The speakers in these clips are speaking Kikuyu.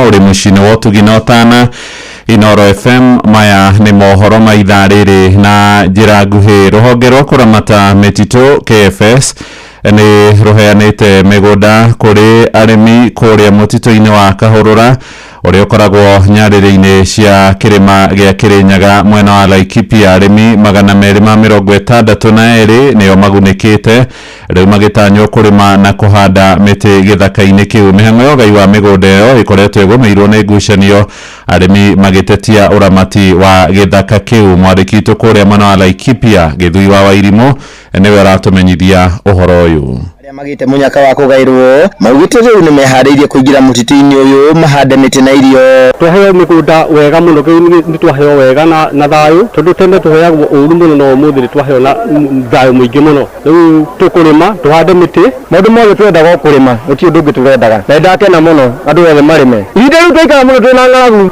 Ũrĩ mũciĩ-inĩ wa ũtugi na ũtana. Inooro FM, maya nĩ mohoro ma ithaa rĩrĩ na njĩra nguhĩ. Rũhonge rwa kũramata mĩtitũ KFS nĩ rũheanĩte mĩgũnda kũrĩ arĩmi kũrĩa mũtitũ-inĩ wa Kahũrũra ũrĩa ũkoragwo nyarĩrĩ-inĩ cia kĩrĩma gĩa Kĩrĩnyaga mwena wa Laikipia. Arĩmi 262 nĩo magunĩkĩte rĩu magĩtanywo kũrĩma na kũhanda mĩtĩ gĩthaka-inĩ kĩu. Mĩhang'o ya ũgai wa mĩgũnda ĩyo ĩkoretwo ĩgũmĩirwo nĩ ngucanio, arĩmi magĩtetia ũramati wa gĩthaka kĩu. Mwandĩki witũ kũrĩa mwena wa Laikipia, Gĩthui wa Wairimũ, nĩwe ũratũmenyithia ũhoro ũyũ. Arĩa magĩte mũnyaka wa kũgaĩrwo maugĩte rĩu nĩ meharĩirie kũingĩra mũtitũ-inĩ ũyũ mahande mĩtĩ na irio. Twaheo mĩgũnda wega mũno, nĩ twaheo wega na thayũ, tondũ tene tũheagwo ũru mũno, no ũmũthĩ nĩ twaheo na thayũ mũingĩ mũno. Rĩu tũkũrĩma tũhande mĩtĩ. Maũndũ mothe twendaga o kũrĩma, gũtirĩ ũndũ ũngĩ tũrendaga, na nĩndakena mũno andũ othe marĩme. Ihinda rĩu twaikara mũno twĩna ng'aragu,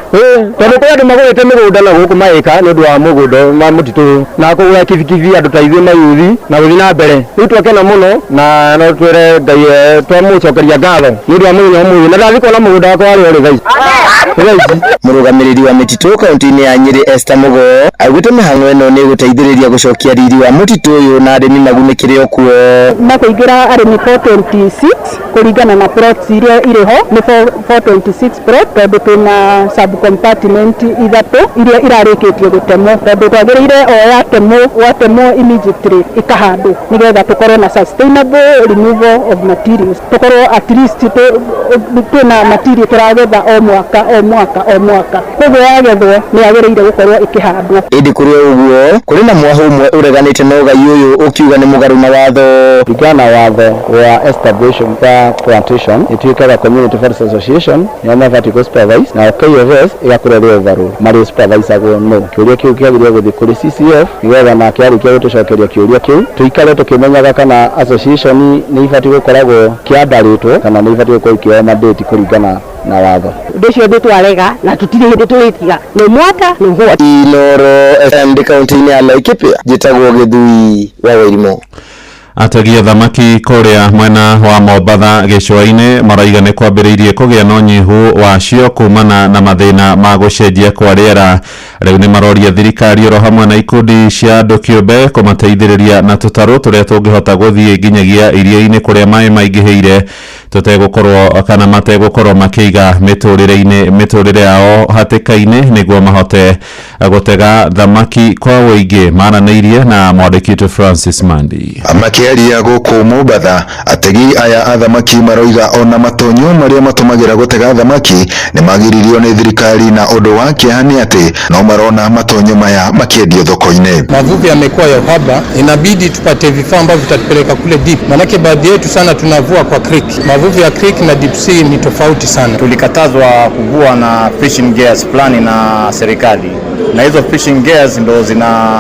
tondũ kwĩ andũ magũrĩte mĩgũnda na gũkũ maĩka nĩ ũndũ wa mũgũnda wa mũtitũ ũyũ, na kũgũra kibikibi andũ ta ithuĩ mayuthi na gũthiĩ na mbere. Rĩu twakena mũno na no twĩre Ngai twamũcokeria ngatho nĩ ũndũ wa mũthenya ũmũthĩ, na ndathiĩ kuona mũgũnda wakwa harĩa ũrĩ thaa ici. Thaa ici. Mũrũgamĩrĩri wa mĩtitũ kaunti-inĩ ya Nyĩrĩ Esther Mugo augĩte mĩhang'o ĩno nĩ ĩgũteithĩrĩria gũcokia riri wa mũtitũ ũyũ na arĩmi magunĩkĩre o kuo. Makũingĩra arĩmi 426 kũringana na plots iria irĩ ho nĩ 426 plot, tondũ twĩna sub compartment ithatũ iria irarĩkĩtie gũtemwo, tondũ twagĩrĩire o yatemwo watemwo immediately ĩkahandwo nĩgetha tũkorwo na sustainable removal of materials, tũkorwo at least twĩna material tũragetha o mwaka o mwaka o mwaka. Koguo yagethwo nĩ yagĩrĩire gũkorwo ĩkĩhandwo. Ĩndĩ kũrĩ o ũguo, kũrĩ na mwahũ ũmwe ũreganĩte na ũgai ũyũ ũkiuga nĩ mũgarũ na watho. Kũringana na watho wa establishment wa plantation, ĩtuĩkaga Community Forest Association nĩo mabatiĩ kũ supervise, nao KFS ĩgakorwo ĩrĩ overall marĩ supervisagwo. No kĩũria kĩu kĩagĩrĩire gũthiĩ kũrĩ CCF nĩgetha nake arĩkia gũtũcokeria kĩũria kĩu tũikare tũkĩmenyaga kana association nĩ ibatiĩ gũkoragwo kĩandarĩtwo kana nĩ ibatiĩ gũkorwo ikĩoya mandate kũringana na watho. Ũndũ ũcio nĩ twarega na tũtirĩ hĩndĩ tũrĩtiga, no mwaka no what. Inooro FM ndĩ kaunti-inĩ ya Laikipia, njĩtagwo Gĩthui wa Wairimũ. Ategi thamaki kũrĩa mwena wa Mombatha gĩcũa-inĩ maraiga nĩ kwambĩrĩirie kũgĩa na ũnyihu wacio kumana na mathĩna ma gũcenjia kwa rĩera. Rĩu nĩ maroria thirikari oro hamwe na ikundi cia andũ kĩũmbe kũmateithĩrĩria na tũtarũ tũrĩa tũngĩhota gũthiĩ nginyagia iria-inĩ kũrĩa maĩ maingĩhĩire, tũtegũkorwo kana mategũkorwo makĩiga mĩtũrĩre-inĩ mĩtũrĩre yao hatĩka-inĩ nĩguo mahote gũtega thamaki kwa ũingĩ. Maranĩirie na mwandĩki witũ Francis Mandi. Makĩaria gũkũ Mombatha, ategi aya a thamaki maroiga ona matonyo marĩa matũmagĩra gũtega thamaki nĩ magiririo nĩ thirikari, na ũndũ wa kĩeha nĩ atĩ no marona matonyo maya makĩendio thoko-inĩ. Mavuvi yamekuwa ya uhaba, inabidi tupate vifaa ambavyo vitatupeleka kule deep, manake baadhi yetu sana tunavua kwa creek. Mavuvi ya creek na deep sea ni tofauti sana. Tulikatazwa kuvua na fishing gears fulani na serikali, na hizo fishing gears ndo zina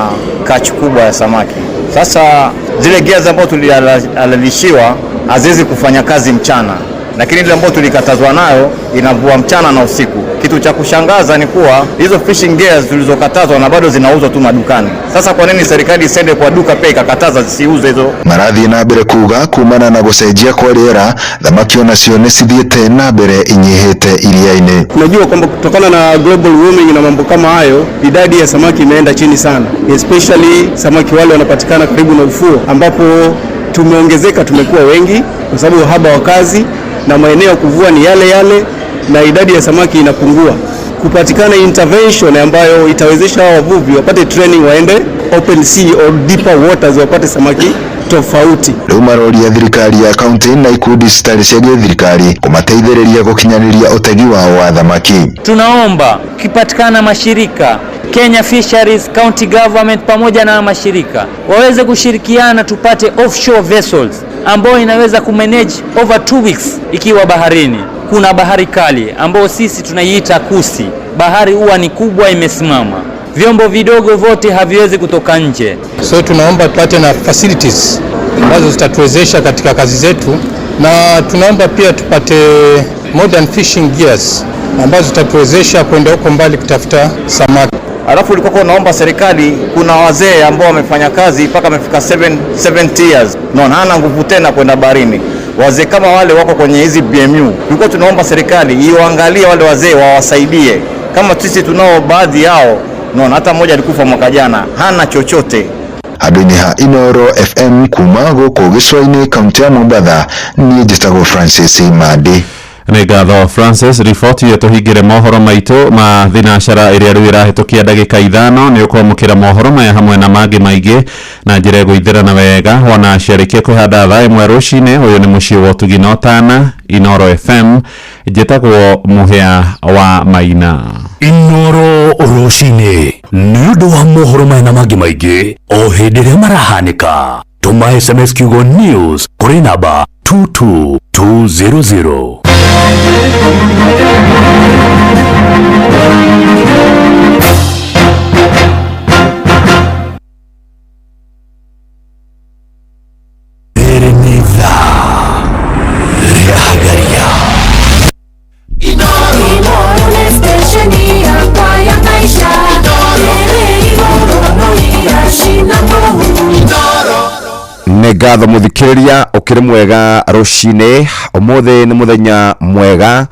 catch kubwa ya samaki. Sasa zile gears ambazo tulihalalishiwa haziwezi kufanya kazi mchana, lakini ile ambayo tulikatazwa nayo inavua mchana na usiku. Kitu cha kushangaza ni kuwa hizo fishing gears tulizokatazwa na bado zinauzwa tu madukani. Sasa kwa nini serikali isende kwa duka pia ikakataza zisiuzwe hizo? Marathiĩ na mbere kuga kumana na gũcenjia kwa rĩera, thamaki onacio nĩ cithiĩte na mbere inyihĩte iria-inĩ. Tunajua kwamba kutokana na global warming na mambo kama hayo, idadi ya samaki imeenda chini sana, especially samaki wale wanapatikana karibu na ufuo, ambapo tumeongezeka, tumekuwa wengi kwa sababu uhaba wa kazi na maeneo ya kuvua ni yale yale na idadi ya samaki inapungua. Kupatikana intervention ambayo itawezesha hawa wavuvi wapate training, waende open sea or deeper waters, wapate samaki tofauti. Rĩu maroria thirikari ya kaunti na ikundi citarĩ cia gĩthirikari kũmateithĩrĩria gũkinyanĩria ũtegi wao wa thamaki. Tunaomba kipatikana mashirika Kenya Fisheries, County Government pamoja na mashirika waweze kushirikiana tupate offshore vessels ambayo inaweza kumanage over 2 weeks ikiwa baharini. Kuna bahari kali ambayo sisi tunaiita kusi. Bahari huwa ni kubwa, imesimama, vyombo vidogo vyote haviwezi kutoka nje. So tunaomba tupate na facilities ambazo zitatuwezesha katika kazi zetu, na tunaomba pia tupate modern fishing gears ambazo zitatuwezesha kwenda huko mbali kutafuta samaki. Alafu ulikuwa unaomba serikali, kuna wazee ambao wamefanya kazi mpaka wamefika 70 years, no, hana nguvu tena kwenda baharini. Wazee kama wale wako kwenye hizi BMU, tulikuwa tunaomba serikali iwaangalie wale wazee, wawasaidie. Kama sisi tunao baadhi yao, naona hata mmoja alikufa mwaka jana, hana chochote. Handũ-inĩ ha Inooro FM kuma gũkũ gĩcũa-inĩ kaunti ya Mombatha, niĩ njĩtagwo Francis Mandi. Nĩ ngatho Francis. Riboti ĩyo tũhingĩre mohoro maitũ ma thinacara ĩrĩa rĩu ĩrahĩtũkia ndagĩka 5. Nĩ ũkwamũkĩra mohoro maya hamwe na mangĩ maingĩ na njĩra ĩgũithĩrana wega wona ciarĩkia kwĩhanda thaa 1 rũcinĩ. Ũyũ nĩ mũciĩ wa ũtugi na ũtana, Inooro FM. Njĩtagwo Mũhĩa wa Maina. Inooro rũcinĩ nĩ ũndũ wa mohoro maya na mangĩ maingĩ o hĩndĩ ĩrĩa marahanĩka. Tũma SMS kiugo news kũrĩ namba 22200. Rĩrĩ nĩ ithaa rĩa Hagaria. Nĩ ngatho mũthikĩrĩria, ũkĩrĩ mwega rũcinĩ. Ũmũthĩ nĩ mũthenya mwega,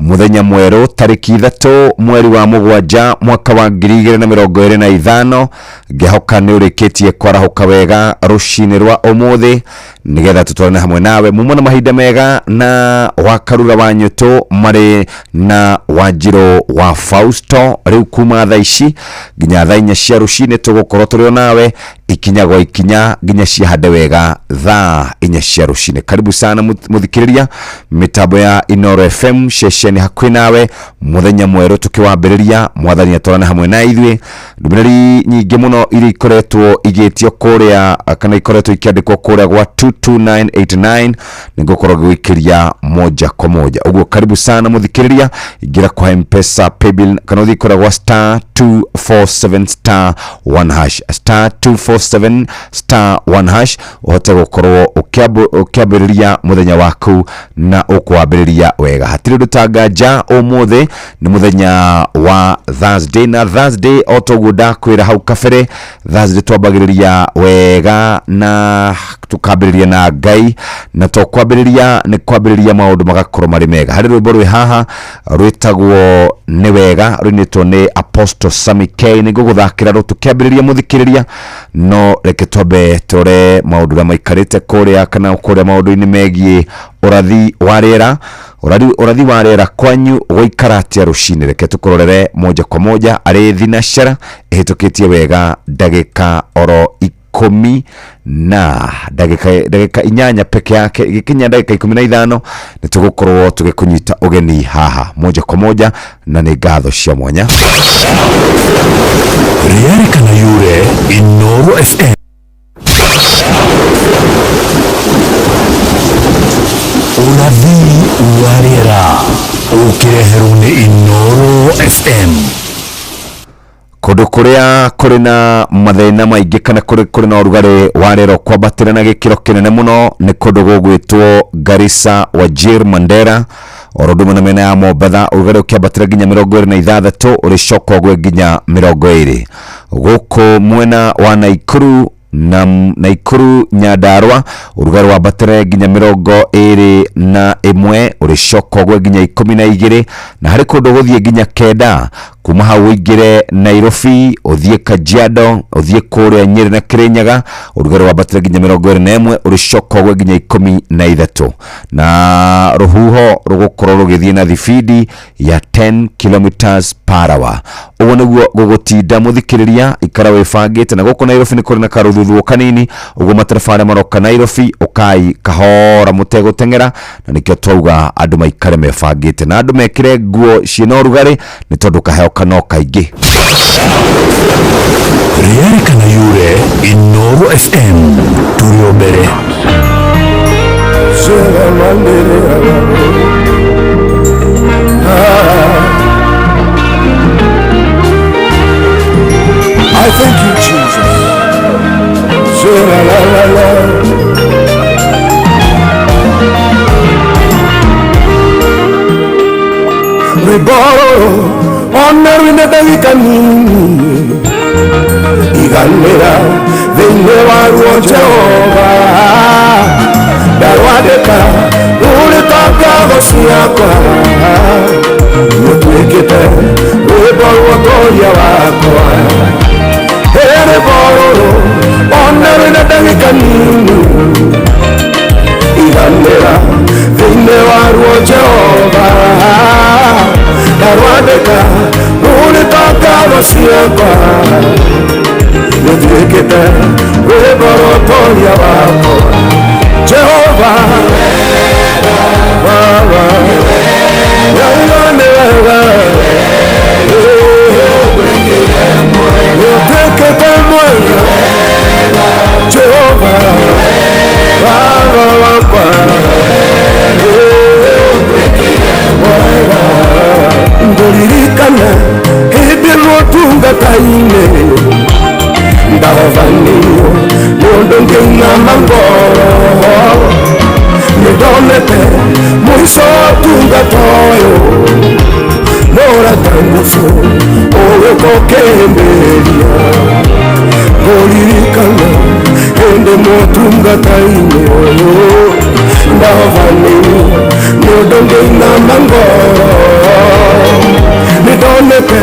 mũthenya mwerũ, tarĩki 3 mweri wa 7 mwaka wa 2025. Ngĩhoka nĩ ũrĩkĩtie kwarahũka wega rũcinĩ rwa ũmũthĩ, nĩgetha tũtwarane hamwe nawe mumo na mahinda mega na wakarura wa nyũtũ marĩ na Wanjirũ wa Fausto. Rĩu kuma thaa ici nginya thaa 4 cia rũcinĩ tũgũkorwo tũrĩ o nawe ikinya gwa ikinya nginya ciahande wega thaa 4 cia rũcinĩ. Karibu sana mũthikĩrĩria, mĩtambo ya Inooro FM ceceni hakuhĩ nawe. Mũthenya mwerũ tũkĩwambĩrĩria, mwathani atwarane hamwe na ithuĩ. Ndũmĩrĩri nyingĩ mũno iria ikoretwo igĩtio kũrĩa kana ikoretwo ikĩandĩkwo kũrĩa gwa 22989 nĩngũkorwo ngĩgũikĩria moja kwa moja. Ũguo karibu sana mũthikĩrĩria, ingĩra kwa M-Pesa paybill kana ũthiĩ kũrĩa gwa star 247 star 1 hash, star 247 star 1 hash, ũhote gũkorwo ũkĩambĩrĩria mũthenya waku na ũkwambĩrĩria wega. Hatirĩ ũndũ ta nganja, ũmũthĩ nĩ mũthenya wa Thursday, na Thursday o toguo ndakwĩra hau kabere, Thursday twambagĩrĩria wega na tukambĩrĩria na Ngai, na to kwambĩrĩria nĩ kwambĩrĩria maũndũ magakorwo marĩ mega. Harĩ rwĩmbo rwĩ haha rwĩtagwo nĩ wega, rũinĩtwo nĩ Apostle Sammy K. Nĩ ngũgũthakĩra rũ tũkĩambĩrĩria mũthikĩrĩria, no reke twambe tũrore maũndũ ũrĩa maikarĩte kũrĩa kana kũrĩa maũndũ-inĩ megiĩ ũrathi wa rĩera. Ũrathi wa rĩera kwanyu gũikara atĩa rũcinĩ? Reke tũkũrorere moja kwa moja arĩ thinacara ĩhĩtũkĩtie wega ndagĩka oro 10 na ndagĩka 8 peke yake, igĩkinya ndagĩka 15 nĩ tũgũkorwo tũgĩkũnyita ũgeni haha moja kwa moja, na nĩ ngatho cia mwanya. Rĩarĩ kana yure Inooro FM. Ũrathi wa rĩera ũkĩreherwo nĩ Inooro FM. Kũndũ kũrĩa kũrĩ na mathĩna maingĩ kana kũrĩ na ũrugarĩ wa rĩera kwambatĩra na gĩkĩro kĩnene mũno nĩ kũndũ gũgwĩtwo Garissa, Wajir, Mandera, oro ũndũ ũmwe na mĩena ya Mombatha, ũrugarĩ ũkĩambatĩra nginya 26, ũrĩcoka ũgwe nginya 20. Gũkũ mwena wa Naikuru na Naikuru Nyandarua, ũrugarĩ wambatĩre nginya 21, ũrĩcoka ũgwe nginya 12, na harĩ kũndũ gũthiĩ nginya 9. Kuma hau ũingĩre Nairobi, ũthiĩ Kajiado, ũthiĩ kũrĩa Nyĩrĩ na Kĩrĩnyaga, ũrugarĩ wambatĩre nginya 21, ũrĩcoka ũgwe nginya 13, na rũhuho rũgũkorwo rũgĩthiĩ na thibindi ya 10 kilometers per hour. Ũguo nĩguo gũgũtinda mũthikĩrĩria, ikara wĩbangĩte. Na gũkũ Nairobi nĩ kũrĩ na karũthuthuo kanini, ũguo matereba arĩa maroka Nairobi ũkai kahora mũtegũteng'era, na nĩkĩo twauga andũ maikare mebangĩte na andũ mekĩre nguo ciĩna ũrugarĩ nĩ tondũ kaheo kano kaingĩ. Rĩarĩ kana yure Inooro FM tũrĩ o mbere. I thank you, Jesus. La, la, la, la. Riboro ona rwine ndagĩka nini iganĩra thĩinĩ wa ruo Jehova Ndarwandĩka rũrĩ ta ngatho ciakwa, rũtuĩkĩte rwĩmbo rwa ũtoria wakwa. Rwĩmbo rũrũ ona rwĩna ndagĩka nini, iganĩra thĩinĩ waruo Jehova. Ndarwandĩka rũrĩ ta ngatho ciakwa, rũtuĩkĩte rwĩmbo rwa ũtoria wakwa. Jehova Baba, wega nĩ wega, ũtuĩkĩte mwega, Jehova Baba wakwa, mwega. Ngũririkana hĩndĩ ĩmwe ũtungata-inĩ, ndahovanio nĩ ũndũ ngĩinama ngoro. Nĩndonete mũico wa ũtungata ũyũ, mũrata ngucu ũgĩũka ũkĩhĩmbĩria. Ngũririkana hĩndĩ ĩmwe ũtungata-inĩ ũyũ, ndahovanio nĩ ũndũ ngĩinama ngoro. Nĩndonete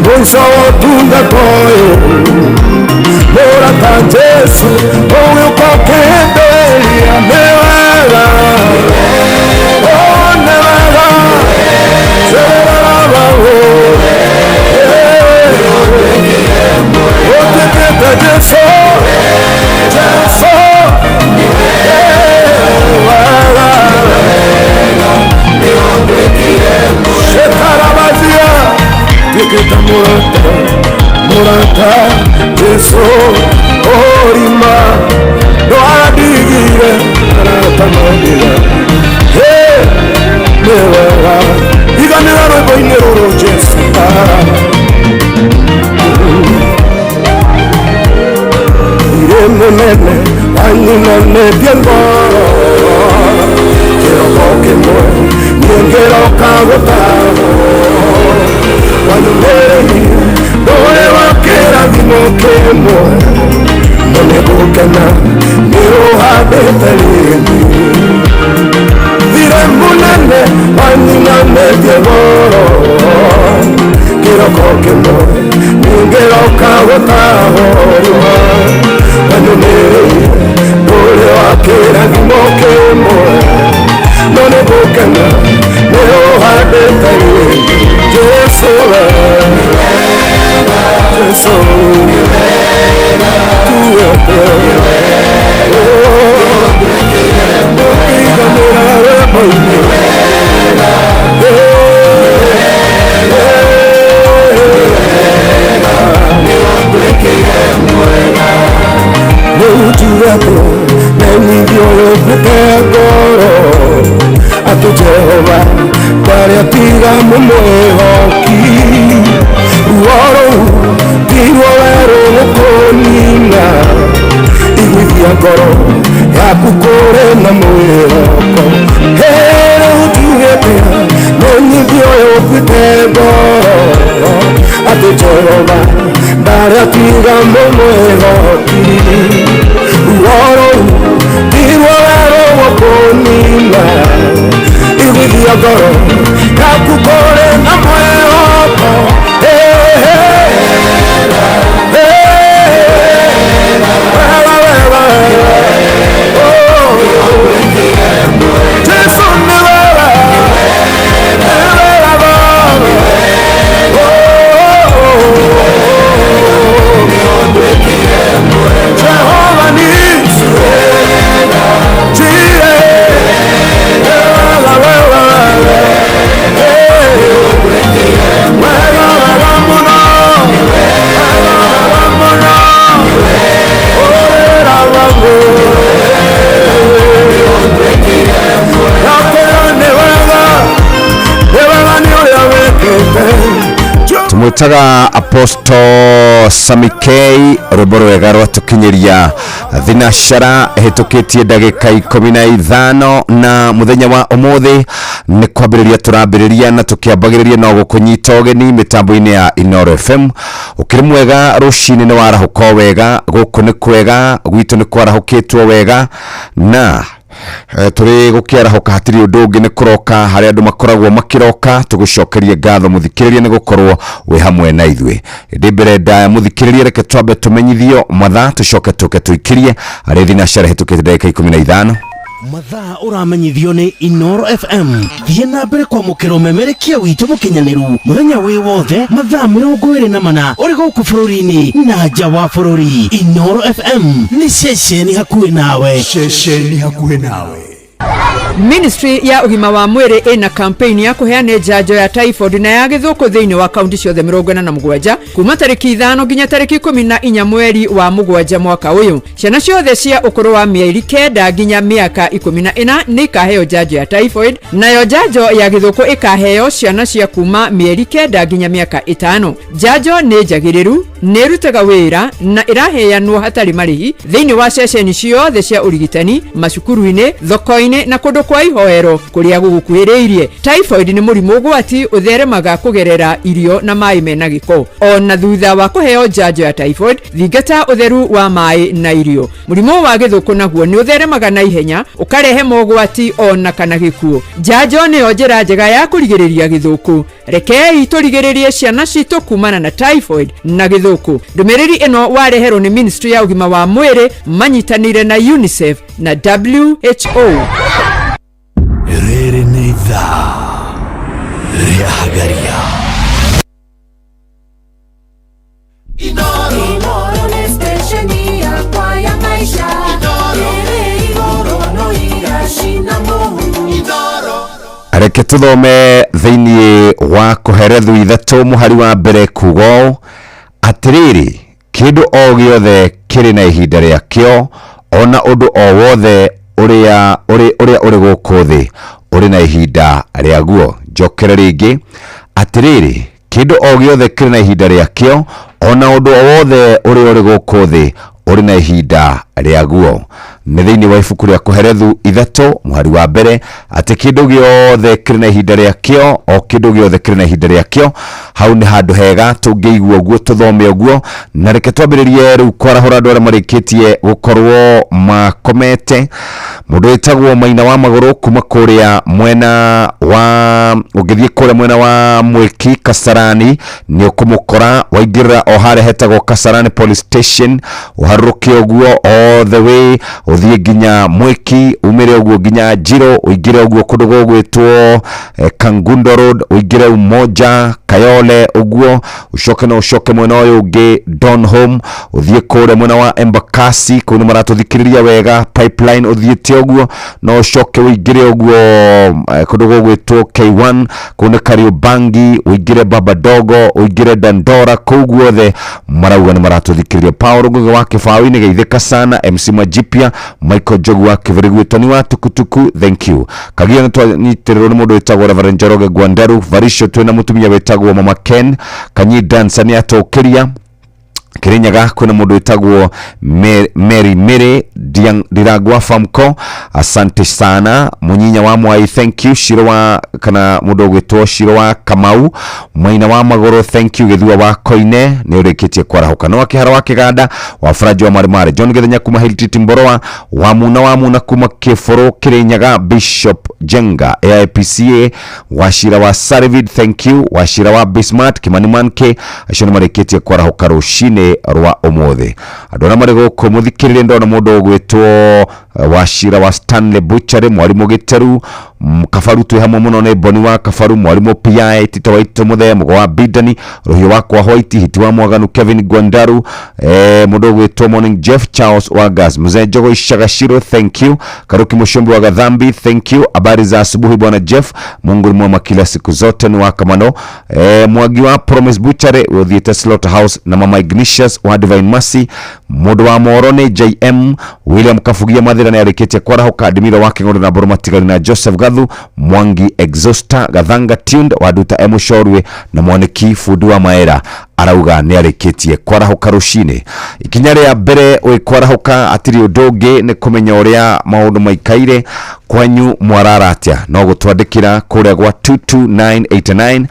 mũico wa ũtungata ũyũ, mũrata Jesu ũgĩũka ũkĩhĩmbĩria. Nĩ wega, oh, nĩ wega, Jehova, ũtuĩkĩte Jesu, Jesu, wega. Shekarabazia, tuĩkĩte mũrata, mũrata Jesu ũrima ndwandigire, arata mandiga. Hey, nĩ wega, iganĩra rwĩmbo-inĩ rũrũ Jesu. Irĩ mũnene wanyinanĩtie ngoro, kĩroko kĩmwe niĩ ngĩroka gũtarwo. Wanyumĩrĩirie ndũrĩ wa kĩrathimo kĩmwe, no nĩ gũkena nĩ ũhandĩte rĩngĩ. Thirĩ mũnene wanyinanĩtie ngoro, kĩroko kĩmwe niĩ ngĩroka gũtarwo. Wanyumĩrĩirie ndũrĩ wa kĩrathimo kĩmwe, no nĩ gũkena nĩ ũhandĩte rĩngĩ. Jesu we, Jesu tuote, ũkĩiganĩra rwĩmbo-inĩ. Rĩu njuge atĩ menyithio ũyũ ngoro atĩ Jehova ndarĩ atiga mũmwĩhoki. Ruo rũu tiruo werũ gũkũnina, iguithia ngoro yaku kũrĩ na mwĩhoko. Rĩu njuge atĩ menyithio ũyũ ũkuĩte ngoro atĩ Jehova ndarĩ atiga mũmwĩhoki. Ruo rũu tiruo werũ gũkũnina, iguithia ngoro yaku kũrĩ na mwĩhoko. Hey, hey, hey, wega, wega, oh, Jesu nĩ wega, nĩ wega Baba, oh, Jehova nisi, Jireh, wega, wega, hey, wega, wega mũno, wega, wega mũno, ũrĩra wangu. Ndakwĩra nĩ wega, nĩ wega nĩ ũrĩa wĩkĩte. Tumwĩtaga Apostle Sami K, rwĩmbo rwega rwatũkinyĩria thinacara ĩhĩtũkĩtie ndagĩka 15, na mũthenya wa ũmũthĩ nĩ kwambĩrĩria tũrambĩrĩria na tũkĩambagĩrĩria no gũkũnyita ũgeni mĩtambo-inĩ ya Inoro FM. Ũkĩrĩ mwega rũcinĩ, nĩ warahũka o wega, gũkũ nĩ kwega, gwitũ nĩ kwarahũkĩtwo wega na Tũrĩ gũkĩarahũka hatirĩ ũndũ ũngĩ nĩ kũroka harĩa andũ makoragwo makĩroka. Tũgũcokerie ngatho mũthikĩrĩria nĩ gũkorwo wĩ hamwe na ithuĩ. Ĩndĩ mbere ndaya mũthikĩrĩria, reke twambe tũmenyithio mathaa, tũcoke tũke tũikĩrie harĩ thinacara hĩtũkĩte ndagĩka 15. Mathaa ũramenyithio nĩ Inoro FM. Thiĩ na mbere kwamũkĩra ũmemerekia witũ mũkinyanĩru mũthenya wĩ wothe, mathaa 24, ũrĩ gũkũ bũrũri-inĩ na nja wa bũrũri. Inoro FM nĩ ceceni hakuhĩ nawe. Ceceni hakuhĩ nawe. Ministry ya ũgima wa mwĩrĩ ĩna campaign ya kũheana njanjo ya typhoid na ya gĩthũkũ thĩinĩ wa kaunti ciothe 47, kuma tarĩki 5 nginya tarĩki 14 mweri wa mũgwanja mwaka ũyũ. Ciana ciothe cia ũkũrũ wa mĩeri 9 nginya mĩaka 14 nĩ ikaheo njanjo ya typhoid, nayo njanjo ya gĩthũkũ ĩkaheo ciana cia kuma mĩeri 9 nginya mĩaka 5. Njanjo nĩ njagĩrĩru, nĩ ĩrutaga wĩra na ĩraheanwo hatarĩ marĩhi thĩinĩ wa ceceni ciothe cia ũrigitani, macukuru-inĩ, thoko-inĩ na kũndũ kwa ihoero kũrĩa gũgũkuhĩrĩirie. Typhoid nĩ mũrimũ ũgwati ũtheremaga kũgerera irio na maĩ mena gĩko. Ona thutha wa kũheo njanjo ya typhoid, thingata ũtheru wa maĩ na irio. Mũrimũ wa gĩthũkũ naguo nĩ ũtheremaga na ihenya, ũkarehe mogwati ona kana gĩkuũ. Njanjo nĩyo njĩra njega ya kũrigĩrĩria gĩthũkũ. Rekei tũrigĩrĩrie ciana citũ kumana na typhoid na gĩthũkũ. Ndũmĩrĩri ĩno wareherwo nĩ Ministry ya ũgima wa mwĩrĩ manyitanĩire na UNICEF na WHO. Rĩrĩ nĩ ithaa rĩa Hagaria. Inoro nĩ stesheni yakwa ya maisha ĩrĩ igũrũ no iracina mũhu. Reke tũthome thĩinĩ wa Kũherethu 3 mũhari wa mbere, kuga ũũ: "Atĩrĩrĩ, kĩndũ o gĩothe kĩrĩ na ihinda rĩakĩo, ona ũndũ o wothe ũrĩa ũrĩ gũkũ thĩ ũrĩ na ihinda rĩaguo." Njokere rĩngĩ: "Atĩrĩrĩ, kĩndũ o gĩothe kĩrĩ na ihinda rĩakĩo, ona ũndũ o wothe ũrĩa ũrĩ gũkũ thĩ ũrĩ na ihinda rĩaguo." Nĩ thĩinĩ wa ibuku rĩa Kũherethu 3 mũhari wa mbere, atĩ kĩndũ gĩothe kĩrĩ na ihinda rĩakĩo, o kĩndũ gĩothe kĩrĩ na ihinda rĩakĩo. Hau nĩ handũ hega tũngĩigua ũguo, tũthome ũguo, na reke twambĩrĩrie rĩu kwarahũra andũ arĩa marĩkĩtie gũkorwo makomete. Mũndũ wĩtagwo Maina wa Magũrũ kuma kũrĩa mwena wa, ũngĩthiĩ kũrĩa mwena wa Mwĩki Kasarani nĩ ũkũmũkora. Waingĩrĩra o harĩa hetagwo Kasarani Police Station, ũharũrũke ũguo all the way, ũthiĩ nginya Mwĩki, umĩre ũguo nginya Njiro, ũingĩre ũguo kũndũ gũgwĩtwo Kangundo Road, ũingĩre Umoja, Kayole ũguo, ũcoke no ũcoke mwena ũyũ ũngĩ Donholm, ũthiĩ kũrĩa mwena wa Embakasi, kũu nĩ maratũthikĩrĩria wega, Pipeline ũthiĩte ũguo, no ũcoke ũingĩre ũguo kũndũ gũgwĩtwo K1, kũu nĩ Kariobangi, ũingĩre Babadogo, ũingĩre Dandora, kũu guothe marauga nĩ maratũthikĩrĩria. Paul Ngugi wa Kĩbaũ-inĩ, geithĩka sana. MC Majipia, Michael Njogu wa Kĩbĩrĩgu, Tony wa Tukutuku, thank you. Kagio nĩ twanyitĩrĩrwo nĩ mũndũ wĩtagwo Reverend Njoroge Gwandaru. Varisho twĩna mũtumia wĩtagwo Mama Ken Kanyi Dancer, nĩ atũkĩria. Kirinyaga kwĩna mũndũ wĩtagwo Mary Mary Ndirangwa Famco, asante sana. Munyinya wa Mwai, thank you. Shiro wa kana mũndũ ũgwĩtwo Shiro wa Kamau, Maina wa Magũrũ, thank you. Gĩthua wa Koine nĩ ũrĩkĩtie kwarahũka. No Akĩhara wa Kĩganda wa Faranja wa Marimari, John Gĩthenya kuma Hilltreet Mboroa, wa Muna wa Muna kuma Kĩbũrũ Kĩrĩnyaga, Bishop Jenga AIPCA, Wacira wa Sarvid, thank you. Wacira wa Bismart Kimani Manke, acio nĩ marĩkĩtie kwarahũka rũcinĩ rwa ũmũthĩ. Andũ arĩa marĩ gũkũ mũthikĩrĩrie, ndona mũndũ ũgwĩtwo Wacira wa Stanley Butchery, mwarimũ Gĩteru Kabaru, twĩ hamwe mũno nĩ Boni wa Kabaru, mwarimũ PI Tito Waitũ, Mũthee Mũgo wa Bidani, Rũhiũ wakwa White Hiti wa Mwaganu, Kevin Gwandaru, mũndũ ũgwĩtwo Morning Jeff Charles wa Gas, Mzee Njogo Ishagashiro, thank you. Karuki Mushumbi wa Gadhambi, thank you. Habari za asubuhi bwana Jeff, Mungu ni mwema kila siku zote, ni wakamano. Mwagi wa Promise Butchery ũthiĩte Slaughterhouse na Mama Ignatius wa Divine Mercy, mũndũ wa Moro nĩ JM William Kabugia Mathira nĩ arĩkĩtie kwarahũka, Adimiro wa Kĩng'ondo na Mbũrũ Matigari na Joseph Gathu Mwangi Exhauster Gathanga Tuned wa Nduta M Shorwe na Mwaniki bundi wa Maera arauga nĩ arĩkĩtie kwarahũka rũcinĩ. Ikinya rĩa mbere wĩ kwarahũka hatirĩ ũndũ ũngĩ nĩ kũmenya ũrĩa maũndũ maikaire kwanyu, mwarara atĩa. No gũtwandĩkĩra kũrĩa gwa 22989.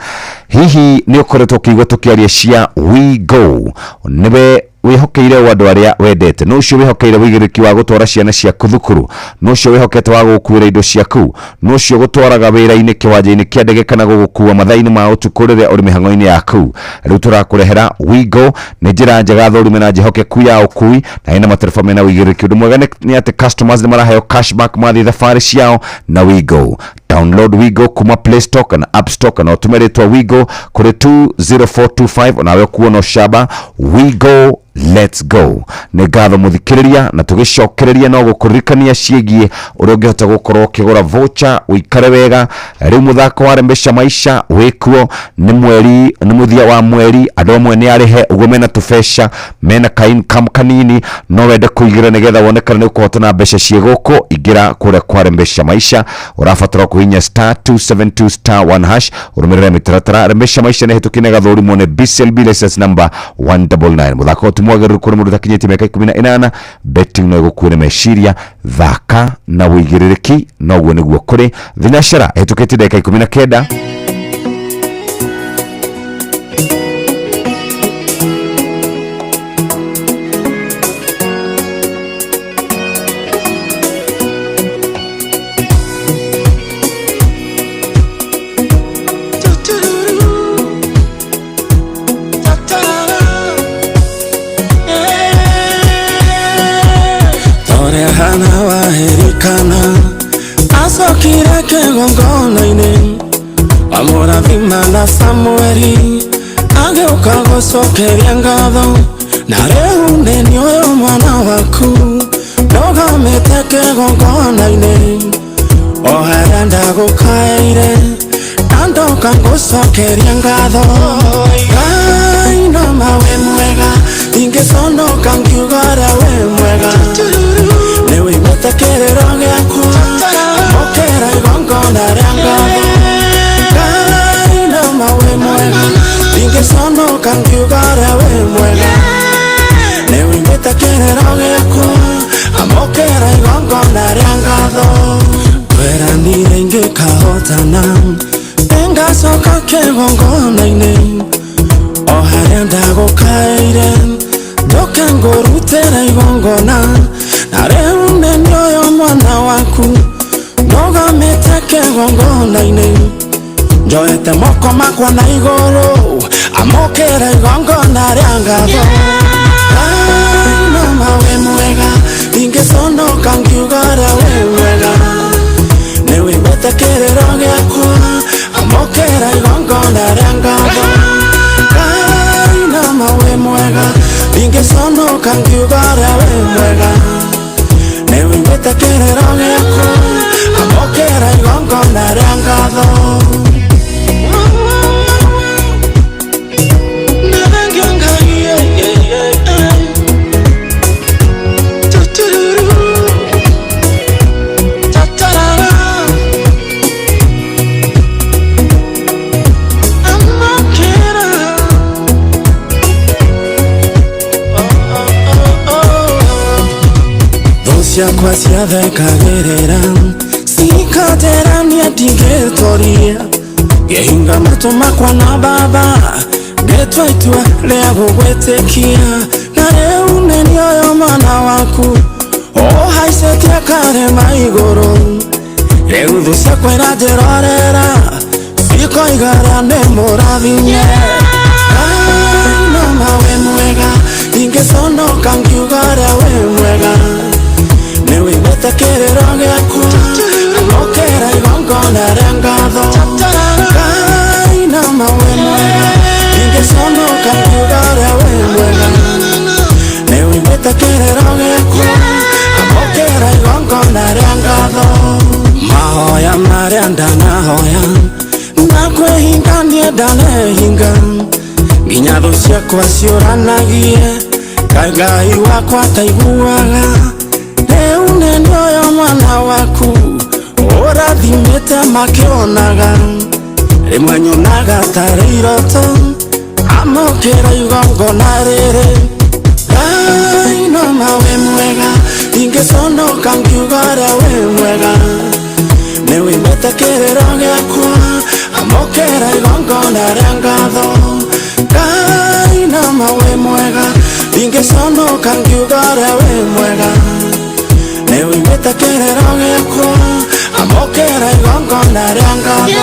Hihi nĩ ũkoretwo ũkĩigua tũkĩaria cia We Go? Nĩwe Wĩhokeire ũ andũ arĩa wendete? Nũ ũcio wĩhokeire ũigĩrĩrĩki wa gũtwara ciana ciaku thukuru? Nũ ũcio wĩhokete wa gũgũkuĩra indo ciaku? Nũ ũcio ũgũtwaraga wĩra-inĩ, kĩwanja-inĩ kĩa ndege kana gũgũkua mathaa-inĩ ma ũtukũ rĩrĩa ũrĩ mĩhang'o-inĩ yaku? Rĩu tũrakũrehera Wigo. Nĩ njĩra njega thũrime na njĩhokeku ya ũkui na ĩna matereba mena ũigĩrĩrĩki. Ũndũ mwega nĩ atĩ customers nĩ maraheo cashback mathiĩ thabarĩ ciao na Wigo. Download Wigo kuma Play Store kana App Store kana ũtũme rĩtwa Wigo kũrĩ 20425 onawe ũkuona ũcamba. Wigo, let's go. Nĩ ngatho mũthikĩrĩria, na tũgĩcokereria no gũkũririkania ciĩgiĩ ũrĩa ũngĩhota gũkorwo ũkĩgũra voucher ũikare wega. Rĩu mũthako wa Rembesha Maisha wĩkuo, nĩ mweri, nĩ mũthia wa mweri, andũ amwe nĩ arĩhe ũguo mena tũbeca, mena ka income kanini, no wende kũigĩra nĩgetha wone kana nĩ ũkũhotana mbeca ciĩ gũkũ. Ingĩra kũrĩa kwa Rembesha Maisha, ũrabatara kũhihinya star 272 star 1 hash, ũrũmĩrĩre mĩtaratara. Rembesha Maisha nĩ hĩtũkie na ĩgathũrimwo nĩ BCLB license number 199. Mũthako ti mwagĩrĩru kũrĩ mũndũ ũtakinyĩtie mĩaka 18. Betting no ĩgũkuĩre meciria. Thaka na ũigĩrĩrĩki. Noguo nĩguo kũrĩ. Thinacara ĩhĩtũkĩtie ndagĩka 19. Torĩa Hana waherikana acokire kĩgongona-inĩ, amũrathima na Samueli agĩũka gũcokeria ngatho, na rĩu nĩ niĩ ũyũ mwana waku ndũgamĩte kĩgongona-inĩ, o harĩa ndagũkaĩire na ndoka ngũcokeria ngatho. Ngai no wĩ mwega, ingĩconoka ngiuga ũrĩa wĩ mwega, nĩ wĩiguĩte kĩrĩro gĩakwa, amũkĩra igongona rĩa ngatho. Ngai no wĩ mwega, ingĩconoka ngiuga ũrĩa wĩ mwega, nĩ wĩiguĩte kĩrĩro gĩakwa, amũkĩra igongona rĩa ngatho. Tweranire ingĩkahotana nĩngacoka kĩgongona-inĩ, o harĩa ndagũkaĩire njoke ngũrutĩre igongona, na rĩu nĩ niĩ ũyũ mwana waku ndũgamĩte kĩgongona-inĩ, njoete moko makwa na igũrũ, amũkĩra igongona rĩa ngatho. Ngai no wĩ mwega, ingĩconoka ngiuga ũrĩa wĩ mwega, nĩ wĩiguĩte kĩrĩro gĩakwa, amũkĩra igongona rĩa ngatho. Ngai no wĩ mwega, ingĩconoka ngiuga ũrĩa wĩ mwega, nĩ wĩiguĩte kĩrĩro gĩakwa, amũkĩra igongona rĩa ngatho. Thũ ciakwa ciathekagĩrĩra cikaterania ndingĩtoria, ngĩhinga matũ makwa na baba ngĩtua itua rĩa gũgwĩtĩkia, na rĩu nĩ niĩ ũyũ mwana waku ũhaicĩtie karĩma igũrũ, rĩu thũ ciakwa iranjĩrorera cikoiga ũrĩa nĩ mũrathime. Ngai no wĩ mwega, ingĩconoka ngiuga ũrĩa wĩ mwega, nĩ wĩiguĩte kĩrĩro gĩakwa, amũkĩra igongona rĩa ngatho. Ngai no wĩ mwega, ingĩconoka ngiuga ũrĩa wĩ mwega, nĩ wĩiguĩte kĩrĩro gĩakwa, amũkĩra igongona rĩa ngatho. Mahoya marĩa ndanahoya na kwĩhinga niĩ ndanehinga, nginya thũ ciakwa ciũranagie kaĩ Ngai wakwa taiguaga, rĩu nĩ niĩ ũyũ mwana waku ũrathimĩte makĩonaga, rĩmwe nyonaga tarĩ iroto, amũkĩra igongona rĩrĩ. Ngai no wĩ mwega, ingĩconoka ngiuga ũrĩa wĩ mwega, nĩ wĩiguĩte kĩrĩro gĩakwa, amũkĩra igongona rĩa ngatho. Ngai no wĩ mwega, Ingĩconoka ngiuga ũrĩa wĩ mwega nĩ wĩimĩte kĩrĩro gĩakwa amũkĩra igongona rĩa ngatho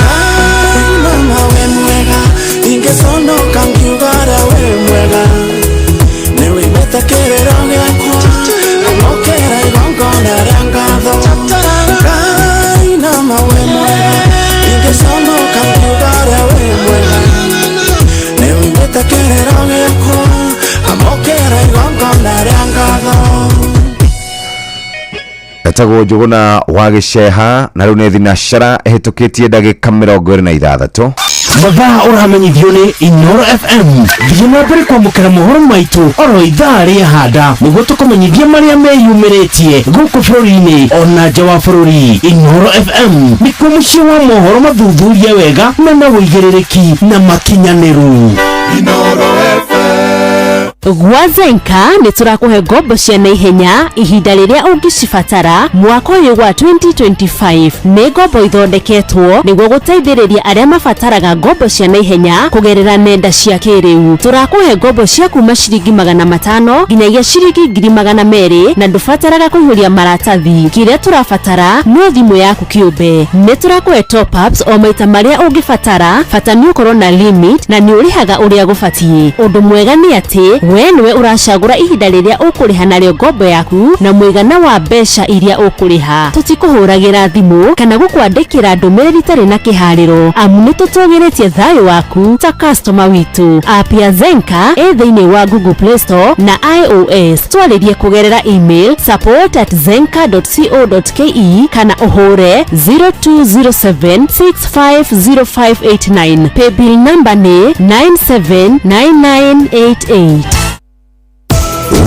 Ai, mama wĩ mwega ingĩconoka ngiuga ũrĩa wĩ mwega nĩ wĩimĩte kĩrĩro gĩakwa amũkĩra igongona rĩa ngatho Ngai nama wĩ mwega ingĩconoka ngiuga ũrĩa wĩ mwega nĩ wĩimĩte kĩrĩro gĩakwa amũkĩra igongona rĩa ngatho. Etagwo Njũgũna wa Gĩceha na rĩu nĩ thinacara ĩhĩtũkĩtie ndagĩka 26. Mathaa ũramenyithio nĩ Inoro FM. Thiĩ na mbere kwamũkĩra mohoro maitũ oro ithaa rĩa handa nĩguo tũkũmenyithie marĩa meyumĩrĩtie gũkũ bũrũri-inĩ ona nja wa bũrũri. Inoro FM nĩkuo mũciĩ wa mohoro mathuthurie wega mena ũigĩrĩrĩki na makinyanĩru. Gwa Zenka nĩ tũrakũhe ngombo cia naihenya ihinda rĩrĩa ũngĩcibatara mwaka ũyũ wa 2025. Nĩ ngombo ithondeketwo nĩguo gũteithĩrĩria arĩa mabataraga ngombo cia naihenya kũgerera nenda cia kĩrĩu. Tũrakũhe ngombo cia kuma ciringi 500 nginyagia ciringi 200,000 na ndũbataraga kũihũria maratathi. Kĩrĩa tũrabatara no thimũ yaku kĩũmbe. Nĩ tũrakũhe top ups o maita marĩa ũngĩbatara, bata nĩ ũkorwo na limit na nĩ ũrĩhaga ũrĩa gũbatiĩ. Ũndũ mwega nĩ atĩ we nĩwe ũracagũra ihinda rĩrĩa ũkũrĩha narĩo ngombo yaku na mũigana wa mbeca iria ũkũrĩha. Tũtikũhũragĩra thimũ kana gũkwandĩkĩra ndũmĩrĩri itarĩ na kĩharĩro amu nĩ tũtũgĩrĩtie thayũ waku ta customer witũ. App ya Zenka ĩ thĩinĩ wa Google Play Store na iOS. Twarĩrie kũgerera email support@zenka.co.ke kana ũhũre 0207650589. Paybill number nĩ 979988.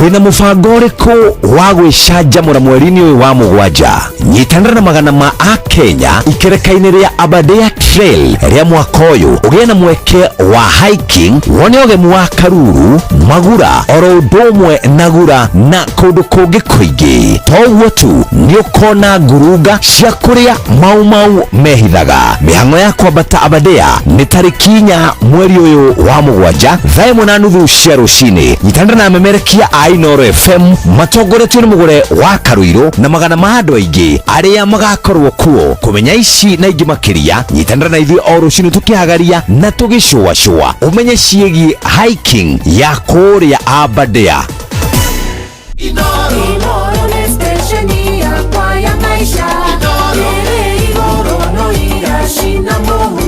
Wĩna mũbango ũrĩkũ wa gwĩcanjamũra mweri-inĩ ũyũ wa mũgwanja? Nyitanĩra na magana ma akenya ikereka-inĩ rĩa Aberdare Trail rĩa mwaka ũyũ, ũgĩe na mweke wa hiking, wone ũgemu wa Karuru, Magura oro ũndũ ũmwe na Gura na kũndũ kũngĩ kũingĩ. To ũguo tu, nĩ ũkona ngurunga cia kũrĩa Mau Mau mehithaga. Mĩhang'o ya kwambata Aberdare nĩ tarĩki 4 mweri ũyũ wa mũgwanja thaa 1:30 cia rũcinĩ. Nyitanĩra na amemerekia a Inoro FM matongoretio nĩ mũgũre wa Karũirũ na magana ma andũ aingĩ arĩa magakorwo kuo. Kũmenya ici na ingĩ makĩria, nyitanĩra na ithuĩ o rũcinĩ tũkĩhagaria na tũgĩcũacũa ũmenye ciĩgiĩ hiking ya kũrĩa Aberdare. Inoro nĩ stesheni yakwa ya maisha ĩrĩ igũrũ no iracina mũhu.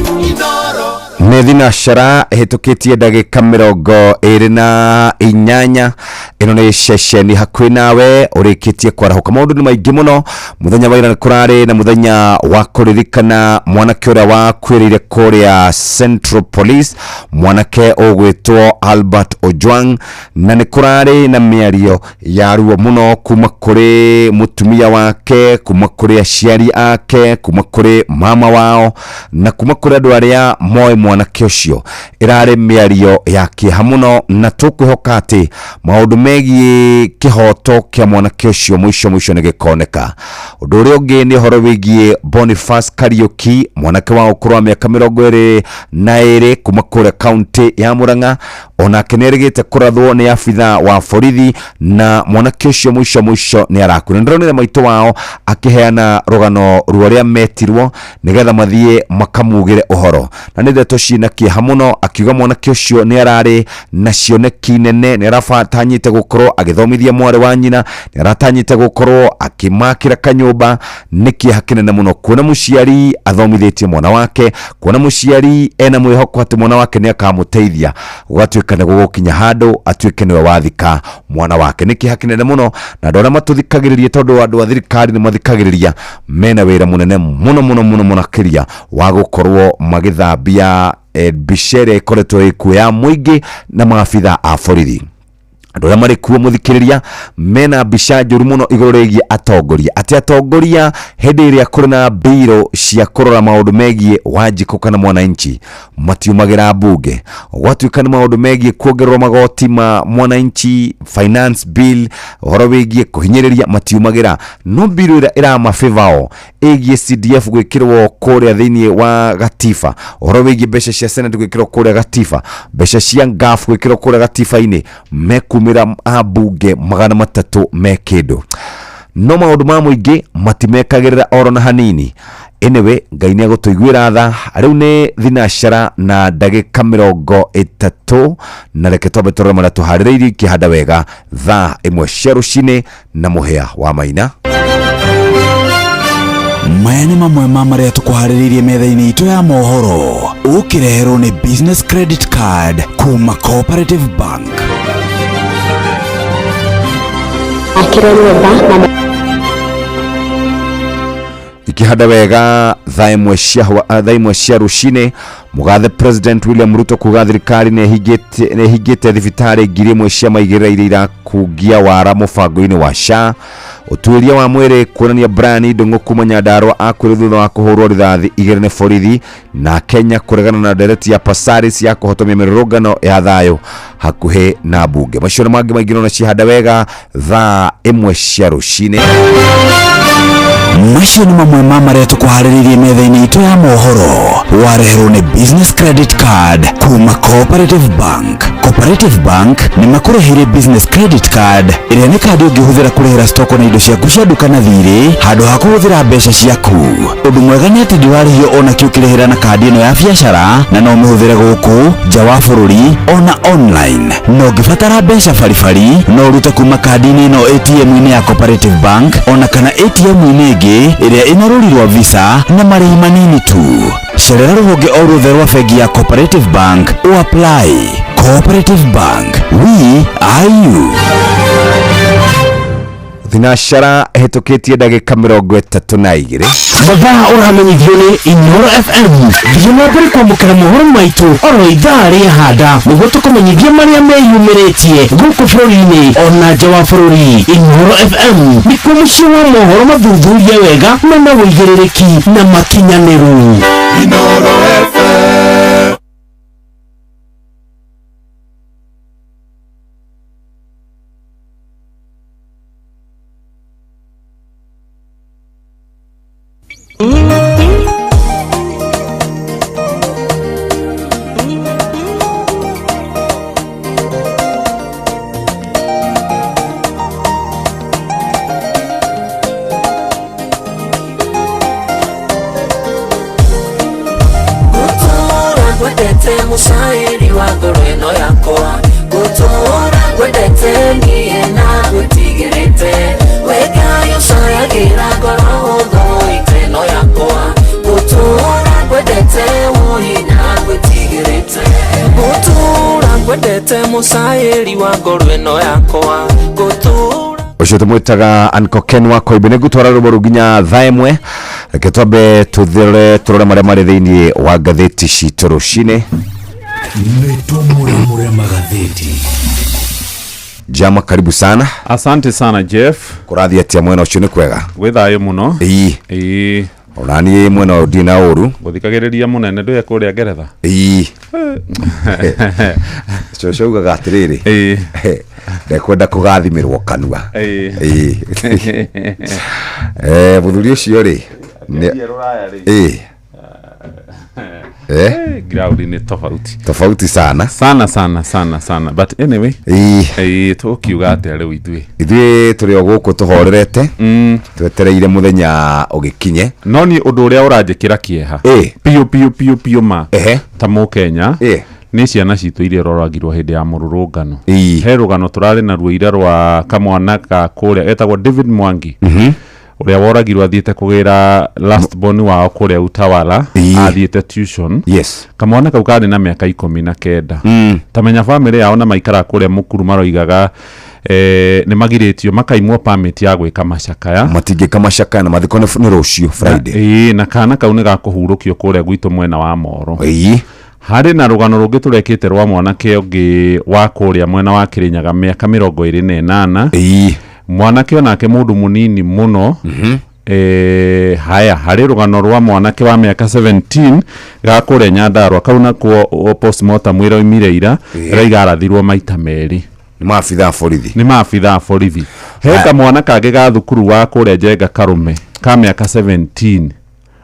Nĩ thinacara ĩhĩtũkĩtie ndagĩka 28. Ĩno nĩ ceceni hakuhĩ nawe ũrĩkĩtie kwarahũka. Maũndũ nĩ maingĩ mũno. Mũthenya wa ira nĩ kũrarĩ na mũthenya wa kũririkana mwanake ũrĩa wakuĩrĩire kũrĩa Central Police, mwanake ũgwĩtwo Albert Ojwang, na nĩ kũrarĩ na mĩario ya ruo mũno kuma kũrĩ mũtumia wake, kuma kũrĩ aciari ake, kuma kũrĩ mama wao na kuma kũrĩ andũ arĩa moĩ mwanake ũcio. Ĩrarĩ mĩario ya kĩeha mũno na tũkwĩhoka atĩ maũndũ megiĩ kĩhoto kĩa mwanake ũcio mũico mũico nĩ gĩkoneka. Ũndũ ũrĩa ũngĩ nĩ ũhoro wĩgiĩ Boniface Kariuki, mwanake wa ũkũrũ wa mĩaka 22 kuma kũrĩa kaunti ya Murang'a, onake nĩ erĩgĩte kũrathwo nĩ abitha wa borithi na mwanake ũcio mũico mũico nĩ arakuire. Ndĩronire maitũ wao akĩheana rũgano rwa ũrĩa metirwo nĩgetha mathiĩ makamugĩre ũhoro, na nĩ ndeto ciĩna kĩeha mũno. Akiuga mwanake ũcio nĩ ararĩ na cioneki nene, nĩ arabatanyĩte gũkorwo agĩthomithia mwarĩ wa nyina, nĩ aratanyĩte gũkorwo akĩmakĩra kanyũmba. Nĩ kĩeha kĩnene mũno kuona mũciari athomithĩtie mwana wake, kuona mũciari ena mwĩhoko atĩ mwana wake nĩ akamũteithia, gũgatuĩka nĩ gũgũkinya handũ atuĩke nĩwe wathika mwana wake. Nĩ kĩeha kĩnene mũno, na andũ arĩa matũthikagĩrĩria, tondũ andũ a thirikari nĩ mathikagĩrĩria, mena wĩra mũnene mũno mũno mũno mũno makĩria wa gũkorwo magĩthambia mbica ĩrĩa ĩkoretwo ĩkuo ya mũingĩ na maabitha a borithi. Andũ arĩa marĩ kuo, mũthikĩrĩria, mena mbica njũru mũno igũrũ rĩgiĩ atongoria, atĩ atongoria hĩndĩ ĩrĩa kũrĩ na mbirũ cia kũrora maũndũ megiĩ Wanjikũ kana mwananchi matiumagĩra mbunge. Gwatuĩka nĩ maũndũ megiĩ kuongererwo magoti ma mwananchi, finance bill, ũhoro wĩgiĩ kũhinyĩrĩria, matiumagĩra. No mbirũ ĩrĩa ĩramabĩvao ĩgiĩ CDF gwĩkĩrwo kũrĩa thĩinĩ wa gatiba, ũhoro wĩgiĩ mbeca cia senate gwĩkĩrwo kũrĩa gatiba, mbeca cia ngaf gwĩkĩrwo kũrĩa gatiba-inĩ, mekumĩra ambunge 300 me kĩndũ, no maũndũ ma mũingĩ matimekagĩrĩra oro na hanini. Anyway, Ngai nĩ agũtũiguĩra tha. Rĩu nĩ thinacara na ndagĩka 30, na reke twambe tũrore marĩa tũharĩrĩirie ikĩhanda wega thaa 1 cia rũcinĩ na mũhĩa wa Maina. Maya nĩ mamwe ma marĩa tũkũharĩrĩirie metha-inĩ itũ ya mohoro, ũkĩreherwo nĩ business credit card kuma Cooperative Bank. Akĩrwo nyũmba na Ikĩhanda wega thaa 1 cia rũcinĩ, mũgathe President William Ruto kuga thirikari nĩ ĩhingĩte thibitarĩ 1000 cia maigĩrĩra iria irakungia wara mũbango-inĩ wa SHA. Ũtuĩria wa mwĩrĩ kuonania Brian Ndung'u kuma Nyandarua akuire thutha wa kũhũrwo rithathi 2 nĩ borithi. Na Kenya kũregana na ndereti ya Pasaris ya kũhotomia mĩrũrũngano ya thayũ hakuhĩ na mbunge. Macio na mangĩ maingĩ nona cihanda wega thaa 1 cia rũcinĩ. Macio nĩ mamwe ma marĩa tũkũharĩrĩirie metha-inĩ itũ ya mohoro, wareherwo nĩ business credit card kuma Cooperative Bank. Cooperative Bank nĩ makũreheire business credit card, ĩrĩa nĩ kandi ũngĩhũthĩra kũrĩhĩra stoko na indo ciaku cia nduka na thirĩ handũ ha kũhũthĩra mbeca ciaku. Ũndũ mwega nĩ atĩ ndũrarĩhio ona kĩ ũkĩrĩhĩra na kandi ĩno ya biacara, na no ũmĩhũthĩre gũkũ nja wa bũrũri ona online. Na ũngĩbatara mbeca baribari, no ũrute kuma kandi-inĩ ĩno ATM-inĩ ya Cooperative Bank ona kana ATM-inĩ ĩngĩ ĩrĩa ĩna rũri rwa Visa na marĩhi manini tu. Cerera rũhonge o ruothe rwa bengi ya Cooperative Bank o apply. Cooperative Bank, we are you. Thinacara ĩhĩtũkĩtie ndagĩka 32. Mathaa ũramenyithio nĩ Inoro FM. Thiĩ na mbere kwamũkĩra mohoro maitũ oro ithaa rĩa handa, nĩguo tũkũmenyithie marĩa meyumĩrĩtie gũkũ bũrũri-inĩ ona nja wa bũrũri. Inoro FM nĩkuo mũciĩ wa mohoro mathuthurie wega mena ũigĩrĩrĩki na makinyanĩru. Inoro FM. Gũtũũra ngwendete, mũcaĩri wa ngoro ĩno yakwa, gũtũũra ngwendete niĩ na gwĩtigĩrĩte. We Ngai ũcayagĩra ngoro hũthũ ĩno yakwa, gũtũũra ngwendete wũi na gwĩtigĩrĩte. Gũtũũra ngwendete, mũcaĩri wa ngoro ĩno yakwa, gũtũũra. Ũcio tũmwĩtaga Uncle Ken wa Koimbe. Nĩ ngũtwara rwĩmbo rũu nginya thaa 1. Reke twambe tũthere tũrore marĩa marĩ thĩinĩ wa ngathĩti citũ rũcinĩ. Nĩ tũmũramũre magathĩti. Jama, karibu sana. Asante sana, Jeff. Kũrathiĩ atĩa mwena ũcio? Nĩ kwega? Gwĩ thayũ mũno. Ĩĩ. Ĩĩ. Ona niĩ mwena ũyũ ndirĩ na ũru. Gũthikagĩrĩria mũnene ndũye kũrĩa Ngeretha. Ĩĩ, cũcũ augaga atĩrĩrĩ, ndekwenda kũgathimĩrwo kanua. Ĩĩ. Mũthuri ũcio rĩ ĩĩ. Ground nĩ tofauti. Tofauti sana. Sana sana sana sana, but anyway. Ĩĩ. Tũkiuga atĩa rĩu ithuĩ? Ithuĩ tũrĩ o gũkũ tũhorerete, twetereire mũthenya ũgĩkinye. No niĩ ũndũ ũrĩa ũranjĩkĩra kĩeha piũ piũ piũ piũ ma ta mũkenya nĩ ciana citũ iria iroragirwo hĩndĩ ya mũrũrũngano. He rũgano tũrarĩ naruo ira rwa kamwana ka kũrĩa etagwo David Mwangi, ũrĩa woragirwo athiĩte kũgĩra last born wao kũrĩa Utawala, athiĩte tuition. Kamwana kau karĩ na mĩaka 19. Tamenya bamĩrĩ yao na maikara kũrĩa Mũkuru maroigaga nĩ magirĩtio, makaimwo permit ya gwĩka macakaya. Matingĩka macakaya na mathiko nĩ rũciũ Friday. Ĩĩ, na kana kau nĩ gakũhurũkio kũrĩa gwitũ mwena wa Moro. Harĩ na rũgano rũngĩ tũrekĩte rwa mwanake ũngĩ wa kũrĩa mwena wa Kĩrĩnyaga, mĩaka 28. Mwanake onake mũndũ mũnini mũno. Haya, harĩ rũgano rwa mwanake wa mĩaka 17 ga kũrĩa Nyandarua, kau nakuo postmortem ĩroimire ira, ĩraiga arathirwo maita merĩ. Nĩ maabithaa borithi. Nĩ maabithaa borithi. He kamwana kangĩ ga thukuru wa kũrĩa Njenga Karũme ka mĩaka 17,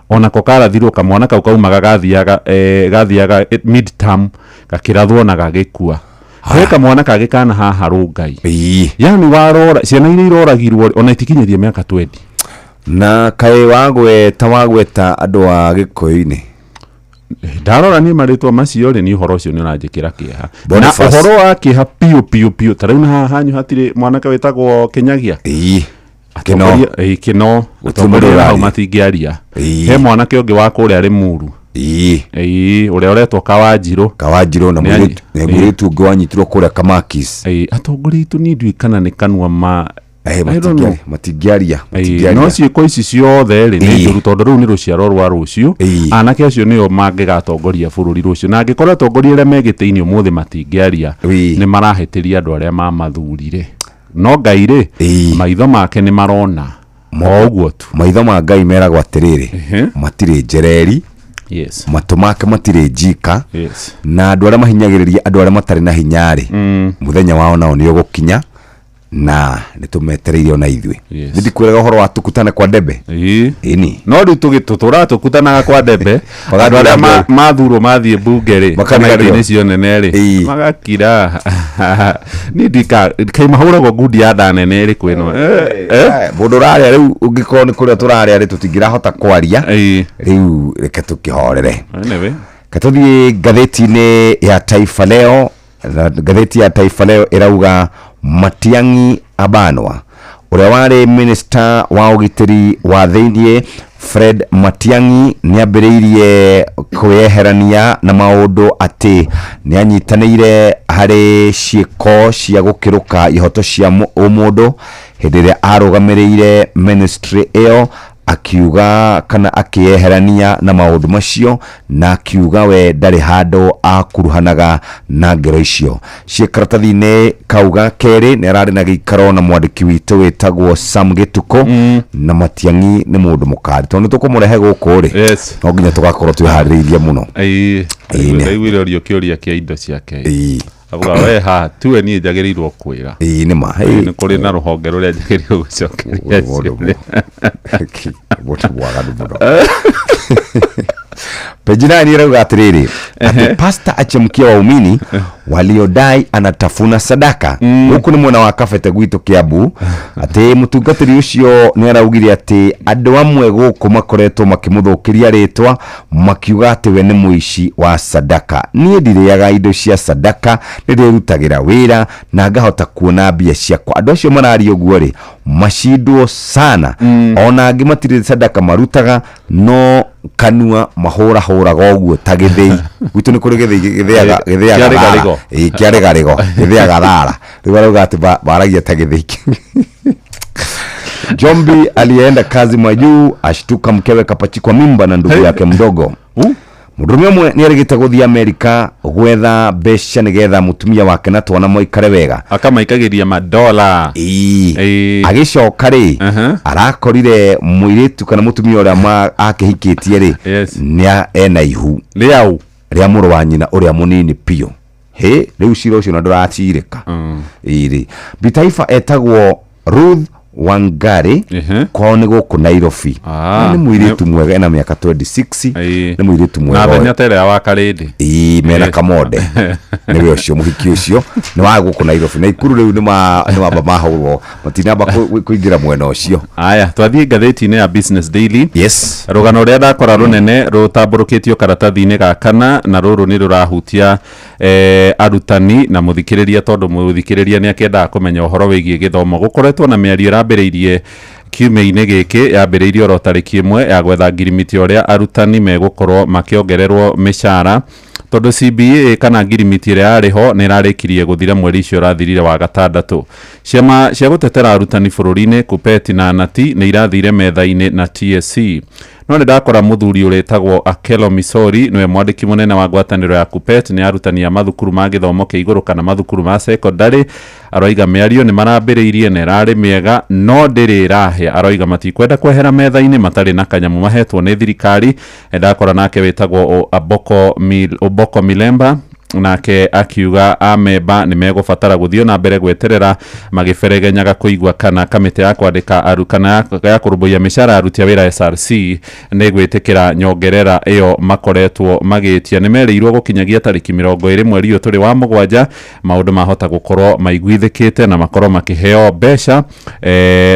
onako karathirwo. Kamwana kau kaumaga gathiaga gathiaga mid term, gakĩrathwo na gagĩkua. He kamwana kangĩ kana haha Rũngai. Yani warora ciana iria iroragirwo, ona itikinyĩrie mĩaka 20. Na kaĩ wagweta andũ a Gĩkũyũ-inĩ? Ndarora niĩ marĩtwa macio rĩ, nĩ ũhoro ũcio nĩ ũranjĩkĩra kĩeha na Boniface. Ũhoro wa kĩeha piũ piũ piũ. Ta rĩu na haha hanyu hatirĩ mwanake wĩtagwo Kĩnyagia? Kĩno. Kĩno. Gũtirĩ mũndũ Atongoria hau ũraria. matingĩaria. He mwanake ũngĩ wa kũrĩa Rĩmuru, ũrĩa ũretwo Kawanjirũ. Kawanjirũ na mũirĩtu ũngĩ wanyitirwo kũrĩa Kamakis. Atongoria aitũ niĩ ndiũĩ kana nĩ kanua ma Eh, I don't know. Matingĩaria. No ciĩko ici ciothe rĩ, nĩ njũru, tondũ rĩu nĩ rũciaro rwa rũciũ. Anake acio nĩo mangĩgatongoria bũrũri rũciũ, na angĩkorwo atongoria arĩa me gĩtĩ-inĩ ũmũthĩ matingĩaria, nĩ marahĩtĩria andũ arĩa mamathurire. No Ngai rĩ, maitho make nĩ marona o ũguo tu. Maitho ma Ngai meragwo atĩrĩrĩ, matirĩ njereri, matũ make matirĩ njika, na andũ arĩa mahinyagĩrĩria andũ arĩa matarĩ na hinya rĩ, mũthenya wao nao nĩ ũgũkinya, na nĩ tũmetereire ona ithuĩ. Nĩ ndikwĩraga ũhoro wa tukutane kwa debe. Ĩni. No rĩu tũtũraga tũkutanaga kwa debe. Andũ arĩa mathurwo mathiĩ mbunge rĩ, kana Makariganĩrwo. itĩ-inĩ cio nene rĩ, magakira. Niĩ ndika kaĩ mahũragwo ngundi ya nda nene ĩrĩkũ ĩno? Mũndũ ũrarĩa rĩu, ũngĩkorwo nĩ kũrĩa tũrarĩa rĩ, tũtingĩrahota kwaria rĩu, reke tũkĩhorere. Anyway. Katũthiĩ ngathĩti-inĩ ya Taifa Leo, na ngathĩti ya Taifa Leo ĩrauga Matiang'i abanwa. Ũrĩa warĩ minista wa ũgitĩri wa thĩiniĩ Fred Matiang'i nĩ ambĩrĩirie kwĩyeherania na maũndũ atĩ nĩ anyitanĩire harĩ ciĩko cia gũkĩrũka ihoto cia ũmũndũ hĩndĩ ĩrĩa arũgamĩrĩire ministry ĩyo, akiuga kana akĩyeherania na maũndũ macio, na akiuga we ndarĩ handũ akuruhanaga na ngero icio. Ciĩ karatathi-inĩ kau ga kerĩ. Nĩ ararĩ na gĩikaro na mwandĩki witũ wĩtagwo Sam Gĩtukũ. Na Matiang'i nĩ mũndũ mũkari, tondũ nĩ tũkũmũrehe gũkũ rĩ, no nginya tũgakorwo twĩharĩrĩirie mũno. Ndaiguire ũrio kĩũria kĩa indo ciake. Avuga we haha tuwe niĩ njagĩrĩirwo kwĩra. Ĩĩ, nĩ ma. Nĩ kũrĩ na rũhonge rũrĩa njagĩrĩirwo gũcokeria ciũria. Mũndũ mwaganu mũno. Peji 9 ĩrauga atĩrĩrĩ, atĩ pasta achemkia waumini waliodai anatafuna sadaka. Gũkũ nĩ mwena wa Kabete gwitũ Kĩambu, atĩ mũtungatĩri ũcio nĩ araugire atĩ andũ amwe gũkũ makoretwo makĩmũthũkĩria rĩtwa, makiuga atĩ we nĩ mũici wa sadaka. Niĩ ndirĩaga indo cia sadaka, nĩ ndĩrutagĩra wĩra na ngahota kuona mbia ciakwa. Andũ acio mararia ũguo rĩ, macindwo sana. Ona angĩ matirĩ sadaka marutaga, no kanua mahũrahũraga ũguo ta gĩthĩi. Gwitũ nĩ kũrĩ gĩthĩi gĩthĩaga gĩthĩaga Kĩa thara. rĩgarĩgo. Ĩĩ, kĩa rĩgarĩgo gĩthĩaga thara. Rĩu arauga atĩ baragia ta gĩthĩi. Jombi aliyeenda kazi majuu ashtuka mkewe kapachikwa mimba na ndugu yake mdogo. Mũndũrũme ũmwe nĩ arĩgĩte gũthiĩ Amerika gwetha mbeca nĩgetha mũtumia wake na twana maikare wega. Akamaikagĩria madola. Ĩĩ. Agĩcoka rĩ, arakorire mũirĩtu kana mũtumia ũrĩa akĩhikĩtie rĩ, nĩ ena ihu rĩau rĩa mũrũ wa nyina ũrĩa mũnini piũ. Hĩ, rĩu cira ũcio na ndũracirĩka. Ĩrĩ Bitaifa etagwo Ruth Wangari, kwao nĩ gũkũ Nairobi. Na nĩ mũirĩtu mwega, ena mĩaka 26, nĩ mũirĩtu Na mwega. thenya ta ĩrĩa wa Karĩndĩ. Ĩĩ, mena Kamonde nĩwe ũcio mũhiki ũcio nĩ wa gũkũ Nairobi na Ikuru. Rĩu nĩ wamba mahũrwo, matinamba kũingĩra mwena ũcio. Aya, twathiĩ ngathĩti-inĩ ya Business Daily. Yes. Rũgano rũrĩa ndakora rũnene rũtambũrũkĩtio karatathi-inĩ ga kana, na rũrũ nĩ rũrahutia arutani na mũthikĩrĩria, tondũ mũthikĩrĩria nĩ akĩendaga kũmenya ũhoro wĩgiĩ gĩthomo. Gũkoretwo na mĩario ĩrambĩrĩirie kiumia-inĩ gĩkĩ, yambĩrĩirie oro tarĩki 1, ya gwetha ngirimiti ũrĩa arutani megũkorwo makĩongererwo mĩcara, tondũ CBA kana ngirimiti ĩrĩa yarĩ ho nĩ ĩrarĩkirie gũthira mweri ũcio ũrathirire wa gatandatũ. Ciama cia gũtetera arutani bũrũri-inĩ, KUPPET na NATI, nĩ irathire metha-inĩ na TSC. No nĩ ndakora mũthuri ũrĩtagwo Akelo Misori, nĩwe mwandĩki mũnene wa ngwatanĩro ya KUPPET, nĩ arutani a mathukuru ma gĩthomo kĩa igũrũ kana mathukuru ma secondary. Aroiga mĩario nĩ marambĩrĩirie na ĩrarĩ mĩega no ndĩrĩ ĩrahĩa. Aroiga matikwenda kwehera metha-inĩ matarĩ na kanyamũ mahetwo nĩ thirikari. Ndakora nake wĩtagwo Oboko Milemba, nake akiuga amemba nĩ megũbatara gũthiĩ na mbere gweterera magĩberegenyaga kũigua kana kamĩtĩ ya kwandĩka kana ya kũrũmbũiya mĩcara ya aruti a wĩra SRC nĩ gwĩtĩkĩra nyongerera ĩyo makoretwo magĩtia. Nĩ merĩirwo gũkinyagia tarĩki 20 mweri ũyũ tũrĩ wa mũgwanja maũndũ mahota gũkorwo maiguithĩkĩte na makorwo makĩheo mbeca.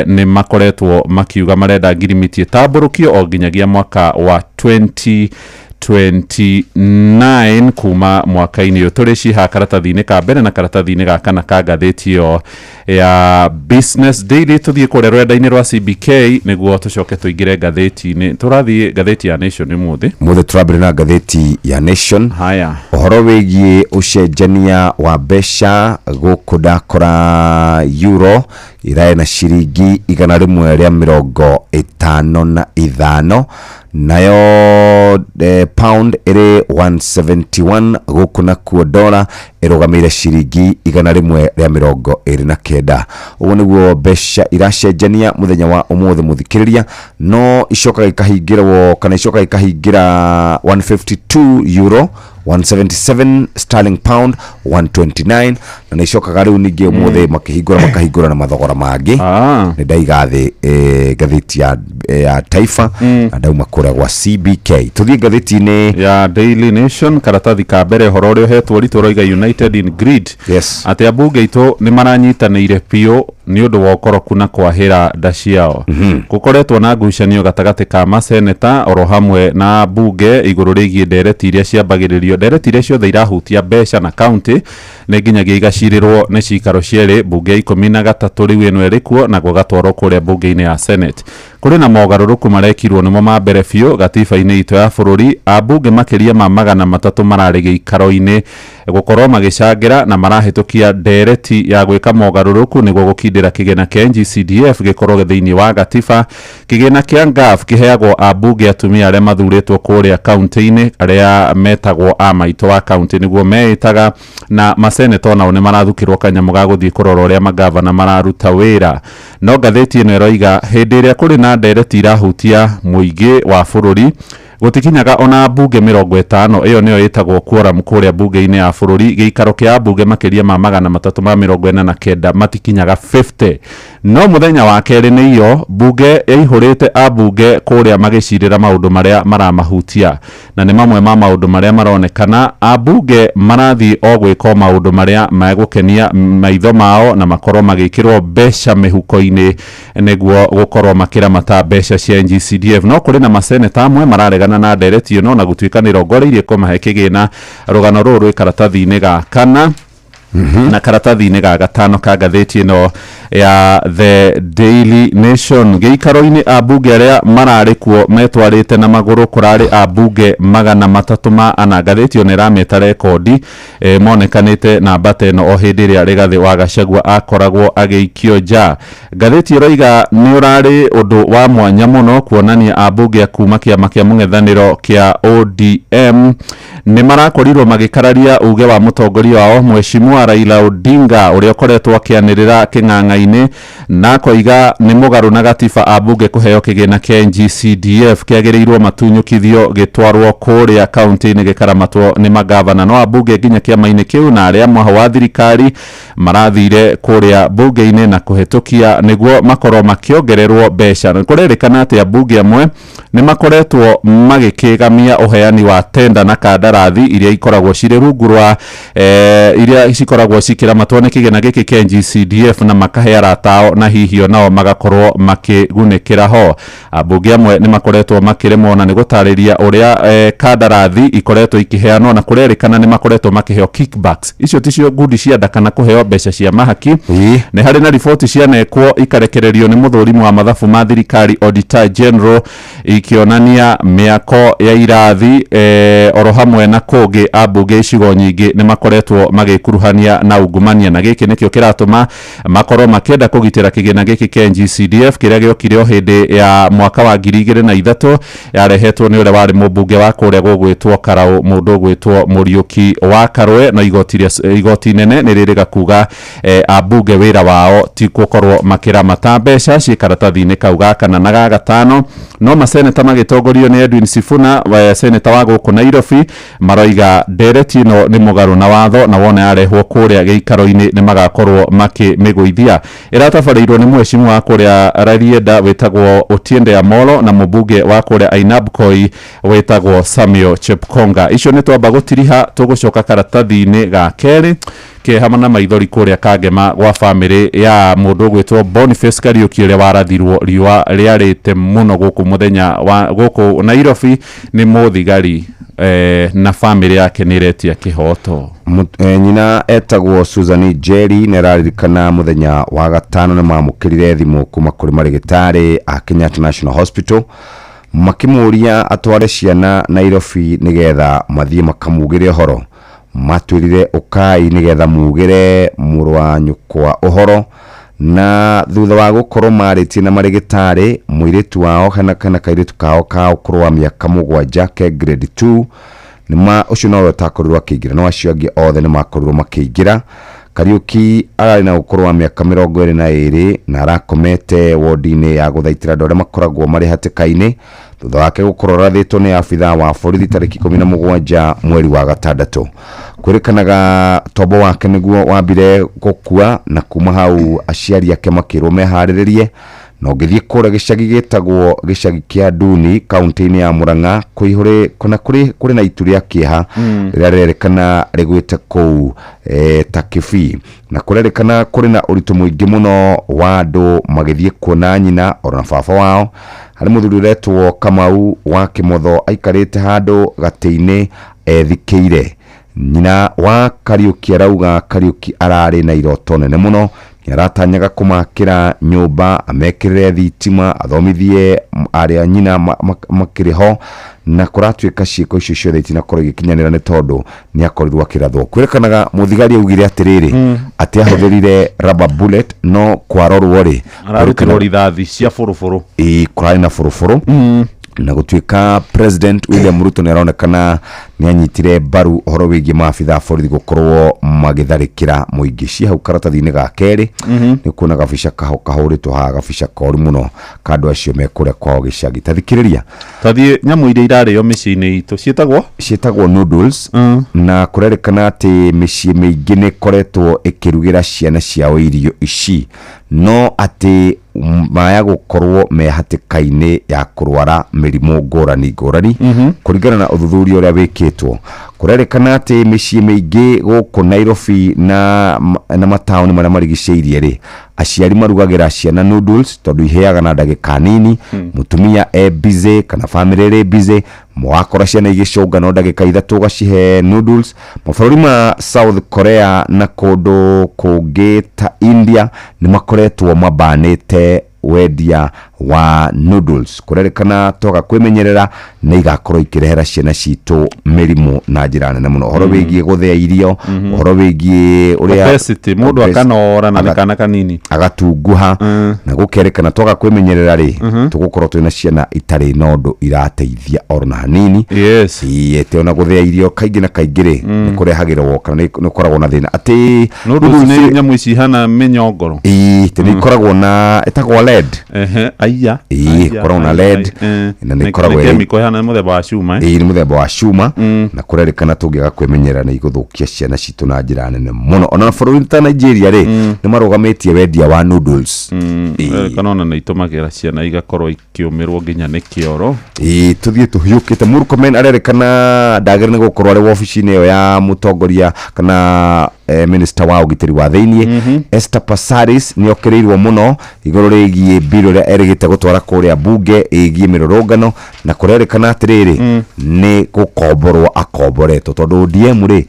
Nĩ makoretwo makiuga marenda ngirimiti ĩtambũrũkio o nginyagia mwaka wa 2029 kuma mwaka-inĩ ũyũ tũrĩ. Ciha karatathi-inĩ ka mbere na karatathi-inĩ ga kana ka ngathĩti ĩyo ya Business Daily. Tũthiĩ kũrĩa rũrenda-inĩ rwa CBK nĩguo tũcoke tũingĩre ngathĩti-inĩ. Tũrathiĩ ngathĩti ya Nation ũmũthĩ. Mũthĩ tũrambĩrĩria na ngathĩti ya Nation. Haya, ũhoro wĩgiĩ ũcenjania wa mbeca gũkũ, ndakora euro iraĩ na ciringi 155, nayo pound ĩrĩ 171 gũkũ, nakuo dola ĩrũgamĩire ciringi 129. Ũguo nĩguo mbeca iracenjania mũthenya wa ũmũthĩ, mũthikĩrĩria. No icokaga ikahingĩrwo kana icokaga ikahingĩra 152 euro, 177 sterling pound, 129, na nĩ icokaga rĩu ningĩ ũmũthĩ makĩhingũra makahingũra na mathogora mangĩ. Nĩ ndaiga thĩ ngathĩti ya Taifa na ndauma kũrĩa gwa CBK. Tũthiĩ ngathĩti-inĩ ya Daily Nation, karatathi ka mbere, ũhoro ũrĩa ũhetwo ũritũ ũroiga "United in Greed", atĩ ambunge aitũ nĩ maranyitanĩire biũ nĩ ũndũ wa ũkoroku na kwahĩra nda ciao. Gũkoretwo na ngucanio gatagatĩ ka maseneta oro hamwe na mbunge igũrũ rĩgiĩ ndereti iria ciambagĩrĩrio, ndereti iria ciothe irahutia mbeca na kaunti nĩ nginyagia igacirĩrwo nĩ cikaro cierĩ, mbunge ya 13 rĩu ĩno ĩrĩ kuo na gũgatwarwo kũrĩa mbunge-inĩ ya Senate. Kũrĩ na mogarũrũku marekirwo nĩmo ma mbere biũ gatiba-inĩ itũ ya bũrũri. Ambunge makĩria ma 300 mararĩ gĩikaro-inĩ gũkorwo magĩcangĩra na marahĩtũkia ndereti ya gwĩka mogarũrũku nĩguo gũkindĩra kĩgĩna kĩa NGCDF gĩkorwo thĩinĩ wa gatiba. Kĩgĩna kĩa NGAAF kĩheagwo ambunge atumia arĩa mathurĩtwo kũrĩa kaunti-inĩ, arĩa metagwo a maitũ wa kaunti nĩguo meĩtaga, na maseneta onao nĩ marathukĩrwo kanyamũ ga gũthiĩ kũrora ũrĩa magavana mararuta wĩra. No ngathĩti ĩno ĩroiga hĩndĩ ĩrĩa kũrĩ na ndereti irahutia mũingĩ wa bũrũri, gũtikinyaga ona mbunge 50. Ĩyo nĩyo ĩtagwo quorum kũrĩa mbunge-inĩ ya bũrũri. Gĩikaro kĩa ambunge makĩria ma 349 matikinyaga 50. No mũthenya wa kerĩ nĩ iyo mbunge yaihũrĩte ambunge kũrĩa magĩcirĩra maũndũ marĩa maramahutia, na nĩ mamwe ma maũndũ marĩa maronekana ambunge marathiĩ o gwĩka o maũndũ marĩa megũkenia maitho mao na makorwo magĩkĩrwo mbeca mĩhuko-inĩ nĩguo gũkorwo makĩramata mbeca cia NGCDF. No kũrĩ na maseneta amwe mararegana na ndereti ĩno na gũtuĩka nĩ ĩrongoreirie kũmahe kĩgĩna. Rũgano rũrũ rwĩ karatathi-inĩ ga kana na karatathi-inĩ ga gatano ka ngathĩti ĩno ya The Daily Nation. Gĩikaro-inĩ ambunge arĩa mararĩ kuo metwarĩte na magũrũ, kũrarĩ ambunge 304. Ngathĩti ĩyo nĩ ĩrameta rekondi monekanĩte namba ta ĩno o hĩndĩ ĩrĩa Rigathĩ wa Gachagua akoragwo agĩikio nja. Ngathĩti ĩroiga nĩ ũrarĩ ũndũ wa mwanya mũno kuonania ambunge a kuma kĩama kĩa mũng'ethanĩro kĩa ODM nĩ marakorirwo magĩkararia uge wa mũtongoria wao Mheshimiwa Raila Odinga, ũrĩa ũkoretwo akĩanĩrĩra kĩng'ang'a-inĩ na akoiga nĩ mũgarũ na gatiba ambunge kũheo kĩgĩna kĩa NGCDF, kĩagĩrĩirwo matunyũkithio gĩtwarwo kũrĩa kaunti-inĩ gĩkaramatwo nĩ magavana. No ambunge nginya kĩama-inĩ kĩu na arĩa mwaho wa thirikari marathire kũrĩa mbunge-inĩ na kũhetũkia nĩguo makorwo makĩongererwo mbeca. Nĩ kũrerĩkana atĩ ambunge amwe nĩ makoretwo magĩkĩgamia ũheani wa tenda na kandarathi iria ikoragwo cirĩ rungu rwa iria cikoragwo cikĩramatwo nĩ kĩgĩna gĩkĩ kĩa NGCDF na makahe arata ao na hihi onao magakorwo makĩgunĩkĩra ho. Ambunge amwe nĩ makoretwo makĩremwo na nĩ gũtarĩria ũrĩa kandarathi ikoretwo ikĩheanwo, na kũrerĩkana nĩ makoretwo makĩheo kickbacks, icio ticio ngundi cia nda kana kũheo mbeca cia mahaki. Nĩ harĩ na riboti cianekwo ikarekererio nĩ mũthũrimu wa mathabu ma thirikari, Auditor General, ikĩonania mĩako ya irathi oro hamwe kũmwe na kũngĩ ambunge icigo nyingĩ nĩ makoretwo magĩkuruhania na ungumania, na gĩkĩ nĩkĩo kĩratũma makorwo makĩenda kũgitĩra kĩgĩna gĩkĩ kĩa NGCDF kĩrĩa gĩokire o hĩndĩ ya mwaka wa 2003, yarehetwo nĩ ũrĩa warĩ mũmbunge wa kũrĩa gũgwĩtwo Karau, mũndũ ũgwĩtwo Mũriũki wa Karwe. No igoti inene nĩ rĩrĩga kuga ambunge wĩra wao ti gũkorwo makĩramata mbeca ciĩ karatathi-inĩ kau ga kana na ga gatano. No maseneta magĩtongorio nĩ Edwin Sifuna wa seneta wa gũkũ Nairobi maroiga ndereti ĩno nĩ mũgarũ na watho, na wona yarehwo kũrĩa gĩikaro-inĩ nĩ magakorwo makĩmĩgũithia. Ĩratabarĩirwo nĩ mheshimiwa wa kũrĩa Rarieda wĩtagwo Otiende Amolo na mũmbunge wa kũrĩa Ainabkoi wĩtagwo Samuel Chepkonga. Icio nĩ twamba gũtiriha, tũgũcoka karatathi-inĩ ga kerĩ. Kĩeha na maithori kũrĩa Kangema gwa bamĩrĩ ya mũndũ ũgwĩtwo Boniface Kariũki ũrĩa warathirwo riũa rĩarĩte mũno gũkũ mũthenya wa gũkũ Nairobi nĩ mũthigari, na bamĩrĩ yake nĩ ĩretia kĩhoto. Nyina etagwo Susan Jerry nĩ araririkana mũthenya wa gatano nĩ mamũkĩrire thimũ kuma kũrĩ marĩgĩtarĩ a Kenyatta National Hospital makĩmũria atware ciana Nairobi nĩgetha mathiĩ makamugĩre ũhoro. Matwĩrire ũkai nĩgetha mugĩre mũrũ wa nyũkwa ũhoro, na thutha wa gũkorwo marĩtie na marĩgĩtarĩ, mũirĩtu wao hena kairĩtu kao ka ũkũrũ wa mĩaka 7 ke grade 2, nĩma ũcio nowe ũtakorirwo akĩingĩra, no acio angĩ othe nĩmakorirwo makĩingĩra. Kariũki ararĩ na ũkũrũ wa mĩaka 22 na arakomete wodi-inĩ ya gũthaitĩra andũ arĩa makoragwo marĩ hatĩka-inĩ thutha wake gũkorwo arathĩtwo nĩ abithaa wa borithi tarĩki 17 mweri wa gatandatũ. Kwĩrĩkanaga tombo wake nĩguo wambire gũkua, na kuma hau aciari ake makĩrwo meharĩrĩrie. Na ũngĩthiĩ kũrĩa gĩcagi gĩtagwo gĩcagi kĩa Nduni kaunti-inĩ ya Murang'a, kũihũrĩ kuna kũrĩ na itu rĩa kĩeha rĩrĩa rĩrerĩkana rĩgwĩte kũu ta Kĩbii, na kũrerĩkana kũrĩ na ũritũ mũingĩ mũno wa andũ magĩthiĩ kuona nyina oro na baba wao. Harĩ mũthuri ũretwo Kamau wa Kĩmotho aikarĩte handũ gatĩ-inĩ ethikĩire. Nyina wa Kariũki arauga Kariũki ararĩ na iroto nene mũno, nĩaratanyaga kũmakĩra nyũmba, amekĩrĩre thitima, athomithie arĩa nyina makĩrĩ ho, na kũratuĩka ciĩko icio ciothe itinakorwo igĩkinyanĩra nĩ tondũ nĩakorirwo akĩrathwo. Kwĩrĩkanaga mũthigari augire atĩrĩrĩ atĩ ahũthĩrire rubber bullet, no kwarorwo rĩ ararutirwo rithathi cia bũrũbũrũ. Ĩĩ, kũrarĩ na bũrũbũrũ. Na gũtuĩka President William Ruto nĩaronekana nĩanyitire mbaru ũhoro wĩgiĩ maabitha a borithi gũkorwo magĩtharĩkĩra mũingĩ. Ci hau karatathi-inĩ ga kerĩ nĩ kuona gabica kaho kahũrĩtwo haha, gabica koru mũno ka andũ acio me kũrĩa kwao gĩcagi. Ta thikĩrĩria. Tathiĩ nyamũ iria irarĩo mĩciĩ-inĩ itũ ciĩtagwo noodles, na kũrerĩkana atĩ mĩciĩ mĩingĩ nĩ ĩkoretwo ĩkĩrugĩra ciana ciao irio ici, no atĩ maya gũkorwo me hatĩka-inĩ ya kũrwara mĩrimũ ngũrani ngũrani. Kũringana na ũthuthuria ũrĩa wĩkĩtwo, kũrerĩkana atĩ mĩciĩ mĩingĩ gũkũ Nairobi na mataũni marĩa marigicĩirie rĩ, aciari marugagĩra ciana noodles tondũ ihĩaga na ndagĩka nini. Mũtumia e busy kana bamĩrĩ ĩrĩ busy, wakora ciana igĩcũnga no ndagĩka 3 ũgacihe noodles. Mabũrũri ma South Korea na kũndũ kũngĩ ta India nĩ makoretwo mabanĩte wendia wa noodles. Kũrerĩkana twaga kwĩmenyerera nĩ igakorwo ikĩrehera ciana citũ mĩrimũ na njĩra nene mũno. Ũhoro wĩgiĩ gũthĩa irio, ũhoro wĩgiĩ ũrĩa obesity, mũndũ akanora na nĩ kana kanini agatunguha, na gũkerĩkana twaga kwĩmenyerera rĩ, tũgũkorwo twĩna ciana itarĩ na ũndũ irateithia oro na hanini. Yes. Ĩĩ, atĩ ona gũthĩa irio kaingĩ na kaingĩ rĩ, nĩ kũrehagĩrwo kana nĩ gũkoragwo na thĩna atĩ noodles nĩ nyamũ ici ihana mĩnyongoro. Ĩĩ, atĩ nĩ ikoragwo na ĩtagwo lead. Ehe, aiya. Ĩĩ, ĩkoragwo na lead na nĩ ĩkoragwo ĩrĩ chemical ihana mũthemba wa cuma. Ĩĩ, nĩ mũthemba wa cuma, na kũrerĩkana tũngĩaga kwĩmenyerera nĩ igũthũkia ciana citũ na njĩra nene mũno. Ona bũrũri ta Nigeria rĩ, nĩ marũgamĩtie wendia wa noodles. Kana ona nĩ itũmagĩra ciana igakorwo ikĩũmĩrwo nginya nĩ kĩoro. Ĩĩ, tũthiĩ tũhiũkĩte. Murkomen arerĩkana ndagĩrĩire nĩ gũkorwo arĩ wabici-inĩ ĩyo ya mũtongoria kana minister wa ũgitĩri wa thĩiniĩ. Esther Passaris nĩ okĩrĩirwo mũno igũrũ rĩgiĩ bill ĩrĩa erĩgĩte Arerĩgĩte gũtwara kũrĩa bunge ĩgiĩ mĩrũrũngano na kũrerĩkana atĩrĩrĩ nĩ gũkomborwo akomboretwo tondũ ODM rĩ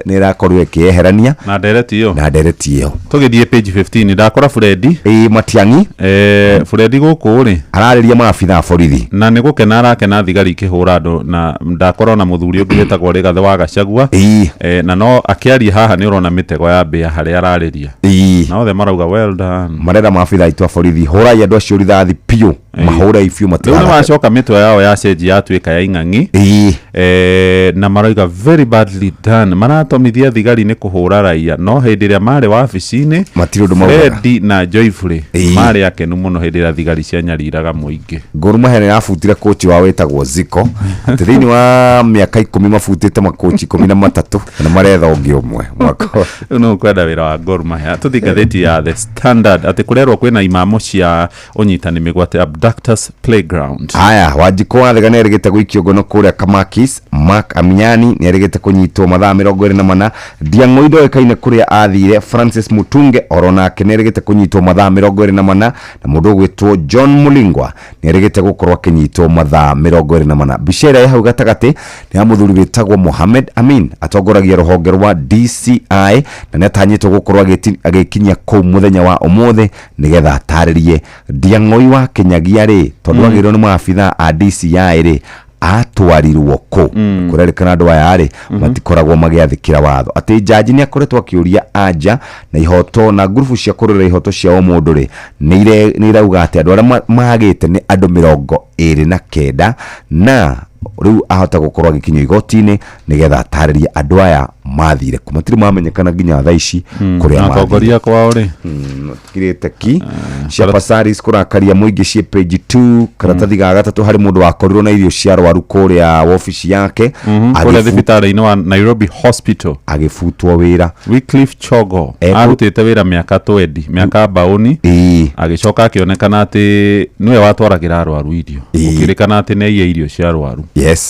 nĩ ĩrakorirwo ĩkĩyeherania na ndereti ĩyo na ndereti ĩyo. Tũgĩthiĩ page 15, ndakora Fred. Ĩĩ, Matiang'i. Fred gũkũ rĩ ararĩria maabitha a borithi na nĩ gũkena arakena thigari ikĩhũra andũ, na ndakora ona mũthuri ũngĩ wĩtagwo Rigathĩ wa Gachagua. Na no akĩaria haha nĩ ũrona mĩtego ya mbĩa harĩa ararĩria na othe marauga well done. Marera maabitha aitũ a borithi, hũrai andũ acio rithathi biũ, mahũrei biũ. Rĩu nĩ matigathake. Wacoka mĩtwe yao ya cenji yatuĩka ya ing'ang'i. Na marauga very badly done, maratomithia thigari nĩ kũhũra raia, no hĩndĩ ĩrĩa marĩ wabici-inĩ matirĩ ũndũ maugaga. Fred na Joyfrey marĩ akenu mũno hĩndĩ ĩrĩa thigari cianyariraga mũingĩ. Gor Mahia nĩ yabutire kochi wao wĩtagwo Ziko, atĩ thĩinĩ wa mĩaka 10 mabutĩte makochi 13 na maretha ũngĩ ũmwe mwaka ũyũ. Rĩu nĩ ũkwenda wĩra wa Gor Mahia. Tũthiĩ ngathĩti ya The Standard, atĩ kũrerwo kwĩna imamo cia ũnyitani mĩgwate, abductors playground. Haya, Wanjikũ wa Thega nĩ erĩgĩte gũikio ngono kũrĩa Kamakis. Mark Amiani nĩ erĩgĩte kũnyitwo mathaa 24. Ndiang'oi ndoĩkaine kũrĩa athire. Francis Mutunge oro nake nĩ erĩgĩte kũnyitwo mathaa 24, na mũndũ ũgwĩtwo John Mulingwa nĩ erĩgĩte gũkorwo akĩnyitwo mathaa 24. Mbica ĩrĩa ĩ hau gatagatĩ nĩ ya mũthuri wĩtagwo Mohamed Amin, atongoragia rũhonge rwa DCI, na nĩ atanyĩtwo gũkorwo agĩkinyia kũu mũthenya wa ũmũthĩ nĩgetha atarĩrie Ndiang'oi wa Kinyagia rĩ, tondũ agĩrĩirwo nĩ maabitha a DCI rĩ, atwarirwo kũ. Kũrerĩkana andũ aya rĩ matikoragwo magĩathĩkĩra watho, atĩ njaji nĩ akoretwo akĩũria anja na ihoto na ngurubu cia kũrũĩrĩra ihoto cia ũmũndũ rĩ nĩ irauga atĩ andũ arĩa magĩte nĩ andũ 29, na rĩu ahota gũkorwo agĩkinyio igoti-inĩ nĩgetha atarĩrie andũ aya mathire kũ, matirĩ mamenyekana nginya thaa ici kũrĩa Na mathire. atongoria kwao rĩ Kirĩte ki cia Pasaris kũrakaria mũingĩ ciĩ page 2, karatathi ga gatatũ, harĩ mũndũ wakorirwo na irio cia arwaru kũrĩa wobici yake kũrĩa thibitarĩ-inĩ wa Nairobi Hospital agĩbutwo wĩra. Wycliffe Chogo arutĩte wĩra mĩaka 20, mĩaka mbaũni, agĩcoka akĩonekana atĩ nĩwe watwaragĩra arwaru irio, gũkĩrĩkana atĩ nĩ aiya irio cia arwaru.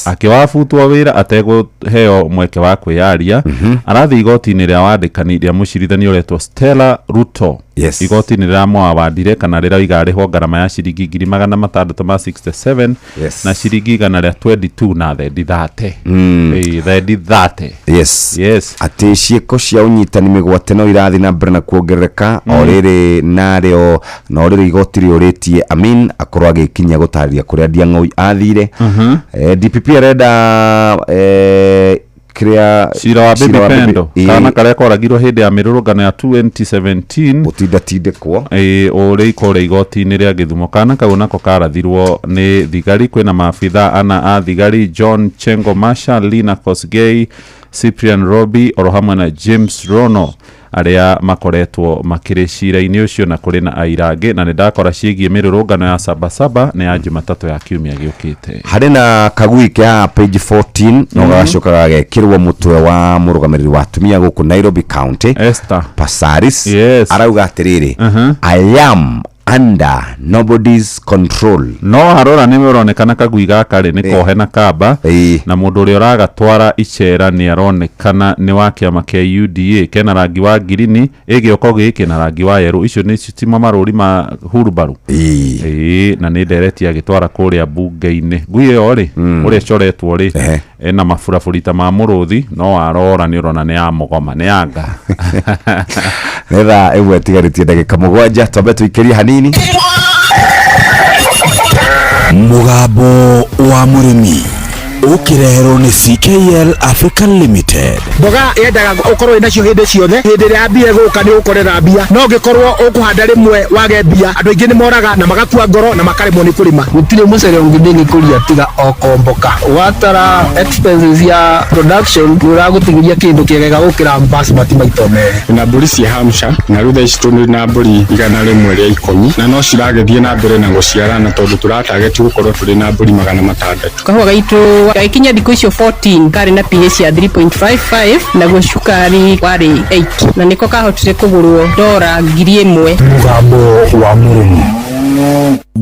Akĩwabutwo wĩra ategũheo mweke wa kwĩyaria. Arathiĩ igoti-inĩ rĩa wandĩkani rĩa mũcirithania ũretwo Stella Ruto. Igoti-inĩ rĩramũawandire kana rĩrauga arĩhwo ngarama ya ciringi 667,000 na ciringi 122 na thendi 30. Ĩĩ, thendi 30. Atĩ ciĩko cia ũnyitani mĩgwate no irathiĩ na mbere na kuongerereka o rĩrĩ narĩo na o rĩrĩ igoti rĩũrĩtie Amin akorwo agĩkinyia gũtarĩria kũrĩa Ndiang'oi athire. DPP arenda kĩrĩa cira wa Baby Pendo, kana karĩa koragirwo hĩndĩ ya mĩrũrũngano ya 2017 gũtindatindĩkwo. Ĩĩ, ũrĩ kũrĩa igoti-inĩ rĩa Gĩthumo, kana kau nako karathirwo nĩ thigari. Kwĩna maabitha ana a thigari, John Chengo Masha, Lina Kosgei, Cyprian Robi oro hamwe na James Rono, arĩa makoretwo makĩrĩ cira-inĩ ũcio, na kũrĩ na aira angĩ. Na nĩ ndakora ciĩgiĩ mĩrũrũngano ya Sabasaba nĩ ya Jumatatũ ya kiumia gĩũkĩte. Harĩ na kagui ke haha page 14 no gagacoka gagekĩrwo mũtwe wa mũrũgamĩrĩri wa atumia gũkũ Nairobi County. Esther Pasaris arauga atĩrĩrĩ, "I am under nobody's control." No harora nĩ ũronekana kagui gaka rĩ nĩ kohe na kamba, na mũndũ ũrĩa ũragatwara icera nĩ aronekana nĩ wa kĩama kĩa UDA. Kena rangi wa ngirini, ĩ gĩoko gĩkĩ na rangi wa yerũ, icio nĩ timo marũri ma hurubaru. Ĩĩ, na nĩ ndereti agĩtwara kũrĩa bunge-inĩ ngui ĩyo rĩ, ũrĩa ĩcoretwo rĩ, ĩna maburaburi ta ma mũrũthi, no warora nĩ ũrona nĩ ya mũgoma, nĩ yanga. Nĩ thaa 1 ĩtigarĩtie ndagĩka 7, twambe tũikĩrie hanini. Mũgambo wa mũrĩmi ũkĩreherwo nĩ CKL Africa Limited. Mboga yendaga ũkorwo wĩ nacio hĩndĩ ciothe, hĩndĩ ĩrĩa mbia ĩgũka nĩ ũgũkorera mbia, no ũngĩkorwo ũkũhanda rĩmwe wage mbia, andũ aingĩ nĩ moraga na magakua ngoro na makaremwo nĩ kũrĩma. Gũtirĩ mũcere ũngĩ ndĩngĩkũria tiga o komboka. Watara expenses ya production nĩ ũragũtigĩria kĩndũ kĩega gũkĩra basmati maita merĩ. Na mbũri cia Hampshire, na rĩu thaa ici tũrĩ na mbũri 110 na no ciragĩthiĩ na mbere na gũciarana tondũ tũratageti gũkorwo tũrĩ na mbũri 600. Kahũa gaitũ gagĩkinya thikũ icio 14 karĩ na pH ya 3.55, naguo cukari warĩ 8, na nĩko kahotire kũgũrwo dora 1000. Mũgambo wa mũrĩmi.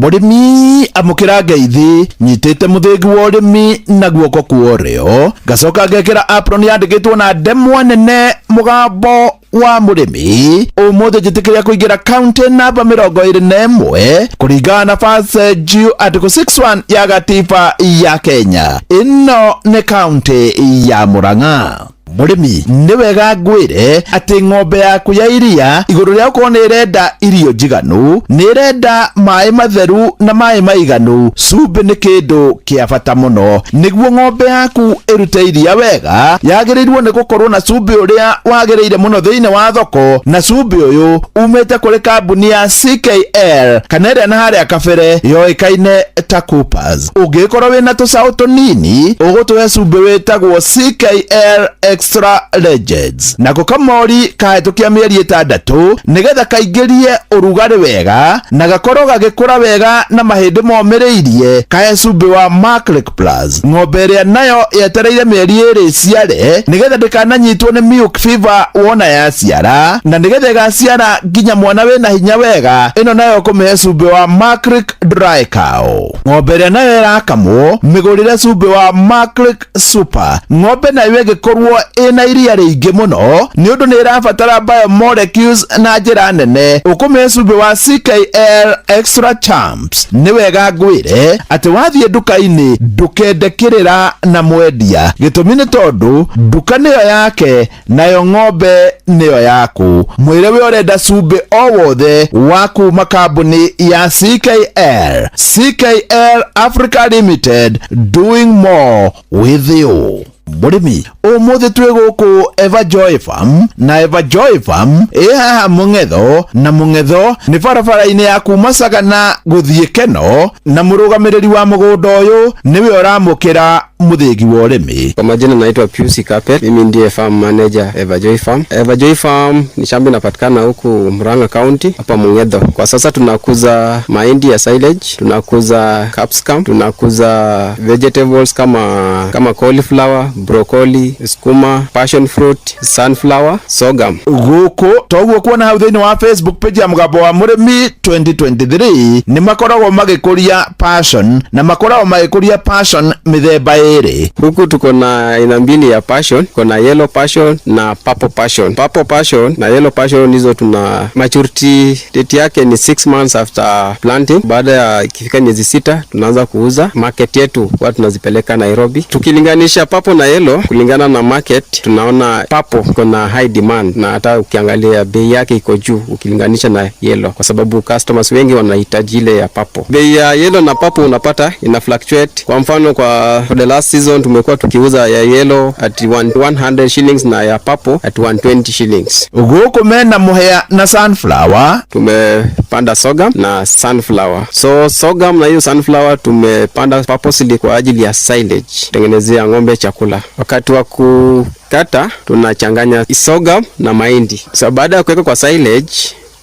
Mũrĩmi amũkĩra ngeithi nyitĩte mũthĩgi wa ũrĩmi na guoko kwa ũrĩo, ngacoka ngekĩra apron yandĩkĩtwo na ndemwa nene mũgambo wa mũrĩmi. Ũmũthĩ njĩtĩkĩria kũingĩra kaunti namba 21 kũringana na First Due Article 61 ya gatiba ya Kenya. Ĩno nĩ kaunti ya Murang'a. Mũrĩmi, nĩ wega ngwĩre atĩ ng'ombe yaku ya iria igũrũ rĩa gũkorwo nĩ ĩrenda irio njiganu, nĩ ĩrenda maĩ matheru na maĩ maiganu. Cumbĩ nĩ kĩndũ kĩa bata mũno. Nĩguo ng'ombe yaku ĩrute iria wega, yagĩrĩirwo nĩ gũkorwo na cumbĩ ũrĩa wagĩrĩire mũno thĩinĩ wa thoko, na cumbĩ ũyũ umĩte kũrĩ kambuni ya CKL kana ĩrĩa na harĩa kabere yoĩkaine ta Coopers. Ũngĩkorwo wĩna tũcaũ tũnini, ũgũtũhe cumbĩ wĩtagwo CKL Extra Legends. Nako kamori kahĩtũkia mĩeri 6 nĩgetha kaingĩrie ũrugarĩ wega na gakorwo gagĩkũra wega na mahĩndĩ momĩrĩirie, kahe cumbĩ wa Maclick Plus. Ng'ombe ĩrĩa nayo yetereire mĩeri 2 ĩciare nĩgetha ndĩkananyitwo nĩ milk fever wona yaciara, na nĩgetha ĩgaciara nginya mwana wĩna hinya wega, ĩno nayo kũmĩhe cumbĩ wa Maclick Dry Cow. Ng'ombe ĩrĩa nayo ĩrakamwo mĩgũrĩre cumbĩ wa Maclick Super. Ng'ombe nayo ĩngĩkorwo ĩna iria rĩingĩ mũno nĩ ũndũ nĩ ĩrabatara biomolecules na njĩra nene, ũkũmĩhe cumbĩ wa CKL Extra Champs. Nĩ wega ngwĩre atĩ wathiĩ nduka-inĩ ndũkende kĩrĩra na mwendia, gĩtũmi nĩ tondũ nduka nĩyo yake nayo ng'ombe nĩyo yaku. Mwĩre we ũrenda cumbĩ o wothe wa kuma kambuni ya CKL. CKL Africa Limited, doing more with you. Mũrĩmi, ũmũthĩ twĩ gũkũ Everjoy Farm, na Everjoy Farm ĩ haha Mũng'etho, na Mũng'etho nĩ barabara-inĩ ya kuma Sagana gũthiĩ Keno, na mũrũgamĩrĩri wa mũgũnda ũyũ nĩwe ũramũkĩra mũthĩgi wa ũrĩmi. Kwa majina naitwa Pius Kapel, mimi ndiye farm manager Everjoy Farm. Everjoy Farm ni shamba inapatikana huku Murang'a County hapa Mung'etho. Kwa sasa tunakuza mahindi ya silage, tunakuza capsicum, tunakuza vegetables kama cauliflower, broccoli, sukuma, passion fruit, sunflower, sorghum. Gũkũ toguo kuona hau thĩinĩ wa Facebook page ya mũgambo wa mũrĩmi 2023 nĩ makoragwo magĩkũria passion, na makoragwo magĩkũria passion mĩthemba ĩrĩ. Huku tuko na aina mbili ya passion, kuna yellow passion na purple passion. Purple passion na yellow passion hizo tuna maturity date yake ni 6 months after planting. Baada ya ikifika miezi 6 tunaanza kuuza. Market yetu huwa tunazipeleka Nairobi. Tukilinganisha purple na yellow kulingana na market, tunaona purple kuna high demand, na hata ukiangalia bei yake iko juu ukilinganisha na yellow, kwa sababu customers wengi wanahitaji ile ya purple. Bei ya yellow na purple unapata ina fluctuate. Kwa mfano kwa for the last season tumekuwa tukiuza ya yellow at 100 shillings na ya purple at 120 shillings. Gũkũ mena mũhĩa na sunflower. Tumepanda sorghum na sunflower. So sorghum na hiyo sunflower tumepanda purposely kwa ajili ya silage, tengenezea ng'ombe chakula. Wakati wa kukata tunachanganya sorghum na mahindi. So baada ya kuweka kwa silage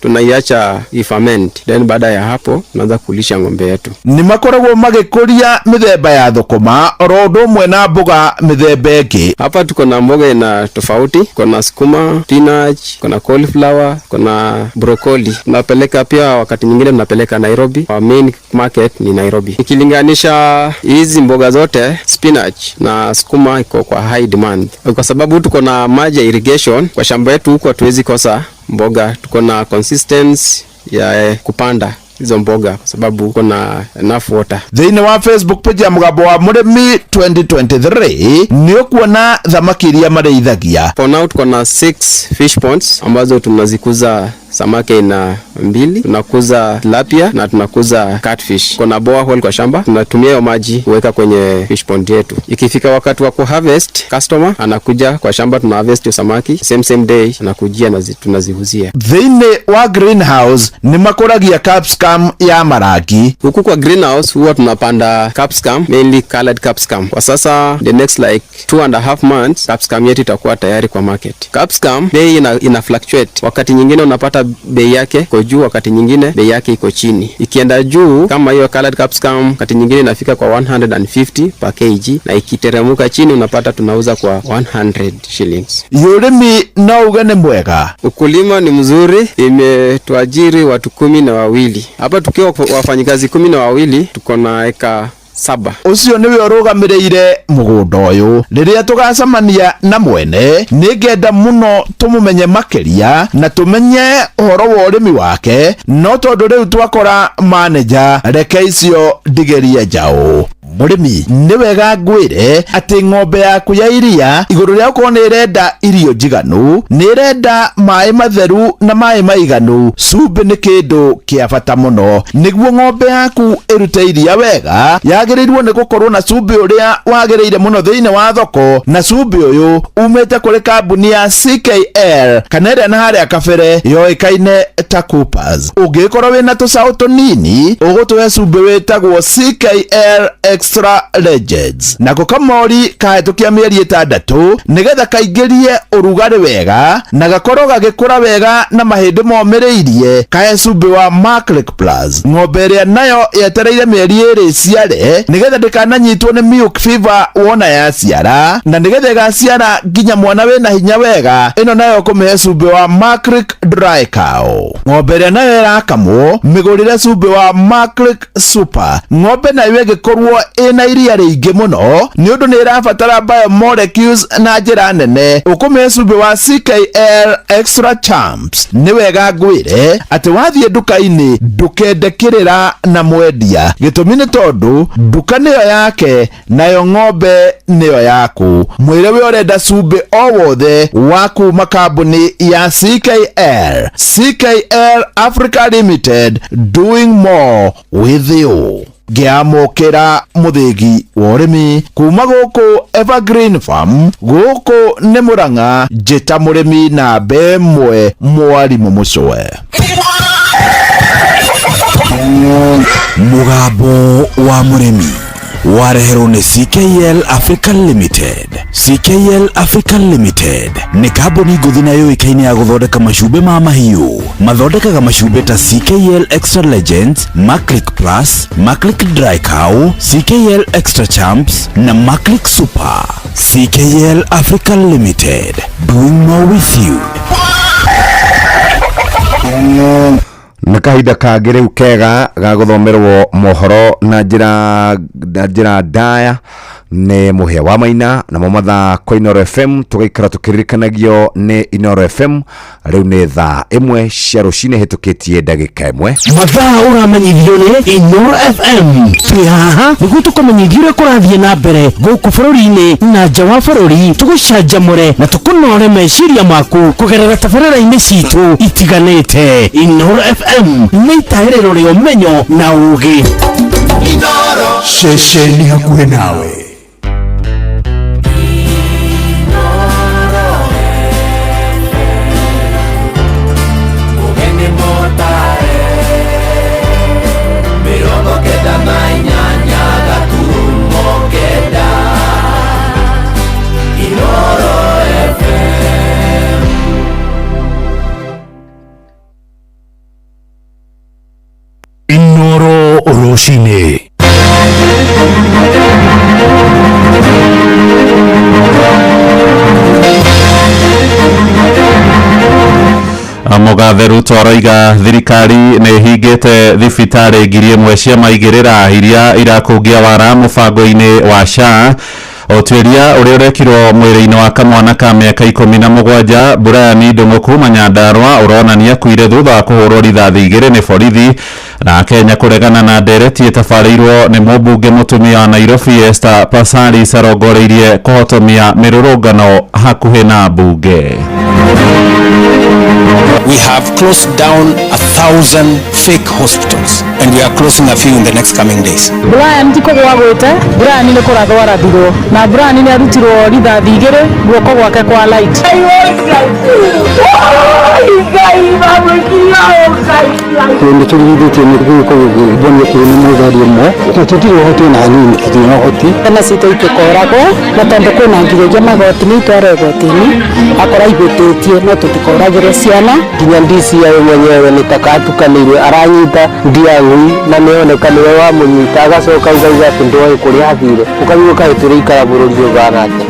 tunaiacha iferment, then baada ya hapo tunaanza kulisha ng'ombe yetu. Nĩ makoragwo magĩkũria mĩthemba ya thũkũma oro ũndũ ũmwe na mboga mĩthemba ĩngĩ. Hapa tuko na mboga ina tofauti, kuna sukuma, spinach, kuna cauliflower, kuna broccoli. Tunapeleka pia wakati nyingine tunapeleka Nairobi. Our main market ni Nairobi. Ikilinganisha hizi mboga zote, spinach na sukuma iko kwa high demand. Kwa sababu tuko na maji ya irrigation kwa shamba yetu huko, hatuwezi kosa mboga. Tuko na consistency ya kupanda hizo mboga kwa sababu kuna enough water. Thĩinĩ wa Facebook page ya mũgambo wa mũrĩmi 2023 nĩ ũkuona thamaki iria marĩithagia. For now tuko na 6 fish ponds ambazo tunazikuza samaki aina mbili, tunakuza tilapia na tunakuza catfish. Kuna borehole kwa shamba, tunatumia hiyo maji kuweka kwenye fish pond yetu. Ikifika wakati wa kuharvest, customer anakuja kwa shamba, tuna harvest hiyo samaki same day anakujia na tunaziuzia. Thĩinĩ wa greenhouse nĩ makũragia capsicum ya marangi. Huku kwa greenhouse huwa tunapanda capsicum, mainly colored capsicum. Kwa sasa the next like 2.5 months capsicum yetu itakuwa tayari kwa market. Capsicum bei ina fluctuate. Wakati nyingine unapata unapata bei yake iko juu, wakati nyingine bei yake iko chini. Ikienda juu kama hiyo colored capsicum, wakati nyingine inafika kwa 150 per kg, na ikiteremuka chini unapata tunauza kwa 100 shillings. Ũrĩmi no uge nĩ mwega. Ukulima ni mzuri, imetuajiri watu 12 hapa. Tukiwa wafanyikazi 12 tuko na eka 7. Ũcio nĩwe ũrũgamĩrĩire mũgũnda ũyũ. Rĩrĩa tũgacemania na mwene, nĩngenda mũno tũmũmenye makĩria na tũmenye ũhoro wa ũrĩmi wake, no tondũ rĩu twakora manager, reke icio ndigerie njaũ. Mũrĩmi, nĩ wega ngwĩre atĩ ng'ombe yaku ya iria igũrũ rĩa gũkorwo nĩ ĩrenda irio njiganu, nĩ ĩrenda maĩ matheru na maĩ maiganu. Cumbĩ nĩ kĩndũ kĩa bata mũno. Nĩguo ng'ombe yaku ĩrute iria wega, yagĩrĩirwo nĩ gũkorwo na cumbĩ ũrĩa wagĩrĩire mũno thĩinĩ wa thoko, na cumbĩ ũyũ umĩte kũrĩ kambuni ya CKL kana ĩrĩa na harĩa kabere yoĩkaine ta Coopers. Ũngĩkorwo wĩna tũcaũ tũnini, ũgũtũhe cumbĩ wĩtagwo CKL Extra Legends. Nako kamori kahĩtũkia mĩeri 6 nĩgetha kaingĩrie ũrugarĩ wega na gakorwo gagĩkũra wega na mahĩndĩ momĩrĩirie, kahe cumbĩ wa Maclick Plus. Ng'ombe ĩrĩa nayo yetereire mĩeri 2 ĩciare nĩgetha ndĩkananyitwo nĩ milk fever wona yaciara, na nĩgetha ĩgaciara nginya mwana wĩna hinya wega, ĩno nayo kũmĩhe cumbĩ wa Maclick Dry Cow. Ng'ombe ĩrĩa nayo ĩrakamwo, mĩgũrĩre cumbĩ wa Maclick Super. Ng'ombe nayo ĩngĩkorwo ĩna iria rĩingĩ mũno nĩ ũndũ nĩ ĩrabatara biomolecules na njĩra nene, ũkũmĩhe cumbĩ wa CKL Extra Champs. Nĩ wega ngwĩre atĩ wathiĩ nduka-inĩ ndũkende kĩrĩra na mwendia, gĩtũmi nĩ tondũ nduka nĩyo yake nayo ng'ombe nĩyo yaku. Mwĩre we ũrenda cumbĩ o wothe wa kuma kambuni ya CKL. CKL Africa Limited, doing more with you. Ngĩamũkĩra mũthĩgi wa ũrĩmi kuma gũkũ Evergreen Farm, gũkũ nĩ Mũrang'a, njĩta mũrĩmi namba 1 mwarimũ Mũcwe. Mũgambo wa mũrĩmi wareherwo nĩ CKL Africa Limited. CKL Africa Limited nĩ kambuni ngũthi na yũĩkaine ya gũthondeka macumbĩ ma mahiũ. Mathondekaga macumbĩ ta CKL Extra Legends, Maclick Plus, Maclick Dry Cow, CKL Extra Champs na Maclick Super. CKL Africa Limited, doing more with you. Nĩ kahinda kangĩ rĩu kega ga gũthomerwo mohoro na njĩra ndaya nĩ Mũhĩa wa Maina, namo mathaa kwa Inooro FM tũgaikara tũkĩririkanagio nĩ Inooro FM. Rĩu nĩ thaa 1 cia rũcinĩ hĩtũkĩtie ndagĩka 1. Mathaa ũramenyithio nĩ Inooro FM. Twĩ haha nĩguo tũkũmenyithie ũrĩa kũrathiĩ na mbere gũkũ bũrũri-inĩ na nja wa bũrũri, tũgũcanjamũre na tũkũnore meciria maku kũgerera tabarĩra-inĩ citũ itiganĩte. Inooro FM nĩ itahĩrĩro rĩa ũmenyo na ũũgĩ. Ceceni hakuhĩ nawe. Inooro rũcinĩ. Mũgathe Ruto aroiga thirikari nĩ ĩhingĩte thibitarĩ 1000 cia maigĩrĩra iria irakũngia wara mũbango-inĩ wa SHA. Ũtuĩria ũrĩa ũrekirwo mwĩrĩ-inĩ wa kamwana ka mĩaka 17 Brian Ndung'u kuma Nyandarua ũronania akuire thutha wa kũhũrwo rithathi 2 nĩ borithi. Na Kenya kũregana na ndereti ĩtabarĩirwo nĩ mũmbunge mũtumia wa Nairobi Esther Passaris arongoreirie kũhotomia mĩrũrũngano hakuhĩ na mbunge. We have closed down 1,000 fake hospitals and we are closing a few in the next coming days. Brian ti kũgwa gwĩte, Brian nĩ kũrathwo arathirwo na Brian nĩ arutirwo rithathi 2 guoko gwake kwa light. Nĩ tũrigithĩtio nĩ gĩko gĩkĩ kĩrĩ nĩ mũtheri ũmwe na tũtirĩ ũhoti ona hanini, tũtirĩ na ũhoti. Ciana citũ itikoragwo na tondũ kwĩna nginyagia magoti-inĩ itwarwo igoti-inĩ akorwo ihĩtĩtie no tũtikoragĩre ciana. Nginya DCI mwenyewe nĩ ta katukanĩirwe aranyita Ndiang'ui na nĩoneka nĩwe wamũnyita agacoka ukauga atĩ ndoĩ kũrĩa athire ũkaigua kaĩ tũrĩikara bũrũri ũhana atĩa.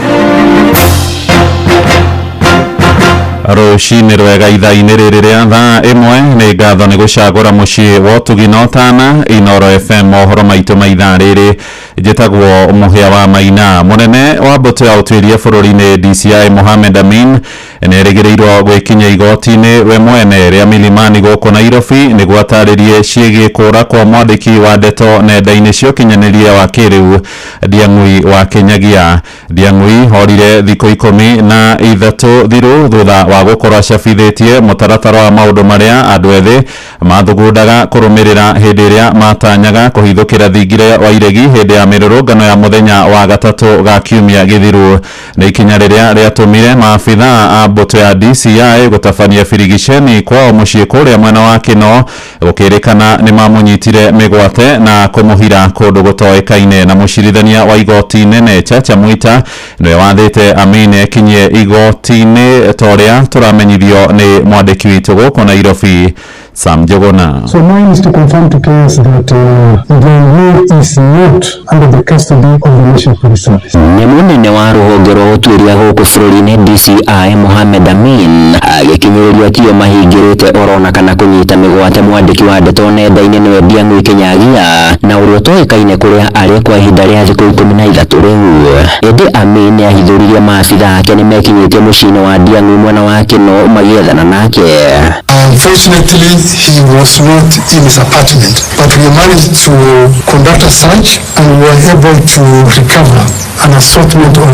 Rũcinĩ rwega ithaa-inĩ rĩrĩ rĩa thaa 1 nĩ ngatho nĩ gũcagũra mũciĩ wa ũtugi na ũtana Inoro FM mohoro maitũ ma ithaa rĩrĩ. Njĩtagwo Mũhĩa wa Maina. Mũnene wa mbũtũ ya ũtuĩria bũrũri-inĩ DCI Mohamed Amin nĩerĩgĩrĩirwo gwĩkinyia igoti-inĩ we mwene rĩa Milimani gũkũ Nairobi nĩguo atarĩrie ciĩgiĩ kũra kwa mwandĩki wa ndeto nenda-inĩ cia ũkinyanĩria wa kĩrĩu Ndiang'ui wa Kinyagia. Ndiang'ui orire thikũ 13 thiru thutha wa gũkorwo acabithĩtie mũtaratara wa maũndũ marĩa andũ ethĩ mathugundaga kũrũmĩrĩra hĩndĩ ĩrĩa matanyaga kũhithũkĩra thingira wa iregi hĩndĩ ya mĩrũrũngano ya mũthenya wa gatatũ ga kiumia gĩthiru. Nĩ ikinya rĩrĩa rĩatũmire maabithaa a mbũtũ ya DCI gũtabania birigiceni kwao mũciĩ kũrĩa mwena wa Kĩno gũkĩrĩkana nĩ mamũnyitire mĩgwate na kũmũhira kũndũ gũtoĩkaine. Na mũcirithania wa igoti nene Chacha Mwita nĩwe wathĩte Amin ekinyie igoti-inĩ ta ũrĩa tũramenyithio nĩ mwandĩki witũ gũkũ Nairobi Sam Njuguna. So mine is to confirm to Kenyans that the is not under the custody of the National Police Service. Nĩ mũnene wa rũhonge rwa ũtuĩria gũkũ bũrũri-inĩ DCI Mohamed Amin agĩkinyĩrĩrio tio mahingĩrĩte orona kana kũnyita mĩgwate mwandĩki wa ndeto nenda-inĩ nĩwe Ndiang'ui Kinyagia na ũrĩa ũtoĩkaine kũrĩa arĩ kwa ihinda rĩa thikũ 13 rĩu. Ĩndĩ Amin nĩahithũririe maabitha ake nĩmekinyĩtie mũciĩ-inĩ wa Ndiang'ui mwena wa Kĩno magĩethana nake. Unfortunately, he was not in his apartment, but we managed to conduct a search and we were able to recover an assortment of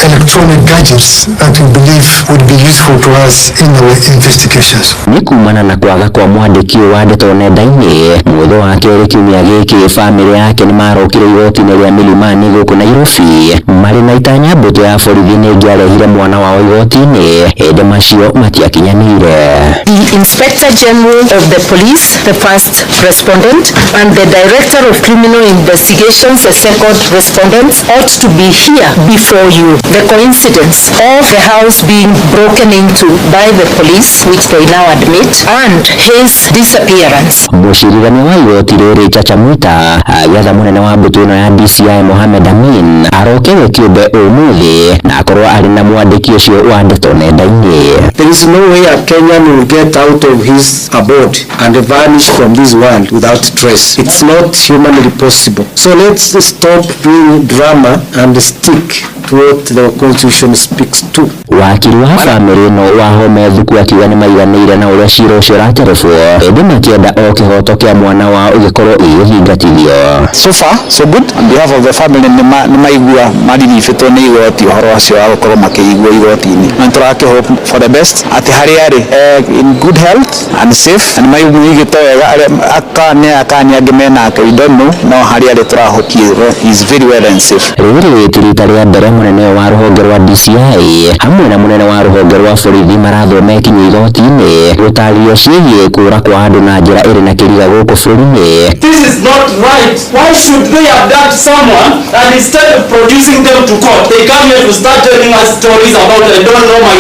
electronic gadgets that we believe would be useful to us in our investigations. Nĩ kumana na kwaga kwa mwandĩki ũyũ wa ndeto nenda-inĩ mũthĩ wa kerĩ kiumia gĩkĩ bamĩrĩ yake nĩmarokire igoti-inĩ rĩa Milimani gũkũ Nairobi marĩ na itanya mbũtũ ya borithi nĩngĩarehire mwana wao igoti-inĩ ĩndĩ macio matiakinyanĩire. The Inspector General of the Police, the first respondent, and the Director of Criminal Investigations, the second respondent, ought to be here before you. The coincidence of the house being broken into by the police, which they now admit, and his disappearance. Mũcirithania wa igoti rĩrĩ Chacha Mwita agĩatha mũnene wa mbũtũ ĩno ya DCI Mohamed Amin aroke we kĩũmbe ũmũthĩ na akorwo arĩ na mwandĩki ũcio wa ndeto nenda-inĩ. There is no way a Kenyan will get out of his abode and vanish from this world without trace. It's not humanly possible. So let's stop doing drama and stick to what the constitution speaks to. Wakiri wa bamĩrĩ ĩno wa Home Thuku akiuga nĩmaiganĩire na ũrĩa cira ũcio ũraterebwo ĩndĩ makĩenda o kĩhoto kĩa mwana wao gĩkorwo gĩgĩthingatithio. So far so good. On behalf of the family nĩmaigua mariribĩtwo nĩ igoti ũhoro ũcio wa gũkorwo makĩigua igoti-inĩ na nĩtũrakĩ hope for the best atĩ harĩa arĩ in good health and safe na nĩmaiguĩte wega arĩa akani angĩ menake we don't know no harĩa arĩ tũrahokie he is very well and safe. Rĩrĩ ti rita rĩa mbere mũnene wa rũhonge rwa DCI hamwe na mũnene wa rũhonge rwa borithi marathwo mekinyio igoti-inĩ gũtarĩrio ciĩgiĩ kũra kwa andũ na njĩra ĩrĩ na kĩriga gũkũ bũrũri-inĩ. This is not right. Why should they abduct someone and instead of producing them to court, they come here to start telling us stories about I don't know my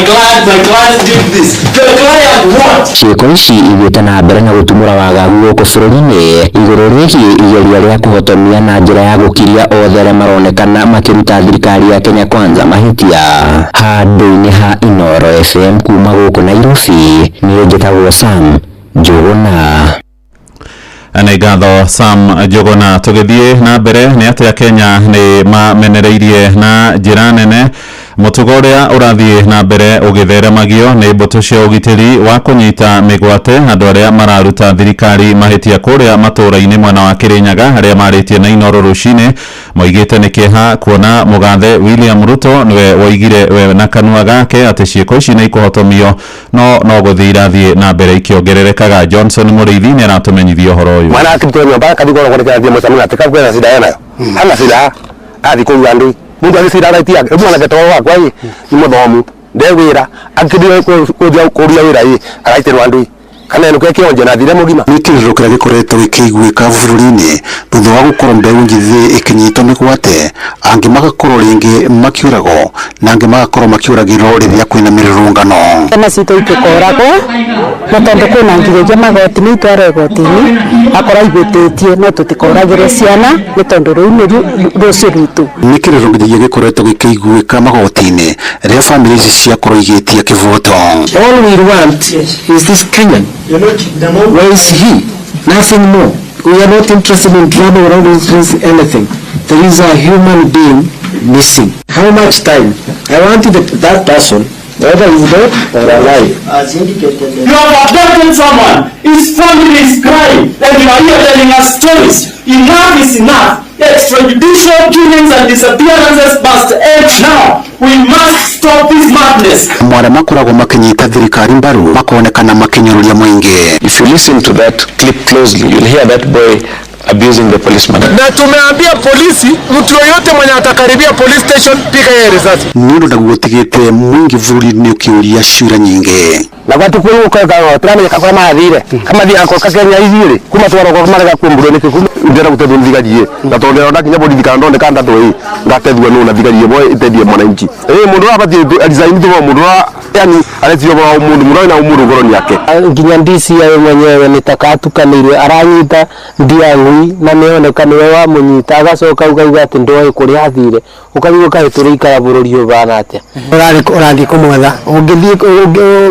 client did this. The client what? Ciĩko ici ithiĩte na mbere na gũtumũra wagagu gũkũ bũrũri-inĩ igũrũ rĩgiĩ igeria rĩa kũhotomia na njĩra ya gũkiria othe arĩa maronekana makĩruta thirikari ya Kenya Kwanza mahĩtia. Handũ-inĩ ha Inoro FM kuma gũkũ Nairobi, niĩ njĩtagwo Sam Njuguna. Nĩ ngatho Sam Njuguna. Tũgĩthiĩ na mbere nĩ atĩa Kenya nĩ mamenereirie na njĩra nene mũtugo ũrĩa ũrathiĩ na mbere ũgĩtheremagio nĩ mbũtũ cia ũgitĩri wa kũnyita mĩgwate andũ arĩa mararuta thirikari mahĩtia kũrĩa matũũra-inĩ mwena wa Kĩrĩnyaga arĩa marĩtie na Inoro rũcinĩ moigĩte nĩ kĩeha kuona mũgathe William Ruto nĩwe woigire we na kanua gake atĩ ciĩko ici nĩ ikũhotomio no gũthiĩ irathiĩ na mbere ikĩongererekaga. Johnson Mũrĩithi nĩ aratũmenyithia ũhoro ũyũ. Mwana akĩrutwo nyũmba akathiĩ kũrogwo nĩ kĩrathiĩ mũcamani atĩ kakwĩna cida enayo hana cida athiĩ kũu andũ mundu agicira right yake mwanake to wakwa ĩ ni muthomu nde wira akithire kuria wira ĩ agaitirwo andu Kana enuke kionje na thire mugima. Nĩ kĩrĩro kĩrĩa gĩkoretwo gĩkĩiguĩka bũrũri-inĩ thutha wa gũkorwo mbeũ njĩthĩ ĩkĩnyitwo mĩgwate, angĩ magakorwo rĩngĩ makĩũragwo na angĩ magakorwo makĩũragĩrwo rĩrĩa kwĩna mĩrũrũngano. Ciana citũ itĩkoragwo na tondũ kwĩna nginyagia magoti-inĩ itwarwo igoti-inĩ akorwo aihĩtĩtie no tũtikoragĩre ciana nĩ tondũ rũu nĩ rũciũ rwitũ. Nĩ kĩrĩro nginyagia gĩkoretwo gĩkĩiguĩka magoti-inĩ rĩrĩa bamĩrĩ ici ciakorwo igĩtia kĩboto. All we want is this Kenyan. Where is he? Nothing more. We are not interested in drama, we are not interested in anything. There is a human being missing. How much time? I want that person, whether he's dead or alive. As indicated. You have abducted someone. His family is crying, and you are here telling us stories. Enough is enough. Extrajudicial killings and disappearances must end now. We must stop this madness. Mwana makoragwo makinyita thirikari mbaru makonekana makinyururia mwingi. If you listen to that clip closely, you'll hear that boy abusing the policeman. Na tumeambia polisi, mtu yoyote mwenye atakaribia police station, piga yeye risasi. Nĩ ũndũ naguo ũtigĩte mwingi bũrũri-inĩ ũkĩũria ciũria nyingĩ. Na gwatu kuri ukaga turamenye kakora mathire kama thia ko kakenya ithire kuma twara ko marega kumburo ni kuma ndira gutethwo thigari na tondu ndona kinya borithi kana ndoneka ndatũ ĩ ngatethwo no na thigari ĩmwe ĩteithie mwananchi ĩ mundu abatie resign tu mundu yani aretio ba mundu mundu na mundu ngoro yake. Nginya DCI mwenyewe nĩ takatukanĩirwe aranyita ndiang'ui na nĩoneka nĩwe wamũnyita agacoka ukauga atĩ ndoĩ kũrĩa athire ũkaigua kaĩ tũrĩikara bũrũri ũbana atĩa. Ũrathiĩ kũmwetha ũngĩthiĩ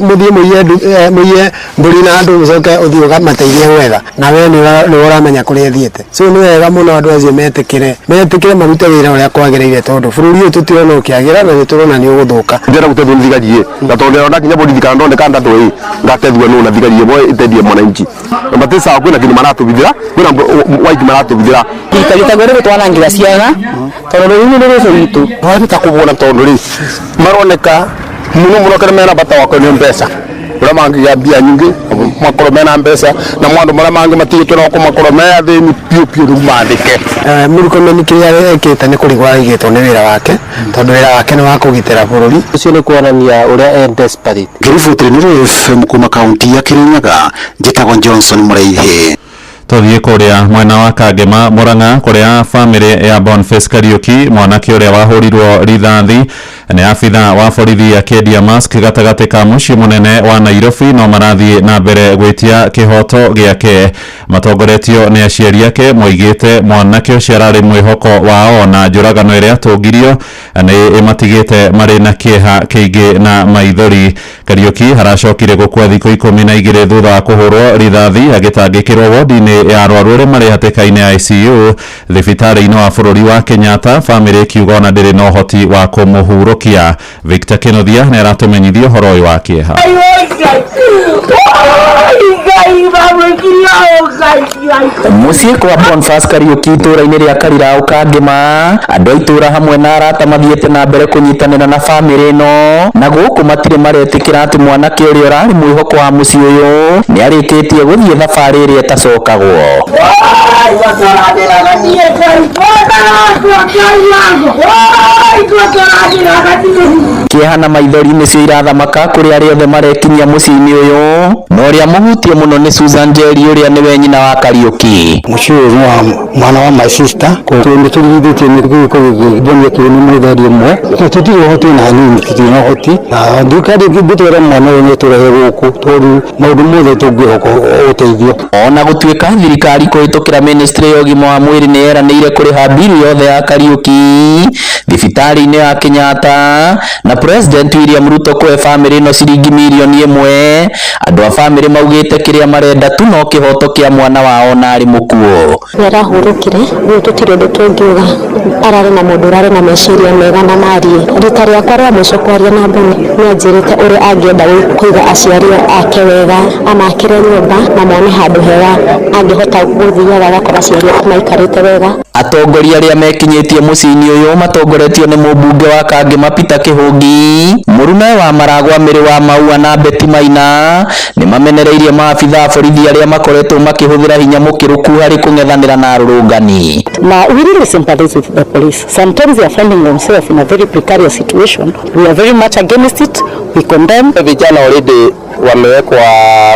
mũthiĩ mũiye mbũri na andũ ũcoke ũthiĩ ũkamateithie gwetha na we nĩwe ũramenya kũrĩa ĩthiĩte. So nĩ wega mũno andũ acio metĩkĩre marute wĩra ũrĩa kwagĩrĩire tondũ bũrũri ũyũ tũtirona ũkĩagĩra na nĩtũrona nĩ ũgũthũka. Ndĩrenda gũteithio nĩ thigari na tondũ ndĩrona kinya borithi kana ndoneka ndatũ ĩ ngatethwo no na thigari ĩmwe ĩteithie mwananchi na matisa kwĩna kĩndũ maratũbithĩra kwĩna waiki maratũbithĩra. Thirikari ĩtagĩrĩirwo gũtwanangĩra ciana tondũ rũrũ nĩ rũciũ rwitũ. Twahota kũbona tondũ rĩ maroneka mũno mũno kĩrĩa mena bata wako nĩ mbeca ũrĩa mangĩgĩa mbia nyingĩ makorwo mena mbeca na maũndũ marĩa mangĩ matigĩtwo nako makorwo me athĩni piũ piũ rĩu mandĩke. Murkomen kĩrĩa ekĩte nĩ kũrigwo arigĩtwo nĩ wĩra wake tondũ wĩra wake nĩ wa kũgitĩra bũrũri. Ũcio nĩ kuonania ũrĩa e desperate. Ngĩribotĩra Inooro FM kuma kaunti ya Kirinyaga, njĩtagwo Johnson Mũraihi. Tuthiĩ kũrĩa mwena wa Kangema Murang'a kũrĩa bamĩrĩ ya Boniface Kariuki mwanake ũrĩa wahũrirwo rithathi nĩ abitha wa borithi akĩendia mask gatagatĩ ka mũciĩ mũnene wa Nairobi no marathiĩ na mbere gwĩtia kĩhoto gĩake. Matongoretio nĩ aciari ake moigĩte mwanake ũcio ararĩ mwĩhoko wao na njũragano ĩrĩa atũngirio nĩ ĩmatigĩte marĩ na kĩeha kĩingĩ na maithori. Kariuki aracokire gũkua thikũ 12 thutha wa kũhũrwo rithathi agĩtangĩkĩrwo wodi-inĩ ya arwaru arĩa marĩ hatĩka-inĩ ICU thibitarĩ-inĩ wa bũrũri wa Kenyatta. Bamĩrĩ ĩkiuga ona ndĩrĩ na ũhoti wa kũmũhurũkia. Victor Kĩnuthia nĩ aratũmenyithia ũhoro ũyũ wa kĩeha. Mũciĩ kwa Boniface Kariuki itũũra-inĩ rĩa Kariraũ Kangema, andũ a itũũra hamwe na arata mathiĩte na mbere kũnyitanĩra na bamĩrĩ ĩno na gũkũ matirĩ maretĩkĩra atĩ mwanake ũrĩa ũrarĩ mwĩhoko wa mũciĩ ũyũ nĩ arĩkĩtie gũthiĩ thabarĩ ĩrĩa ĩtacokagwo. Kĩeha na maithori nĩcio irathamaka kũrĩ arĩa othe marekinyia mũciĩ-inĩ ũyũ, na ũrĩa mũhutie mũno nĩ Susan Njeri ũrĩa nĩwe nyina wa Kariuki. Mũciĩ ũyũ nĩ wa mwana wa my sister nĩ tũrigithĩtie nĩ gĩko gĩkĩ kĩu nĩ mũtheri ũmwe tũtirĩ ũhoti na hanini tũtirĩ na ũhoti na thirikari ĩngĩtwĩra mwana ũyũ nĩ tũrehe gũkũ tondũ maũndũ mothe tũngĩhoka ũteithio. Ona gũtuĩka thirikari kũhĩtũkĩra ministry ya ũgima wa mwĩrĩ nĩ yeranĩire kũrĩha mbiru yothe ya Kariuki thibitarĩ-inĩ ya Kenyatta na President William Ruto kũhe bamĩrĩ ĩno ciringi mirioni 1, andũ a bamĩrĩ maugĩte kĩrĩa marenda tu no kĩhoto kĩa mwana wao na arĩ mũkuũ. Nĩarahurũkire rĩu tũtirĩ ũndũ tũngiuga, ararĩ na mũndũ ũrarĩ na meciria mega na marie. Rita rĩakwa rĩa mũico kwaria na Boni nĩanjĩrĩte ũrĩa angĩenda kũiga aciari ake wega, amakĩre nyũmba na mone handũ hega angĩhota gũthiaga agakora aciari ake maikarĩte wega. Atongoria arĩa mekinyĩtie mũciĩ-inĩ ũyũ matongoretio nĩ mũmbunge wa Kangema Peter Kĩhũngi, mũrunawe wa Maragwa Mĩrĩ wa Maua na Betty Maina nĩ mamenereirie maabitha a borithi arĩa makoretwo makĩhũthĩra hinya mũkĩrũku harĩ kũng'ethanĩra na arũrũngani. Na we really sympathize with the police. Sometimes they are finding themselves in a very precarious situation. We are very much against it. We condemn. Vijana already wamewekwa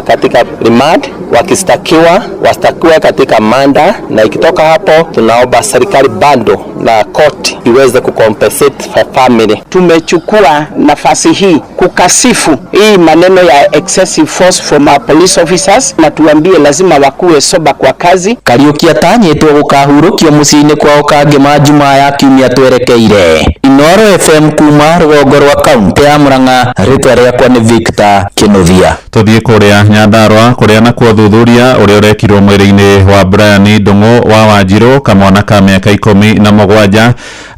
katika remand, wakistakiwa wastakiwa katika manda, na ikitoka hapo tunaomba serikali bado na court iweze kucompensate family. Tumechukua nafasi hii kukasifu hii maneno ya excessive force from our police officers, na tuambie lazima wakuwe soba kwa kazi. Kariuki atanyĩtwo gũkahurũkio mũciĩ-inĩ kwao Kangema Jumaa ya kiumia twerekeire. Inooro FM kuma rũgongo rwa kaunti ya Murang'a, rĩtwa rĩakwa nĩ Victor Kinuthia. Tuthiĩ kũrĩa Nyandarũa kũrĩa nakuo thuthuria ũrĩa ũrekirwo mwĩrĩ-inĩ wa Brian Ndung'u wa Wanjirũ, kamwana ka mĩaka 17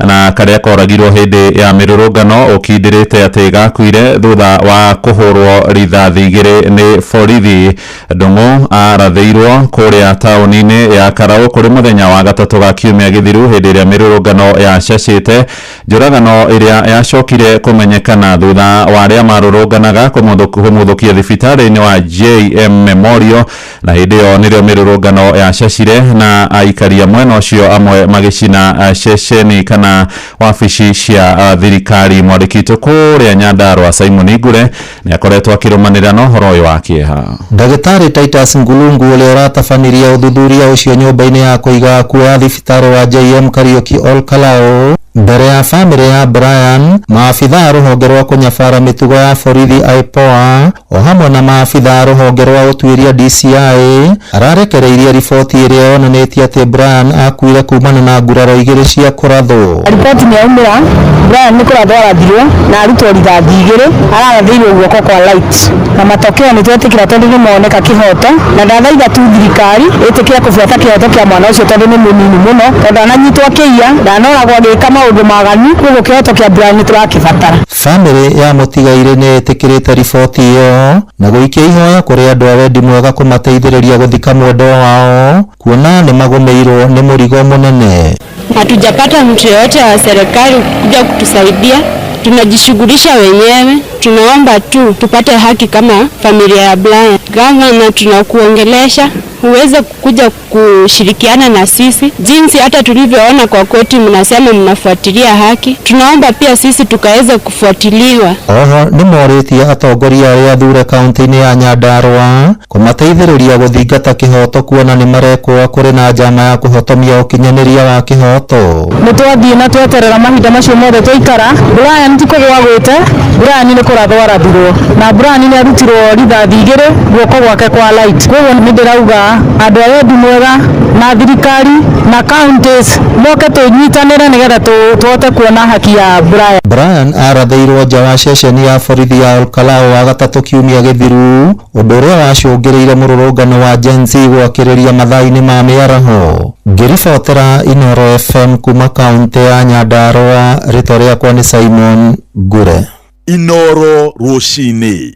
na karĩa koragirwo hĩndĩ ya mĩrũrũngano ũkindĩrĩte atĩ gakuire thutha wa kũhũrwo rithathi 2 nĩ borithi. Ndung'u arathĩirwo kũrĩa taũni-inĩ ya Karaũ kũrĩ mũthenya wa gatatũ ga kiumia gĩthiru hĩndĩ ĩrĩa mĩrũrũngano yacacĩte. Njũragano ĩrĩa yacokire kũmenyekana thutha wa arĩa marũrũnganaga kũmũthũkia thibitarĩ-inĩ wa JM Memorial, na hĩndĩ ĩyo nĩrĩo mĩrũrũngano yacacire na aikaria mwena ũcio amwe magĩcina ceceni kana wabici cia thirikari. Mwandĩki witũ kũrĩa Nyandarũa Simon Ngure nĩ akoretwo akĩrũmanĩrĩra na ũhoro ũyũ wa kĩeha. Ndagĩtarĩ Titus Ngulungu ũrĩa ũratabanirie ũthuthuria ũcio nyũmba-inĩ ya kũiga akuũ ya thibitarĩ wa JM Kariuki Ol Kalou mbere ya bamĩrĩ ya Brian, maabitha a rũhonge rwa kũnyabara mĩtugo ya borithi IPOA o hamwe na maabitha a rũhonge rwa ũtuĩria DCI ararekereirie riboti ĩrĩa yonanĩtie atĩ Brian akuire kumana na nguraro 2 cia kũrathwo. Riboti nĩ yaumĩra, Brian nĩ kũrathwo arathirwo na arutwo rithathi 2, ararathĩirwo guoko kwa light, na matokeo nĩ twetĩkĩra tondũ nĩ moneka kĩhoto, na ndathaitha tu thirikari ĩtĩkĩre kũbuata kĩhoto kĩa mwana ũcio tondũ nĩ mũnini mũno, tondũ ananyitwo akĩiya, ndanoragwo agĩka maũndũ maganu, koguo kĩhoto kĩa Brian nĩ tũrakĩbatara. Bamĩrĩ ya mũtigairĩ nĩ ĩtĩkĩrĩte riboti ĩyo na gũikia ihoya kũrĩ andũ a wendi mwega kũmateithĩrĩria gũthika mwendwa wao kuona nĩ magũmĩirwo nĩ mũrigo mũnene. Hatujapata mtu yoyote wa serikali kuja kutusaidia, tunajishughulisha wenyewe. Tunaomba tu tupate haki kama familia ya Brian. Gavana, tunakuongelesha uweze kuja kushirikiana na sisi, jinsi hata tulivyoona kwa koti mnasema mnafuatilia haki, tunaomba pia sisi tukaweze kufuatiliwa. Oho nĩ morĩtie atongoria arĩa athure kaunti-inĩ ya Nyandarũa kũmateithĩrĩria gũthingata kĩhoto kuona nĩ marekwo kũrĩ na njama ya kũhotomia ũkinyanĩria wa kĩhoto. Nĩ twathiĩ na tweterera mahinda macio mothe twaikara, Brian ti kũgwa agwĩte, Brian nĩ kũrathwo arathirwo, na Brian nĩ arutirwo rithathi 2 guoko gwake kwa light. Koguo nĩ ndĩrauga andũ a wendi mwega na thirikari na counties moke tũnyitanĩre nĩgetha tũhote kuona haki ya Brian. Brian arathĩirwo nja wa ceceni ya borithi ya Ol Kalou wa gatatũ kiumia gĩthiru, ũndũ ũrĩa wacũngĩrĩire mũrũrũngano wa Gen Z gwakĩrĩria mathaa-inĩ ma mĩaraho. Ngĩribotera Inooro FM kuma kaunti ya Nyandarũa, rĩtwa rĩakwa nĩ Simon Ngure. Inooro rũcinĩ.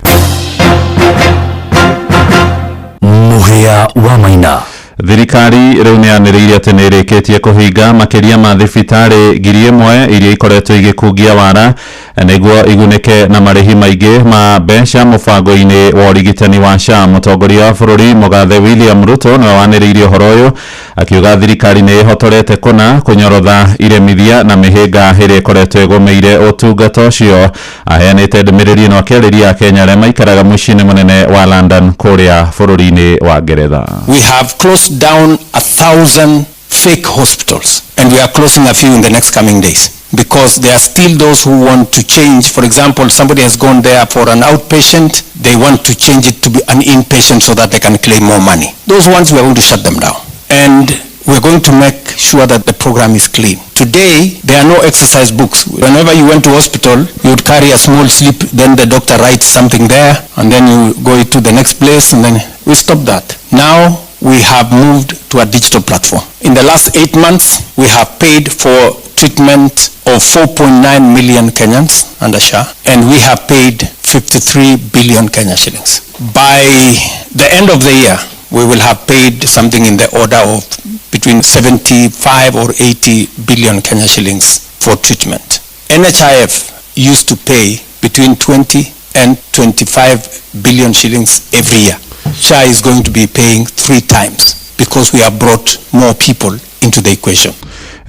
Mũhĩa wa Maina. Thirikari rĩu nĩ yanĩrĩire atĩ nĩ ĩrĩkĩtie kũhinga makĩria ma thibitarĩ 1000 iria ikoretwo igĩkungia wara nĩguo igunĩke na marĩhi maingĩ ma mbeca mũbango-inĩ wa ũrigitani wa SHA. Mũtongoria wa bũrũri Mũgathe William Ruto nĩwe wanĩrĩirie ũhoro ũyũ akiuga thirikari nĩ ĩhotorete kũna kũnyorotha iremithia na mĩhĩnga ĩrĩa ĩkoretwo ĩgũmĩire ũtungata ũcio. Aheanĩte ndũmĩrĩri ĩno akĩarĩria Akenya arĩa maikaraga mũciĩ-inĩ mũnene wa London kũrĩa bũrũri-inĩ wa Ngeretha. We have closed down 1,000 fake hospitals, and we are closing a few in the next coming days, because there are still those who want to change. For example, somebody has gone there for an outpatient, they want to change it to be an inpatient so that they can claim more money. Those ones, we are going to shut them down, and we are going to make sure that the program is clean. Today, there are no exercise books. Whenever you went to hospital, you would carry a small slip, then the doctor writes something there, and then you go to the next place, and then we stop that. Now, we have moved to a digital platform. In the last 8 months, we have paid for treatment of 4.9 million Kenyans under SHA, and we have paid 53 billion Kenya shillings. By the end of the year, we will have paid something in the order of between 75 or 80 billion Kenya shillings for treatment. NHIF used to pay between 20 and 25 billion shillings every year. SHA is going to be paying 3 times because we have brought more people into the equation.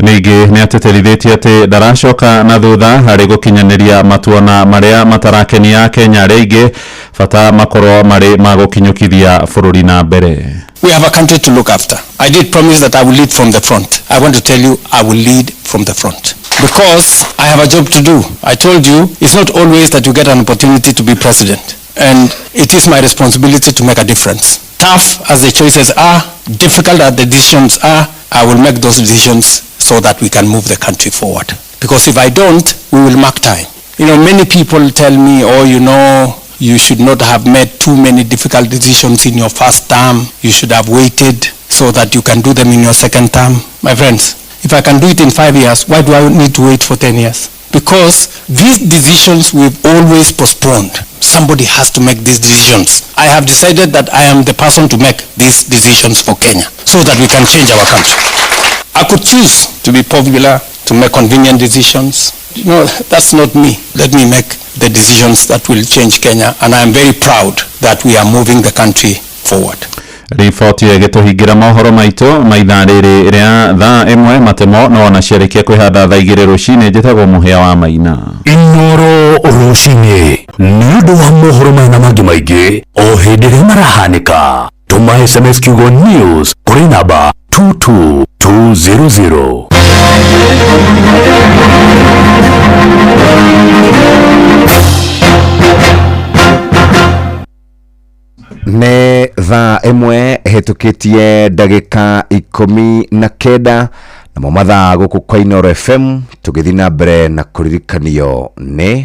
Ningĩ nĩ atĩtĩrithĩtie atĩ ndaracoka na thutha harĩ gũkinyanĩria matuona marĩa matarakenia Akenya arĩa aingĩ, bata makorwo marĩ ma gũkinyũkithia bũrũri na mbere. We have a country to look after. I did promise that I will lead from the front. I want to tell you I will lead from the front, because I have a job to do. I told you it's not always that you get an opportunity to be president. And it is my responsibility to make a difference. Tough as the choices are, difficult as the decisions are, I will make those decisions so that we can move the country forward. Because if I don't, we will mark time. Many people tell me, oh, you should not have made too many difficult decisions in your first term. You should have waited so that you can do them in your second term. My friends, if I can do it in 5 years, why do I need to wait for 10 years? Because these decisions we've always postponed. Somebody has to make these decisions. I have decided that I am the person to make these decisions for Kenya so that we can change our country. I could choose to be popular, to make convenient decisions. No, that's not me. Let me make the decisions that will change Kenya, and I am very proud that we are moving the country forward. Riboti ĩgĩtũhingĩra mohoro maitũ ma ithaa rĩrĩ rĩa thaa 1 matemo no ona ciarĩkia kwĩhanda thaa 2 rũcinĩ. Njĩtagwo Mũhĩa wa Maina. Inoro rũcinĩ nĩ ũndũ wa mohoro maya na mangĩ maingĩ o hĩndĩ ĩrĩa marahanĩka, tũma SMS kiugo news kũrĩ namba 22200. Nĩ thaa 1 ĩhĩtũkĩtie ndagĩka 19, namo mathaa gũkũ kwa Inoro FM, tũgĩthiĩ na mbere na kũririkanio nĩ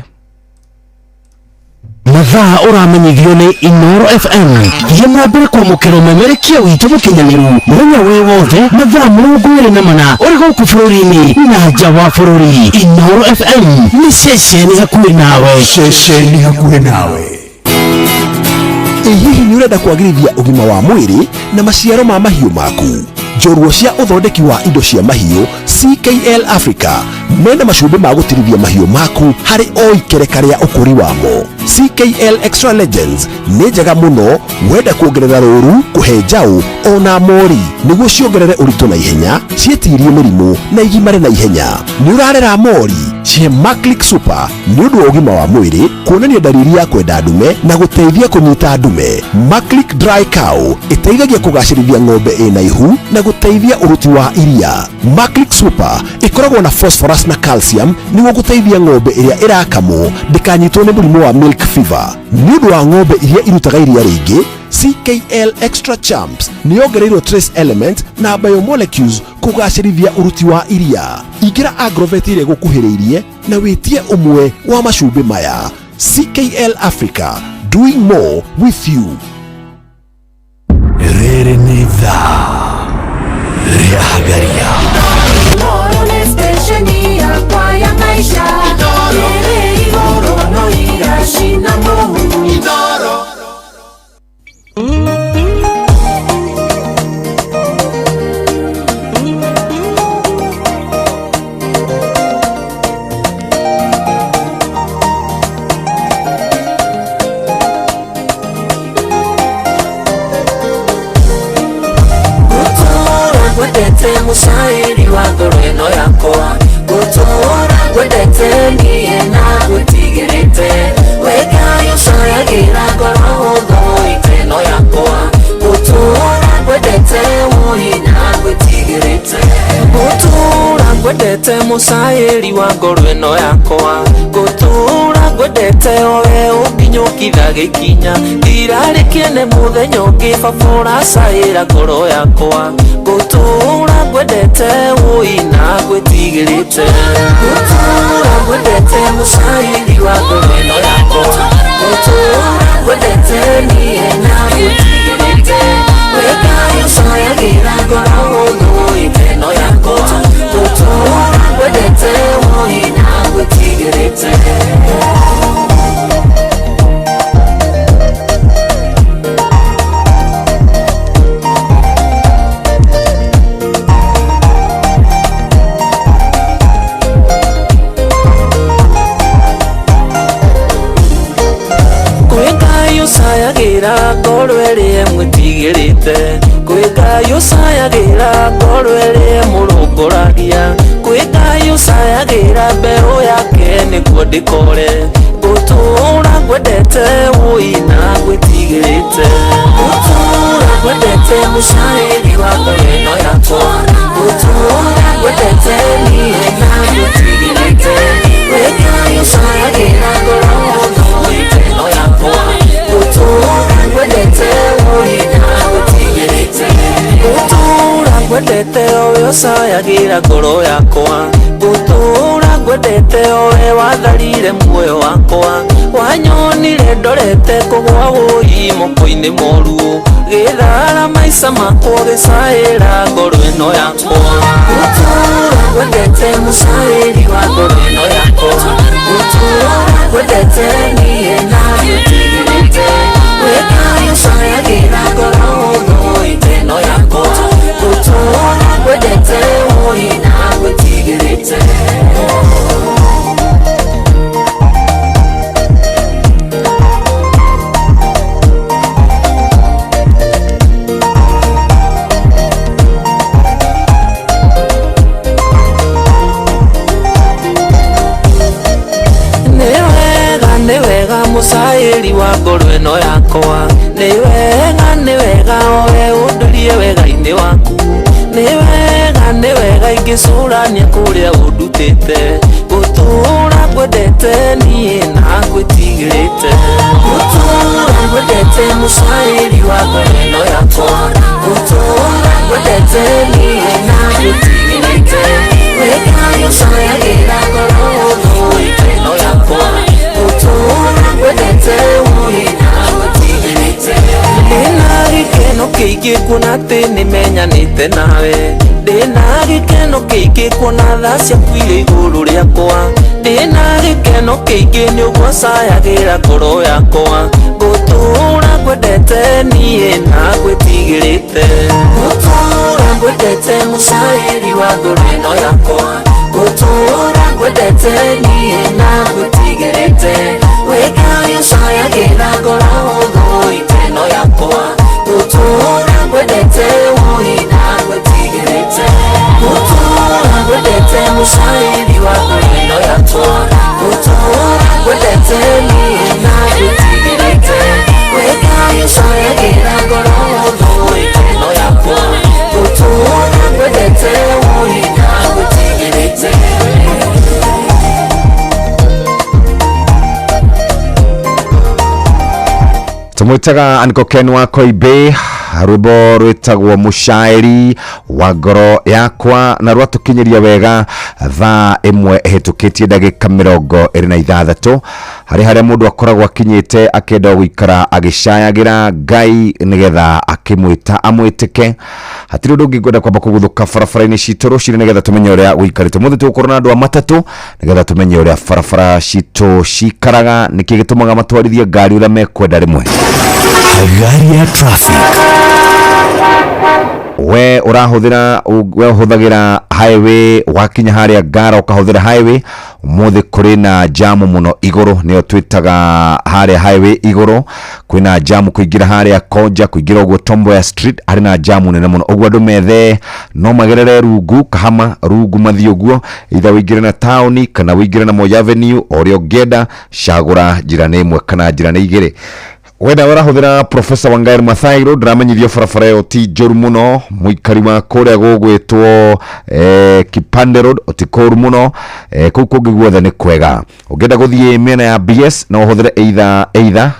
mathaa ũramenyithio nĩ Inoro FM. Thiĩ na mbere kwamũkĩra ũmemerekia witũ mũkinyanĩru mũthenya wĩ wothe mathaa 24 ũrĩ gũkũ bũrũri-inĩ na nja wa bũrũri. Inoro FM nĩ ceceni hakuhĩ nawe. Ceceni hakuhĩ nawe. Ĩ hihi nĩ ũrenda kwagĩrithia ũgima wa mwĩrĩ na maciaro ma mahiũ maku? Njorua cia ũthondeki wa indo cia mahiũ CKL Africa mena macumbĩ ma gũtirithia mahiũ maku harĩ o ikereka rĩa ũkũri wamo. CKL Extra Legends nĩ njega mũno wenda kuongerera rũru, kũhe njaũ ona mori nĩguo ciongerere ũritũ na ihenya, ciĩtirie mĩrimũ na igimare na ihenya. Nĩ ũrarera mori, cihe Maclick Super nĩ ũndũ wa ũgima wa mwĩrĩ, kuonania ndariri ya kwenda ndume na gũteithia kũnyita ndume. Maclick Dry Cow ĩteithagia kũgacĩrithia ng'ombe ĩna ihu na gũteithia ũruti wa iria. Maclick Super ĩkoragwo na phosphorus na calcium nĩguo gũteithia ng'ombe ĩrĩa ĩrakamwo ndĩkanyitwo nĩ mũrimũ wa milk fever. Nĩ ũndũ wa ng'ombe iria irutaga iria rĩingĩ, CKL Extra Champs nĩ yongereirwo trace element na biomolecules kũgacĩrithia ũruti wa iria. Ingĩra Agrovet ĩrĩa ĩgũkuhĩrĩirie na wĩtie ũmwe wa macumbĩ maya. CKL Africa, doing more with you. Rĩrĩ nĩ ithaa rĩa Hagaria. Inoro nĩ stesheni yakwa ya maisha. Ĩrĩ igũrũ no iracina mũhu. Inoro. Ngwendete mucairi wa ngoro ĩno yakwa, ngũtũũra ngwendete niĩ na ngwĩtigĩrĩte. We Ngai ũcayagĩra ngoro ũthũĩte ĩno yakwa, ngũtũũra ngwendete wũi na ngwĩtigĩrĩte. Ngũtũũra ngwendete mucairi wa ngoro ĩno yakwa, ngũtũũra ngwendete owe ũnginyũkithagia ikinya. Ndirarĩ kĩene mũthenya ũngĩ baba ũracaĩra ngoro yakwa, ngũtũũra ngwendete wũi na ngwĩtigĩrĩte. Ngũtũũra ngwendete mucairi wa ngoro ĩno yakwa, ngũtũũra ngwendete niĩ na ngwĩtigĩrĩte. We Ngai ũcayagĩra ngoro ũthũĩte ĩno yakwa, ngũtũũra ngwendete wũi na ngwĩtigĩrĩte. Ũcayagĩra ngoro ĩrĩa ĩmwĩtigĩrĩte, kwĩ Ngai ũcayagĩra ngoro ĩrĩa ĩmũrũngũragia. Ngai ũcayagĩra mbeũ yake nĩguo ndĩkore ngũtũũra ngwendete wũi na ngwĩtigĩrĩte ngũtũũra ngwendete mũcaĩri wa ngoro ĩno yakwa ngũtũũra ngwendete niĩ na ngwĩtigĩrĩte wĩ Ngai ũcayagĩra ngoro ĩno yakwa ngũtũũra ngwendete wũi na ngwĩtigĩrĩte ngũtũũra ngwendete owe ũcayagĩra ngoro yakwa ngũtũũra ngwendete owe watharire muoyo wakwa wanyonire ndorete kũgwa wũi moko-inĩ moru gĩthara maica makwa gĩcaĩra ngoro ĩno yakwa ngũtũũra ngwendete mũcaĩri wa ngoro ĩno yakwa ngũtũũra ngwendete niĩ na ngwĩtigĩrĩte wĩ Ngai ũcayagĩra ngoro ĩno yakwa ngũtũũra ngwendete wũi na ngwĩtigĩrĩte. Nĩ wega mũcaĩri wa ngoro ĩno yakwa nĩ wega owe ũndurie wega-inĩ waku nĩ wega ingĩcũrania kũrĩa ũndutĩte ngũtũũra ngwendete niĩ na ngwĩtigĩrĩte ngũtũũra ngwendete mũcaĩri wa ngoro ĩno yakwa ngũtũũra ngwendete niĩ na ngwĩtigĩrĩte wĩ Ngai ũcayagĩra ngoro ĩno yakwa ngũtũũra ngwendete wũi na ngwĩtigĩrĩte ndĩna gĩkeno kĩingĩ kuona atĩ nĩmenyanĩte nawe ndĩna gĩkeno kĩingĩ kuona tha ciaku irĩ igũrũ rĩakwa ndĩna gĩkeno kĩingĩ nĩ ũguo cayagĩra ngoro yakwa ngũtũũra ngwendete niĩ na ngwĩtigĩrĩte ngũtũũra ngwendete mũcaĩri wa ngoro ĩno yakwa ngũtũũra ngwendete niĩ na ngwĩtigĩrĩte wĩ Ngai ũcayagĩra ngoro ĩno yakwa ngũtũũra ngwendete wũi na ngwĩtigĩrĩte ngũtũũra ngwendete mũcaĩri wa ngoro ĩno yakwa ngũtũũra ngwendete niĩ na ngwĩtigĩrĩte wĩ Ngai ũcayagĩra ngoro ĩno yakwa ngũtũũra ngwendete wũi na ngwĩtigĩrĩte. Tumwitaga Anko Ken wa Koibe rwimbo rwitagwo mũcaĩri wa ngoro yakwa na rwatũkinyĩria wega thaa ĩmwe ĩhĩtũkĩtie ndagĩka 26 harĩ harĩa mũndũ akoragwo akinyĩte akĩenda gũikara agĩcayagĩra Ngai nĩgetha akĩmwĩta amwĩtĩke. Hatirĩ ũndũ ũngĩ ngwenda kwamba kũguthũka barabara-inĩ citũ rũcinĩ nĩgetha tũmenye ũrĩa gũikarĩte. Ũmũthĩ tũgũkorwo na andũ a matatũ nĩgetha tũmenye ũrĩa barabara citũ cikaraga, nĩkĩ gĩtũmaga matwarithie ngari ũrĩa mekwenda rĩmwe. Ngari ya traffic. We ũrahũthĩra we ũhũthagĩra highway wakinya harĩa Ngara ũkahũthĩra highway. Ũmũthĩ kũrĩ na jamu mũno igũrũ, nĩyo twĩtaga harĩa highway igũrũ kwĩna jamu kũingĩra harĩa Konja kũingĩra ũguo Tomboya Street harĩ na jamu nene mũno ũguo andũ methe no magerere rungu Kahama rungu mathiĩ ũguo either wĩingĩre na taũni kana wĩingĩre na Moi Avenue o ũrĩa ũngĩenda, cagũra njĩra nĩ ĩmwe kana njĩra nĩ igĩrĩ. Wenda ũrahũthĩra Professor Wangari Maathai Road ndĩramenyithio barabara ĩyo ti njũru mũno. Mũikari wa kũrĩa gũgwĩtwo Kipande Road ti kũũru mũno, kũu kũngĩ guothe nĩ kwega. Ũngĩenda gũthiĩ mĩena ya BS no ũhũthĩre either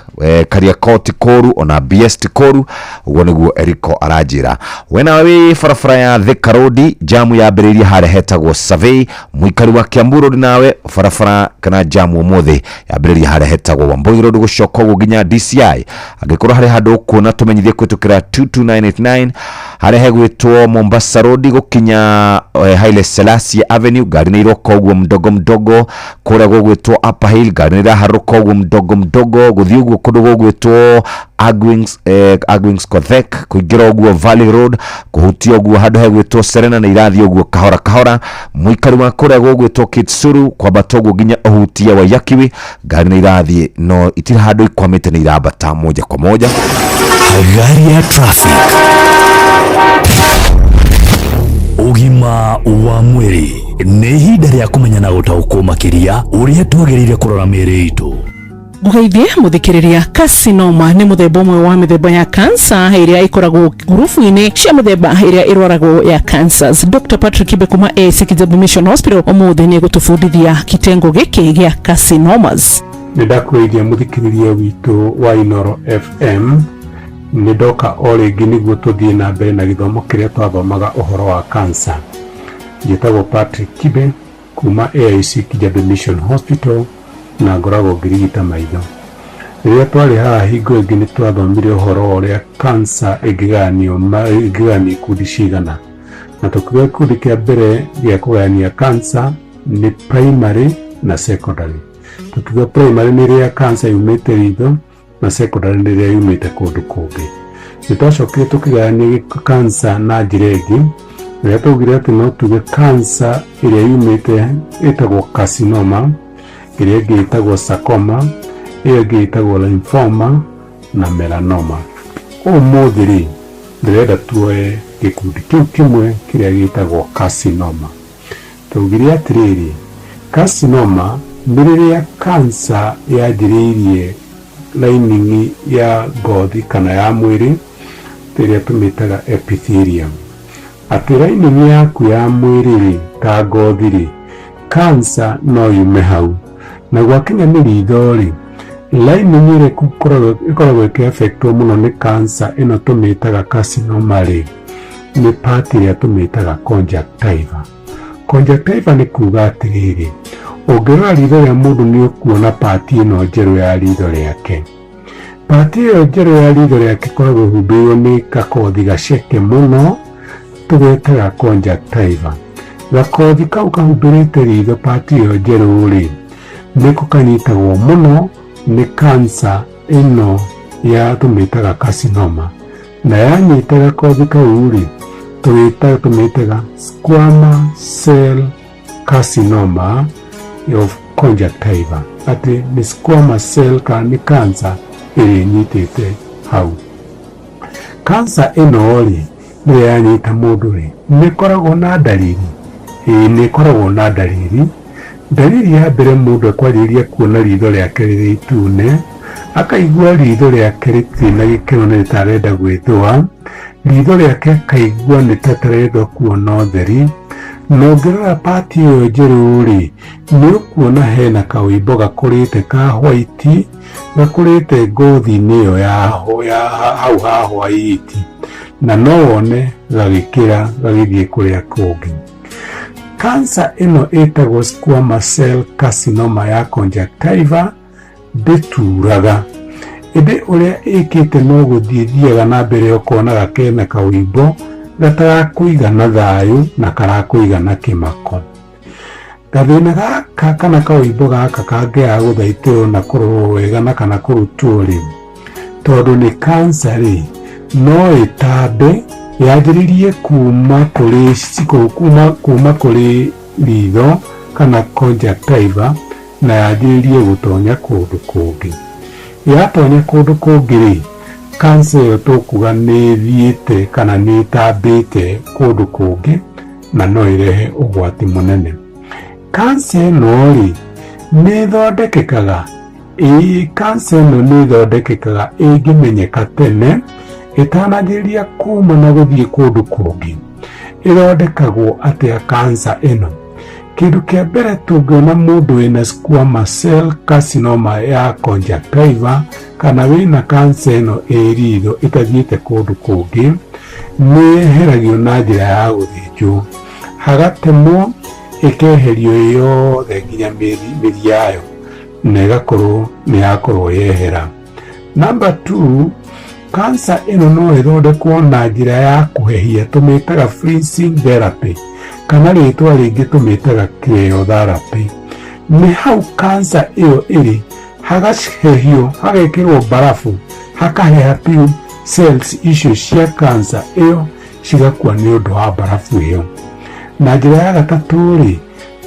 Kariakoo ti kũũru ona BS ti kũũru, ũguo nĩguo Eriko aranjĩra. We nawe wĩ barabara ya Thika Road jamu yambĩrĩirie harĩa hetagwo Survey. Mũikari wa Kiambu Road nawe barabara kana jamu ũmũthĩ yambĩrĩirie harĩa hetagwo Wambui Road gũcoka ũguo nginya DCI. Angĩkorwo harĩ handũ ũkuona tũmenyithie kũhĩtũkĩra 22989 harĩa hegwĩtwo Mombasa Road gũkinya Haile Selassie Avenue ngari nĩ iroka ũguo mdogo mdogo. Kũrĩa gũgwĩtwo Upper Hill ngari nĩ iraharũka ũguo mdogo mdogo gũthiĩ ũguo kũndũ gũgwĩtwo Agwings Kothek kũingĩra ũguo Valley Road kũhutia ũguo handũ hegwĩtwo Serena nĩ irathiĩ ũguo kahora kahora. Mũikari wa kũrĩa gũgwĩtwo Kitsuru kwambata ũguo nginya ũhutie Wayakiwi ngari nĩ irathiĩ no itirĩ handũ ikwamĩte nĩ irambata moja kwa moja. Ngari ya traffic. Ũgima wa mwĩrĩ nĩ ihinda rĩa kũmenya na gũtaũkwo makĩria ũrĩa twagĩrĩire kũrora mĩĩrĩ itũ. Ngũgeithie mũthikĩrĩria. Carcinoma nĩ mũthemba ũmwe wa mĩthemba ya cancer ĩrĩa ĩkoragwo ngurubu-inĩ cia mĩthemba ĩrĩa ĩrwaragwo ya cancers. Dr Patrick Kibe kuma AIC Kijabe Mission Hospital ũmũthĩ nĩ egũtũbundithia kitengo gĩkĩ gĩa carcinomas. Nĩ ndakwĩrĩria mũthikĩrĩria witũ wa Inoro FM, nĩ ndoka o rĩngĩ nĩguo tũthiĩ na mbere na gĩthomo kĩrĩa twathomaga ũhoro wa cancer. Njĩtagwo Patrick Kibe kuma AIC Kijabe Mission Hospital na ngoragwo ngĩrigita maitho. Rĩrĩa twarĩ haha hingo ĩngĩ nĩ twathomire ũhoro wa ũrĩa cancer ĩngĩgayanio ĩngĩgayanio ikundi cigana, na tũkiuga gĩkundi kĩa mbere gĩa kũgayania cancer nĩ primary na secondary. Tũkiuga primary nĩ ĩrĩa cancer yumĩte ritho na secondary nĩ ĩrĩa yumĩte kũndũ kũngĩ. Nĩ twacokire tũkĩgayania cancer na njĩra ĩngĩ ĩrĩa twaugire atĩ no tuge cancer ĩrĩa yumĩte ĩtagwo carcinoma, ĩrĩa ĩngĩ ĩtagwo sarcoma, ĩyo ĩngĩ ĩtagwo lymphoma na melanoma. Ũmũthĩ rĩ, ndĩrenda tuoe gĩkundi kĩu kĩmwe kĩrĩa gĩtagwo carcinoma. Twaugire atĩrĩrĩ, carcinoma nĩ rĩrĩa cancer yanjĩrĩirie lining ya ngothi kana ya mwĩrĩ ĩrĩa tũmĩtaga epithelium. Atĩ lining yaku ya mwĩrĩ rĩ, ta ngothi rĩ, cancer no yume hau. Na gwakinya nĩ ritho rĩ, lining ĩrĩa ĩkoragwo ĩkĩaffectwo mũno nĩ cancer ĩno tũmĩtaga carcinoma rĩ, nĩ part ĩrĩa tũmĩtaga conjunctiva. Conjunctiva nĩ kuga atĩrĩrĩ, ũngĩrora ritho rĩa mũndũ nĩ ũkuona part ĩno njerũ ya ritho rĩake. Part ĩyo njerũ ya ritho rĩake ĩkoragwo ĩhumbĩirwo nĩ gakothi gaceke mũno tũgetaga conjunctiva. Gakothi kau kahumbĩrĩte ritho part ĩyo njerũ rĩ, nĩko kanyitagwo mũno nĩ cancer ĩno ya tũmĩtaga carcinoma. Na yanyita gakothi kau rĩ, tũmĩtaga squamous cell carcinoma of conjunctiva. Atĩ nĩ squamous cell kana nĩ cancer ĩrĩa ĩnyitĩte hau. Cancer ĩno rĩ, rĩrĩa yanyita mũndũ rĩ, nĩ ĩkoragwo na ndariri? Ĩĩ, nĩ ĩkoragwo na ndariri. Ndariri ya mbere, mũndũ ekwanjĩrĩria kuona ritho rĩake rĩrĩ itune, akaigua ritho rĩake rĩtirĩ na gĩkeno, nĩ rĩtarenda gwĩthũa, ritho rĩake akaigua nĩ ta rĩtarenda kuona ũtheri. Na ũngĩrora part ĩyo njerũ rĩ, nĩ ũkuona hena kaũimbo gakũrĩte ka white, gakũrĩte ngothi-inĩ ĩyo ya hau ha white, na no wone gagĩkĩra gagĩthiĩ kũrĩa kũngĩ. Cancer ĩno ĩtagwo squamous cell carcinoma ya conjunctiva ndĩturaga, ĩndĩ ũrĩa ĩkĩte no gũthiĩ thiaga na mbere ũkonaga kena kaũimbo gatarakũiga na thayũ na karakũiga na kĩmako. Gathĩna gaka kana kaũimbo gaka kangĩaga gũthaitĩrwo na kũrorwo wega na kana kũrutwo rĩ, tondũ nĩ cancer rĩ, no ĩtambe yanjĩrĩrie kuma kũrĩ ritho kana conjunctiva na yanjĩrĩrie gũtonya kũndũ kũngĩ. Yatonya kũndũ kũngĩ rĩ, cancer ĩyo tũkuga nĩ ĩthiĩte kana nĩ ĩtambĩte kũndũ kũngĩ na no ĩrehe ũgwati mũnene. Cancer ĩno rĩ, nĩ ĩthondekekaga? Ĩĩ, cancer ĩno nĩ ĩthondekekaga ĩngĩmenyeka tene ĩtananjĩrĩria kuma na gũthiĩ kũndũ kũngĩ. Ĩthondekagwo atĩa cancer ĩno? Kĩndũ kĩa mbere, tũngĩona mũndũ wĩna squamous cell carcinoma ya conjunctiva kana wĩna cancer ĩno ĩ ritho ĩtathiĩte kũndũ kũngĩ, nĩ yeheragio na njĩra ya gũthĩnjwo, hagatemwo ĩkeherio ĩ yothe nginya mĩri yayo na ĩgakorwo nĩ yakorwo yehera. Number 2, cancer ĩno no ĩthondekwo na njĩra ya kũhehia, tũmĩtaga freezing therapy kana rĩtwa rĩngĩ tũmĩtaga cryotherapy. Nĩ hau cancer ĩyo ĩrĩ hagahehio, hagekĩrwo mbarabu, hakaheha biũ, cells icio cia cancer ĩyo cigakua nĩ ũndũ wa mbarabu ĩyo. Na njĩra ya gatatũ rĩ,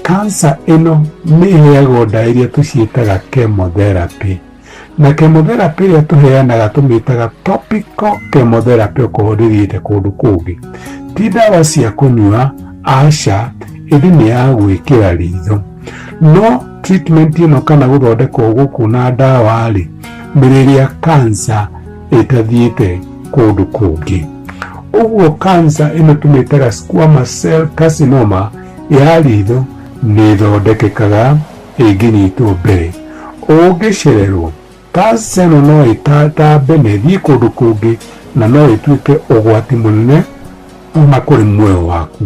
cancer ĩno nĩ ĩheagwo ndawa iria tũciĩtaga chemotherapy. Na chemotherapy ĩrĩa tũheanaga tũmĩtaga topical chemotherapy okorwo ndĩthiĩte kũndũ kũngĩ. Ti ndawa cia kũnyua, Aca, ĩndĩ nĩ ya gwĩkĩra ritho. No treatment ĩno kana gũthondekwo gũkũ na ndawa rĩ, nĩ rĩrĩa cancer ĩtathiĩte kũndũ kũngĩ. Ũguo cancer ĩno tũmĩtaga squamous cell carcinoma ya ritho nĩ ĩthondekekaga ĩngĩnyitwo mbere. Ũngĩcererwo, cancer ĩno no ĩtatambe na ĩthiĩ kũndũ kũngĩ na no ĩtuĩke ũgwati mũnene ona kũrĩ muoyo waku.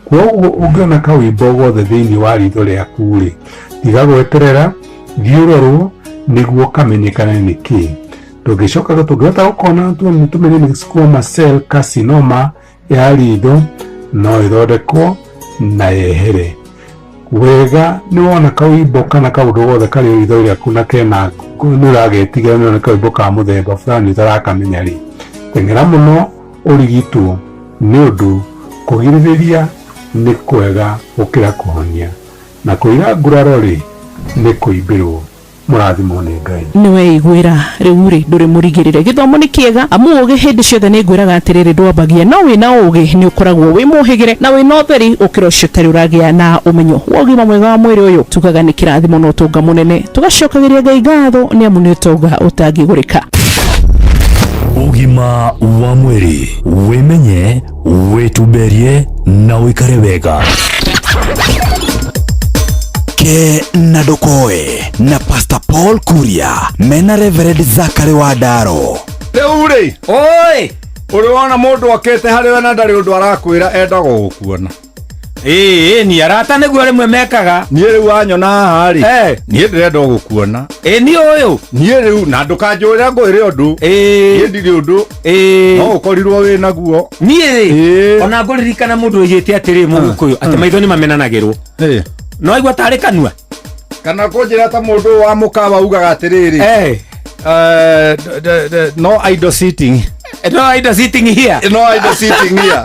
Kwoguo ũngĩona kawimbo gothe thĩinĩ wa ritho rĩaku rĩ, tiga gweterera, thiĩ ũrorwo nĩguo kamenyekane nĩ kĩĩ. Tũngĩcoka tũngĩhota gũkona tũmenye nĩ squamous cell carcinoma ya ritho, no ĩthondekwo na yehere. Wega nĩ wona kawimbo kana kaũndũ gothe karĩ ritho rĩaku na kena nĩ ũragetigĩra nĩ wona kawimbo ka mũthemba fulani ũtarakamenya rĩ, teng'era mũno ũrigitwo nĩ ũndũ kũgirĩrĩria nĩ kwega gũkĩra kũhonia, na kũiga nguraro rĩ nĩ kũimbĩrwo. Mũrathimwo nĩ Ngai. Nĩ weiguĩra rĩu rĩ ndũrĩ mũrigĩrĩre. Gĩthomo nĩ kĩega amu ũgĩ hĩndĩ ciothe nĩ ngwĩraga atĩrĩrĩ ndwambagia no wĩna ũgĩ nĩ ũkoragwo wĩ mũhĩgĩre na wĩna ũtheri gũkĩra ũcio ũtarĩ ũragĩa na ũmenyo wa ũgima mwega wa mwĩrĩ ũyũ tugaga nĩ kĩrathimo na ũtonga mũnene tũgacokagĩria Ngai ngatho nĩ amu nĩ ũtonga ũtangĩgũrĩka. Ũgima wa mwĩrĩ, wĩmenye, wĩtumberie na ũikare wega. Ke na ndũkoe na Pastor Paul Kuria mena Reverend Zachary Wandaro. Rĩu rĩ, oi, ũrĩ wona mũndũ okĩte harĩ we na ndarĩ ũndũ arakwĩra endaga gũkuona. Ĩĩ ni arata nĩguo rĩmwe mekaga. Niĩ rĩu wanyona haha rĩ, niĩ ndĩrenda o gũkuona. Ĩ niĩ ũyũ. Niĩ rĩu na ndũkanjũrĩra ngwĩre ũndũ. Niĩ ndirĩ ũndũ. No ũkorirwo wĩ naguo. Niĩ rĩ, ona ngũririkana mũndũ oigĩte atĩrĩ mũgĩkũyũ atĩ maitho nĩ mamenanagĩrwo. No aigua tarĩ kanua. Kana kũnjĩra ta mũndũ wa mũkawa ugaga atĩrĩrĩ. No idle sitting. No idle sitting here. No idle sitting here.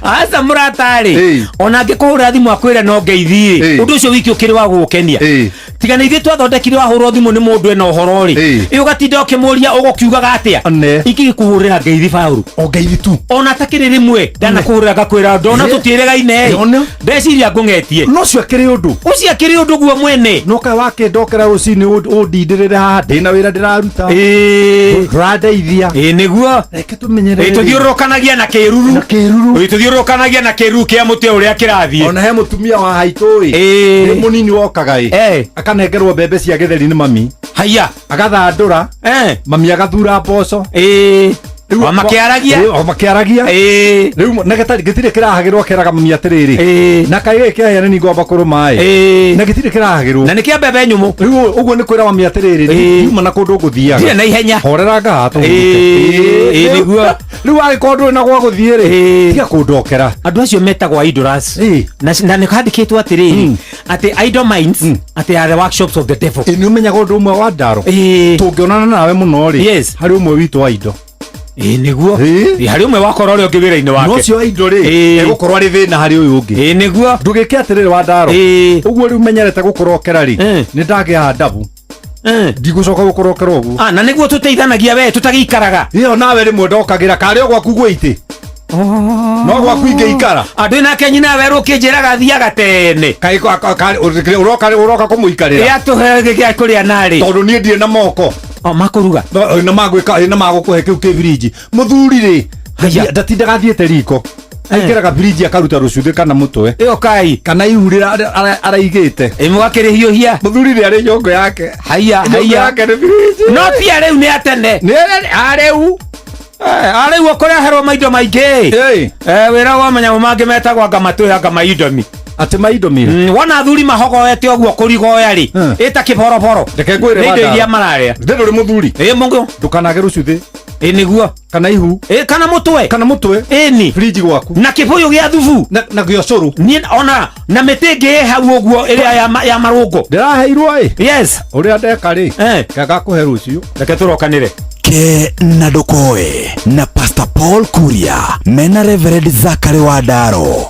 Aca mũrata-rĩ, ona angĩkũhũrĩra thimũ akwĩre no ngeithi-rĩ, ũndũ ũcio wiki ũkĩrĩ wa gũgũkenia. Tiga nĩ ithuĩ twathondekire wahũrwo thimũ nĩ mũndũ ena ũhoro rĩ, ĩ ũgatinda ũkĩmũria ũgũkiugaga atĩa. Ingĩgĩkũhũrĩra ngeithi Paũlũ. O ngeithi tu. Ona atakĩrĩ rĩmwe ndanakũhũrĩra ngakwĩra ndona tũtiĩrĩgaine ĩ. Ndeciria ngũng'etie. No ũcio akĩrĩ ũndũ. Ũcio akĩrĩ ũndũ guo mwene. No kaĩ wakĩndokera rũcinĩ ũndindĩrĩre haha ndĩna wĩra ndĩraruta. Ndũrandeithia. Ĩ nĩguo. Reke tũmenyerere. Ĩ tũthiũrũrũkanagia na kĩruru. Na kĩruru. Ĩ tũthiũrũrũkanagia na kĩruru kĩa mũtĩ ũrĩa kĩrathiĩ. Ona he mũtumia wa haitũ ĩ. Nĩ mũnini wokaga ĩ. Akanengerwo mbembe cia gĩtheri nĩ mami. Haiya. Agathandũra. Mami agathura mboco. O makĩaragia. O makĩaragia. Rĩu na gĩtarĩ gĩtirĩ kĩrahagĩrwo keraga mami atĩrĩrĩ. Na kaĩ gĩkĩ kĩahĩa nĩ ngwamba kũrũma ĩ. Na gĩtirĩ kĩrahagĩrwo. Na nĩ kĩa mbembe nyũmũ. Rĩu ũguo nĩ kwĩra mami atĩrĩrĩ ndiuma na kũndũ ngũthiaga. Ndirĩ na ihenya. Horera ngaha Ĩ, nĩguo. Rĩu angĩkorwo ndũrĩ na gwa gũthiĩ rĩ, tiga kũndokera. Andũ acio metagwo idlers. Na nĩ handĩkĩtwo atĩrĩrĩ atĩ idle minds atĩ are the workshops of the devil. Ĩ nĩ ũmenyaga ũndũ ũmwe wa ndaro. Tũngĩonana nawe mũno rĩ, harĩ ũmwe witũ wa indo. Ĩ nĩguo. Ĩ harĩ ũmwe wakorwo ũrĩa ũngĩ wĩra-inĩ wake. No ũcio wa indo rĩ, egũkorwo arĩ thĩna harĩ ũyũ ũngĩ. Ĩ nĩguo. Ndũgĩke atĩrĩrĩ wa ndaro. Ũguo rĩu menyerete gũkũrokera rĩ, nĩ ndagĩa ndabu. Ndigũcoka gũkũrokera ũguo. Ah, na nĩguo tũteithanagia we tũtagĩikaraga. Ĩyo nawe rĩmwe ndokagĩra karĩ o gwaku gwĩ itĩ. No gwaku ingĩikara. Andũ nake nyina werũ ũkĩnjĩraga thiaga tene. Kaĩ ũroka ũroka kũmũikarĩra. Ĩ atũhe gĩa kũrĩa narĩ. Tondũ niĩ ndirĩ na moko. O makũruga. Na magwĩka na magũkũhe kĩu kĩ birinji. Mũthuri rĩ, ndatindaga athiĩte riko. Aikĩraga birinji akaruta rũcuthĩ kana mũtwe. Ĩyo kai. Kana ihu rĩrĩa araigĩte. Ĩ mũgakĩrĩhiũhia. Mũthuri rĩ arĩ nyũngũ yake. Haiya Nyũngũ haiya. yake nĩ birinji. No ti arĩu nĩ atene. Nĩ arĩu. Arĩu ũkũreherwo maindo maingĩ. Wĩra wa manyamũ mangĩ metagwo anga matũĩ anga maindomi. Atĩ maindomi. Wona athuri mahogoete ũguo kũrigoya rĩ, ĩta kĩboroboro. Reke ngwĩre Nĩ indo Wandara. iria mararĩa. Ndĩ ndũrĩ mũthuri. Ĩ mũngũ. Ndũkanage rũcuthĩ. Ĩ nĩguo. Kana ihu. Ĩ kana mũtwe. Kana mũtwe. Ĩni. Fridge gwaku. Na kĩbũyũ gĩa thubu. Na gĩa ũcũrũ. Niĩ ona na mĩtĩ ĩngĩ ĩ hau ũguo ĩrĩa ya marũngo. Ndĩraheirwo ĩ. Yes. Ũrĩa ndeka rĩ. Ngakũhe rũciũ. Reke tũrokanĩre. Ke na ndũkoe na Pastor Paul Kuria mena Reverend Zachary Wandaro.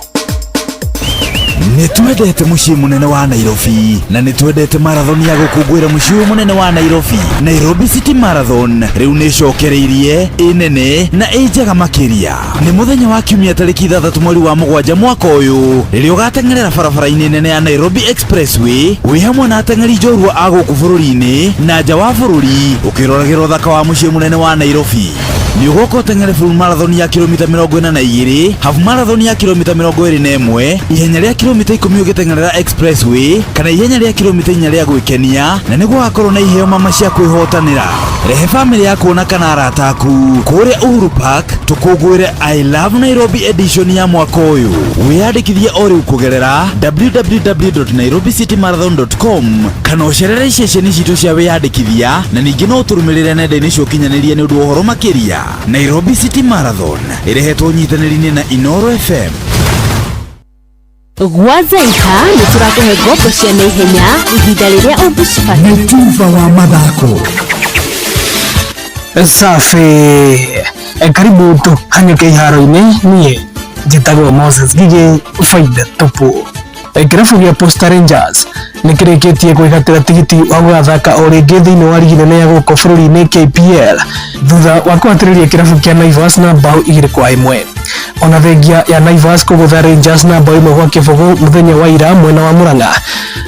Nĩ twendete mũciĩ mũnene wa Nairobi na nĩ twendete marathon ya gũkũngũĩra mũciĩ ũyũ mũnene wa Nairobi. Nairobi City Marathon rĩu nĩ ĩcokereirie, ĩ nene na ĩ njega makĩria. Nĩ mũthenya wa kiumia tarĩki 6 mweri wa 7 mwaka ũyũ, rĩrĩa ũgateng'erera barabara-inĩ nene ya Nairobi Expressway wĩ hamwe na ateng'eri njorua a gũkũ bũrũri-inĩ na nja wa bũrũri, ũkĩroragĩra ũthaka wa mũciĩ mũnene wa Nairobi. Nĩ ũgoka ũteng'ere full marathon ya kilomita 42, half marathon ya kilomita 21, ihenya rĩa kilomita 10 ũgĩteng'erera expressway, kana ihenya rĩa kilomita 4 rĩa gwĩkenia, na nĩguo hakorwo na iheo mama cia kwĩhotanĩra. Rehe famĩlĩ yaku ona kana arata aku kũrĩa Uhuru Park tũkũngũĩre I Love Nairobi edition ya mwaka ũyũ. Wĩyandĩkithie o rĩu kũgerera www.nairobicitymarathon.com kana ũcerere ceceni citũ cia wĩyandĩkithia, na ningĩ no ũtũrũmĩrĩre nenda-inĩ cia ũkinyanĩria nĩ ũndũ wa ũhoro makĩria. Nairobi City Marathon ĩrehetwo ũnyitanĩri-inĩ na Inoro FM. Gwa Zenka nĩ tũrakũhe ngombo cia naihenya ihinda rĩrĩa ũngĩcibatara. Nĩ tuba wa mathako. Safi. Karibu tuhanyuke iharo-inĩ. Niĩ njĩtagwo Moses Gige, faida tupu. Kĩrabu gĩa Posta Rangers nĩ kĩrĩkĩtie kwĩgatĩra tigiti wa gũgathaka o rĩngĩ thĩinĩ wa rigi nene ya gũkũ bũrũri-inĩ KPL thutha wa kũhatĩrĩria kĩrabu kĩa Naivas na mbaũ 2-1. Ona thengia ya Naivas kũgũtha Rangers na mbaũ 1-0 mũthenya wa ira mwena wa Murang'a.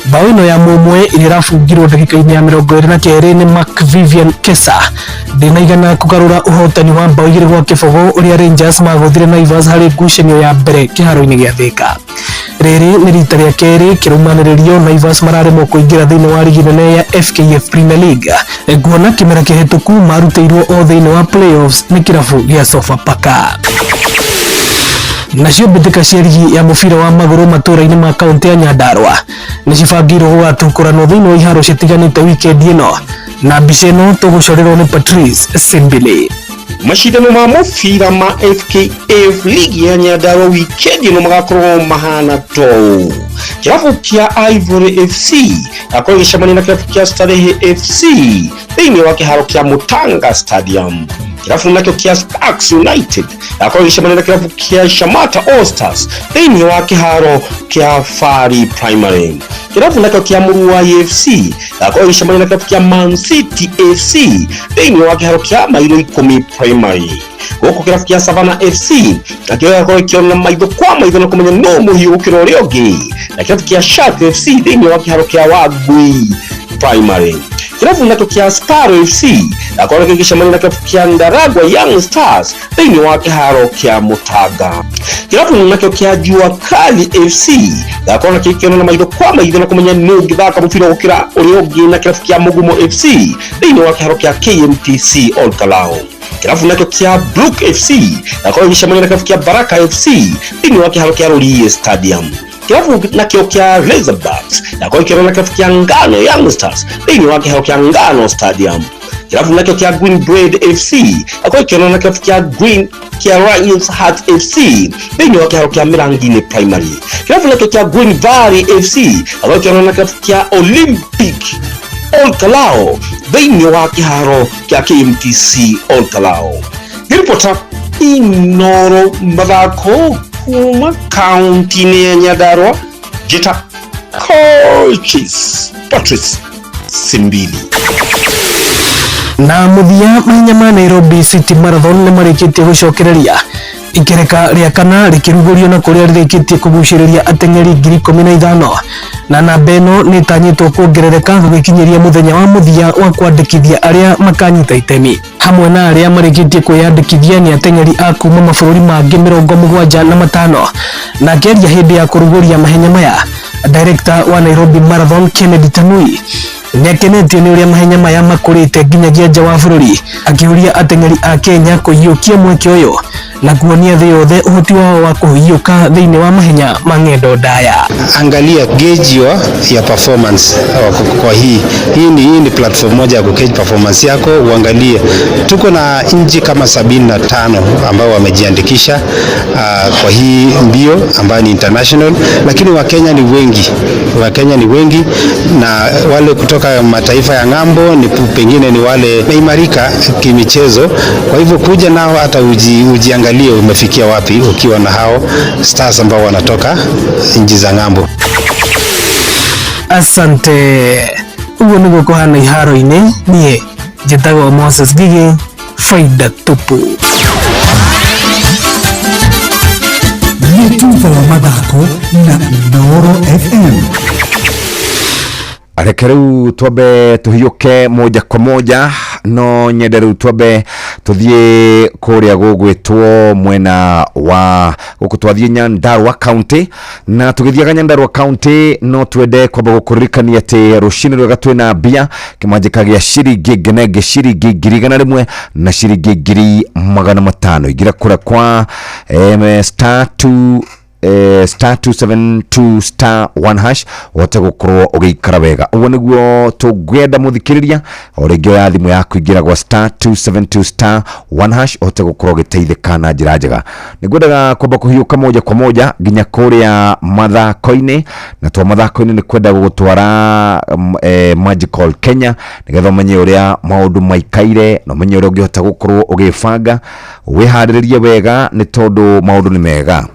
Mbaũ ĩno ya mũmwe ĩrĩa ĩrabungirwo ndagĩka-inĩ ya 22 nĩ Mark Vivian Kesa ndĩnaigana kũgarũra ũhotani wa mbaũ 2-0 ũrĩa Rangers magũthire Naivas harĩ ngucanio ya mbere kĩharo-inĩ gĩa Thika. Rĩrĩ nĩ rita rĩa kerĩ kĩrũmanĩrĩrio Naivas mararemwo kũingĩra thĩinĩ wa rigi nene ya FKF Premier League, kuona kĩmera kĩhĩtũku marutĩirwo o thĩinĩ wa playoffs nĩ kĩrabu gĩa Sofapaka. Nacio mbĩtĩka cia rigi ya mũbira wa magũrũ matũũra-inĩ ma kaũntĩ ya Nyandarua nĩ cibangĩirwo gũgatukũranwo thĩinĩ wa iharo citiganĩte wikendi ĩno, na mbica ĩno tũgũcorerwo nĩ Patrice Simbili. Mashindano ma mũbira ma FKF League ya Nyandarua wikendi ĩno magakorwo mahana tou. Kĩrabu kĩa Ivory FC gakorwo gĩcemania na kĩrabu kĩa Starehe FC thĩinĩ wa kĩharo kĩa Mutanga Stadium. Kĩrabu nakĩo kĩa Sparks United gakorwo gĩcemania na kĩrabu kĩa Shamata All Stars thĩinĩ wa kĩharo kĩa Fari Primary. Kĩrabu nakĩo kĩa Muruai FC gakorwo gĩcemania na kĩrabu kĩa Man City FC thĩinĩ wa kĩharo kĩa Mairo 10 Primary. Gũkũ kĩrabu kĩa Savannah FC nakĩo gĩgakorwo gĩkĩona maitho kwa maitho na kũmenya no mũhiũ gũkĩra ũrĩa ũngĩ na kĩrabu kĩa Shark FC thĩinĩ wa kĩharo kĩa Wangui Primary. Kĩrabu nakĩo kĩa Sparrow FC gakorwo gĩgĩcemania na kĩrabu kĩa Ndaragwa Young Stars thĩinĩ wa kĩharo kĩa Mutanga. Kĩrabu nakĩo kĩa Jua Kali FC gakorwo gĩkĩona na maitho kwa maitho na kũmenya nũ ũngĩthaka mũbira gũkĩra ũrĩa ũngĩ na kĩrabu kĩa Mugumo FC thĩinĩ wa kĩharo kĩa KMTC Ol Kalou. Kĩrabu nakĩo kĩa Brook FC gakorwo gĩgĩcemania na kĩrabu kĩa Baraka FC thĩinĩ wa kĩharo kĩa Rurie Stadium. Kĩrabu nakĩo kĩa Razorbacks gakorwo gĩkĩona na kĩrabu kĩa Ngano Young Stars thĩinĩ wa kĩharo kĩa Ngano Stadium. Kĩrabu nakĩo kĩa Green Braid FC gakorwo gĩkĩona na kĩrabu kĩa Green kĩa Lions Heart FC thĩinĩ wa kĩharo kĩa Mĩrangi-inĩ Primary. Kĩrabu nakĩo kĩa Green Valley FC gakorwo gĩkĩona na kĩrabu kĩa Olympic Ol Kalou thĩinĩ wa kĩharo kĩa KMTC Ol Kalou. Ngĩribota Inoro mathako kuma kaunti-inĩ ya Nyandarua, njĩta Coaches Patrice Simbili. Na mũthia mahenya ma Nairobi City Marathon nĩ marĩkĩtie gũcokereria ikereka rĩa kana rĩkĩrugũrio na kũrĩa rĩrĩkĩtie kũgucĩrĩria ateng'eri 15,000 na namba ĩno nĩ ĩtanyĩtwo kuongerereka gũgĩkinyĩria mũthenya wa mũthia wa kwandĩkithia arĩa makanyita itemi. Hamwe na arĩa marĩkĩtie kwĩyandĩkithia nĩ ateng'eri a kuma mabũrũri mangĩ 75. Na akĩaria hĩndĩ ya kũrugũria mahenya maya, Director wa Nairobi Marathon Kennedy Tanui nĩakenetio nĩ ũrĩa mahenya maya makũrĩte nginyagia nja wa bũrũri, akĩũria ateng'eri a Kenya kũiyũkia mweke ũyũ na kuonia thĩ yothe ũhoti wao wa kũhiũka thĩinĩ wa mahenya ma ng'endo ndaya. Angalia gauge ya performance kwa hii ni platform moja ya ku-gauge performance yako. Uangalie tuko na nchi kama 75 ambao wamejiandikisha kwa hii mbio ambayo ni international, lakini Wakenya ni wengi. Wakenya ni wengi na wale kutoka mataifa ya ng'ambo ni pengine ni wale meimarika kimichezo. Kwa hivyo kuja nao hata ujiangalie. Uangalie umefikia wapi ukiwa na hao stars ambao wanatoka nchi za ng'ambo. Asante. Ũguo nĩguo kũhana iharo-inĩ. Niĩ njĩtagwo Moses Ngigĩ, faida tupu. Nĩ tuba wa mathako na Inooro FM. Reke rĩu twambe tũhiũke moja kwa moja, no nyende rĩu twambe tũthiĩ kũrĩa gũgwĩtwo mwena wa gũkũ, twathiĩ Nyandarua County. Na tũgĩthiaga Nyandarua County, no twende kwamba gũkũririkania atĩ rũcinĩ rwega twĩna mbia kĩmanjĩka gĩa ciringi ngenenge ciringi 100,000 na ciringi 500,000. Ingĩra kũrĩa kwa star 2 star 272 star 1 hash ũhote gũkorwo ũgĩikara wega. Ũguo nĩguo tũngĩenda mũthikĩrĩria, o rĩngĩ oya thimũ yaku, ingĩra gwa star 272 star 1 hash ũhote gũkorwo ũgĩteithĩka na njĩra njega. Nĩngwendaga kwamba kũhiũka moja kwa moja nginya kũrĩa mathako-inĩ, na twa mathako-inĩ nĩ kwenda gũgũtwara Magical Kenya nĩgetha ũmenye ũrĩa maũndũ maikaire na ũmenye ũrĩa ũngĩhota gũkorwo ũgĩbanga wĩharĩrĩrie wega, nĩ tondũ maũndũ nĩ mega.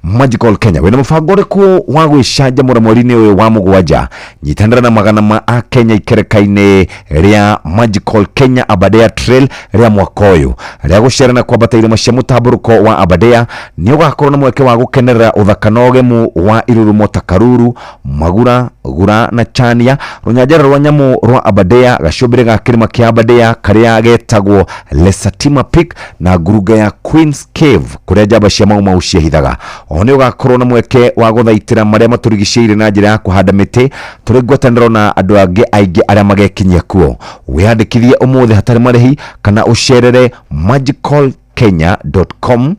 Magical Kenya wĩna mũbango ũrĩkũ wa gwĩcanjamũra mweri-inĩ ũyũ wa mũgwanja? Nyitanĩra na magana ma akenya ikereka-inĩ rĩa Magical Kenya Aberdare Trail rĩa mwaka ũyũ rĩa gũcera na kwambata irĩma cia mũtambũrũko wa Aberdare. Nĩ ũgakorwo na mweke wa gũkenerera ũthaka na ũgemu wa irurumo ta Karuru, Magura, Gura na Chania, rũnyanjara rwa nyamũ rwa Aberdare, gacũmbĩrĩ ga kĩrĩma kĩa Aberdare karĩa getagwo Lesatima Peak na ngurunga ya Queen's Cave kũrĩa njamba cia Mau Mau ciehithaga. Oho nĩ ũgakorwo na mweke wa gũthaitĩra marĩa matũrigicĩirie na njĩra ya kũhanda mĩtĩ tũrĩ ngwatanĩro na andũ angĩ aingĩ arĩa magekinyia kuo. Wĩyandĩkithie ũmũthĩ hatarĩ marĩhi kana ũcerere magicalkenya.com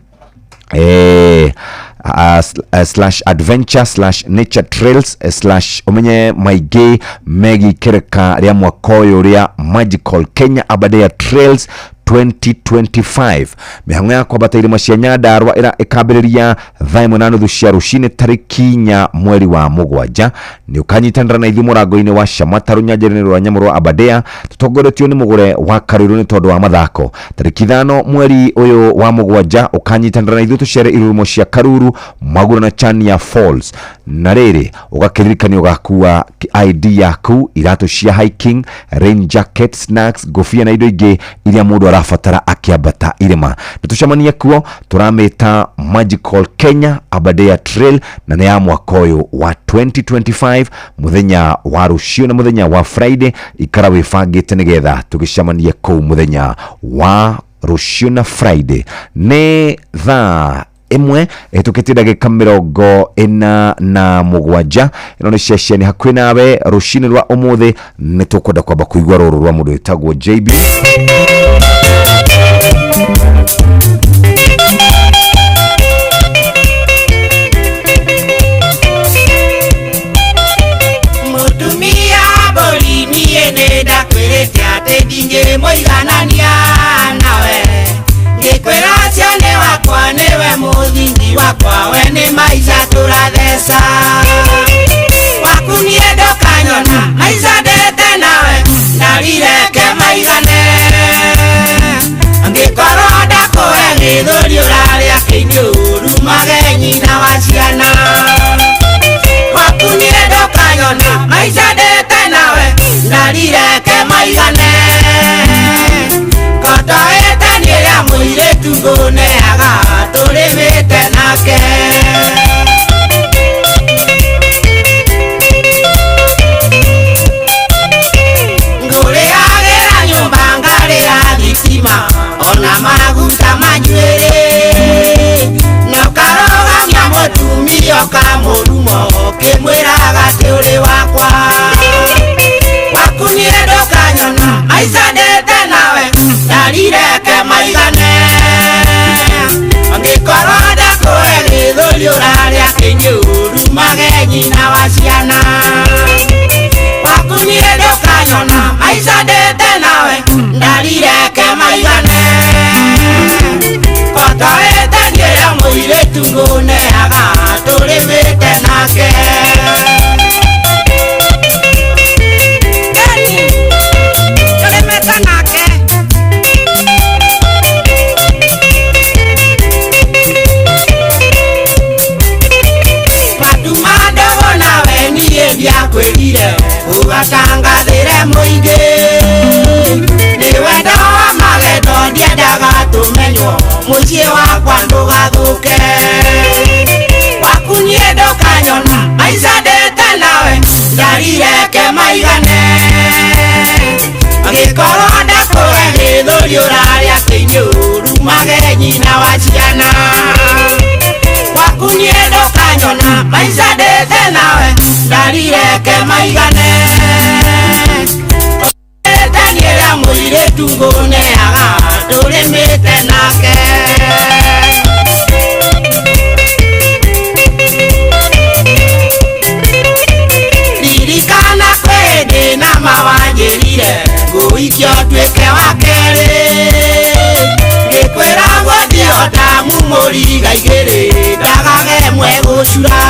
slash adventure slash nature trails slash umenye maingĩ megiĩ ikereka rĩa mwaka ũyũ rĩa Magical Kenya Aberdare Trails 2025. Mĩhang'o ya kwambata irĩma cia Nyandarua ĩra ĩkambĩrĩria thaa 1:30 cia rũcinĩ tarĩki 4 mweri wa mũgwanja. Nĩ ũkanyitanĩra na ithuĩ mũrango-inĩ wa Shamata rũnyanjara-inĩ rwa nyamũ rwa Aberdare tũtongoretio nĩ mũgũre wa Karũirũ nĩ tondũ wa mathako. Tarĩki 5 mweri ũyũ wa mũgwanja ũkanyitanĩra na ithuĩ tũcere irurumo cia Karuru, Magura na Chania Falls. Na rĩrĩ ũgakĩririkanio ũgakua ID yaku, iratũ cia hiking, rain jacket, snacks, ngũbia na indo ingĩ iria mũndũ arabatara akĩambata irĩma. Na tũcemanie kuo, tũramĩta Magical Kenya Aberdare Trail na nĩ ya mwaka ũyũ wa 2025, mũthenya wa rũciũ na mũthenya wa Friday. Ikara wĩbangĩte nĩgetha tũgĩcemanie kũu mũthenya wa rũciũ na Friday. Nĩ thaa 1 ĩhĩtũkĩtie ndagĩka 47. Ĩno nĩ ceceni hakuhĩ nawe. Rũcinĩ rwa ũmũthĩ nĩ tũkwenda kwamba kũigua rũrũ rwa mũndũ wĩtagwo JB. Mũtumia mbũri niĩ nĩ ndakwĩrĩte atĩ ndingĩmũiganania nawe, ngĩkwĩra ũcio nĩ wakwa, nĩwe mũthingi wakwa, we nĩ maica tũratheca. Waku niĩ ndũkanyona maica ndĩte nawe, ndarireke maigane. Angĩkorwo ndakũhe gĩthũri ũrarĩa kĩini ũrumage nyina wa ciana. Waku niĩ ndũkanyona maica ndĩte nawe, ndarireke maigane. Kotoete nĩ rĩa mũirĩtu ngũneaga tũrĩmĩte nake. Ngũrĩagĩra nyũmba ngarĩra thitima ona maguta manywĩrĩ, na ũkarũgamia mũtumia ũkamũruma ũkĩmwĩraga atĩ ũrĩ wakwa. Waku niĩ ndũkanyona maica ndĩte nawe, ndarireke maigane. Angĩkorwo ndakũhe gĩthũri ũrarĩa kĩini ũrumage nyina wa ciana. Waku niĩ ndũkanyona maica ndĩte nawe, ndarireke maigane. Kotoete nĩ rĩa mũirĩtu ngũneaga tũrĩmĩte nake. Tũrĩmĩte nake. Ndiendaga tũmenywo mũciĩ wakwa ndũgathũke. Waku niĩ ndũkanyona maica ndĩte nawe ndarireke maigane. Angĩkorwo ndakũhe gĩthũri ũrarĩa kĩnyũrumage nyina wa ciana. Waku niĩ ndũkanyona maica ndĩte nawe ndarireke maigane. Taniera mũirĩtu ngũneaga tũrĩmĩte nake. Ririkana kwĩ hĩndĩ nama wanjĩrire ngũikio nduĩke wa kerĩ. Ngĩkwĩra ngũthiĩ mumũriga igĩrĩ ndagage mwe gũcura.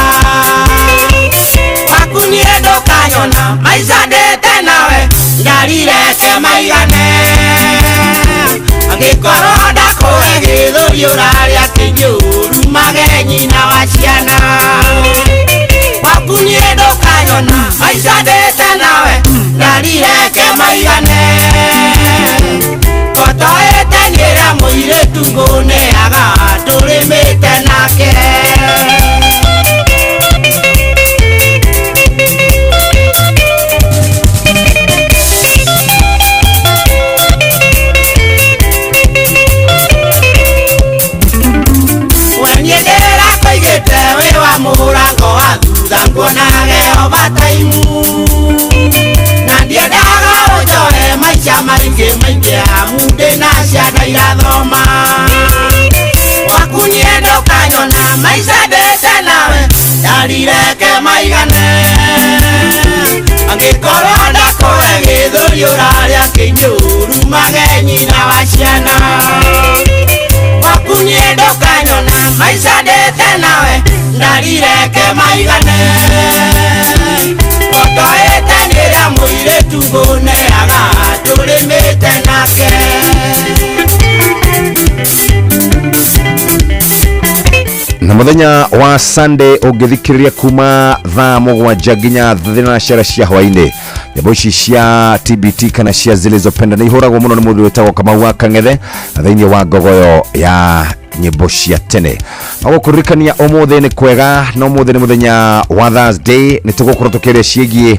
Waku niĩ ndũkanyona maica ndĩte nawe ndarireke maigane. Angĩkorwo ndakũhe gĩthũri ũrarĩa kĩnyũrumage nyina wa ciana. Waku niĩ ndũkanyona maica ndĩte nawe ndarireke maigane. Kotoete nĩra mũirĩtu ngũneaga tũrĩmĩte nake. Ndĩrakoigĩte wĩ wa mũrango wa thutha nguonage overtime. Na ndiendaga ũnjoe maica maingĩ maingĩ amu ndĩna ciana irathoma. Waku niĩ ndũkanyona maica ndĩte nawe ndarireke maigane. Angĩkorwo ndakũhe gĩthũri ũrarĩa kĩnyũrumage nyina wa ciana. Waku niĩ ndũkanyona maica ndĩte nawe ndarireke maigane. Kotoete nĩra mũirĩtu ngũneaga tũrĩmĩte nake. Na muthenya wa Sunday ũngĩthikĩrĩria kuma thaa 7 nginya 9 cia hwainĩ, nyĩmbo ici cia TBT kana cia zilizopenda nĩ ihũragwo mũno nĩ mũndũ wĩtagwo Kamau wa Kang'ethe thĩinĩ wa ngogoyo ya nyĩmbo cia tene. Agũkũririkania ũmũthĩ nĩ kwega na ũmũthĩ nĩ mũthenya wa Thursday, nĩ tũgũkorwo tũkĩaria ciĩgiĩ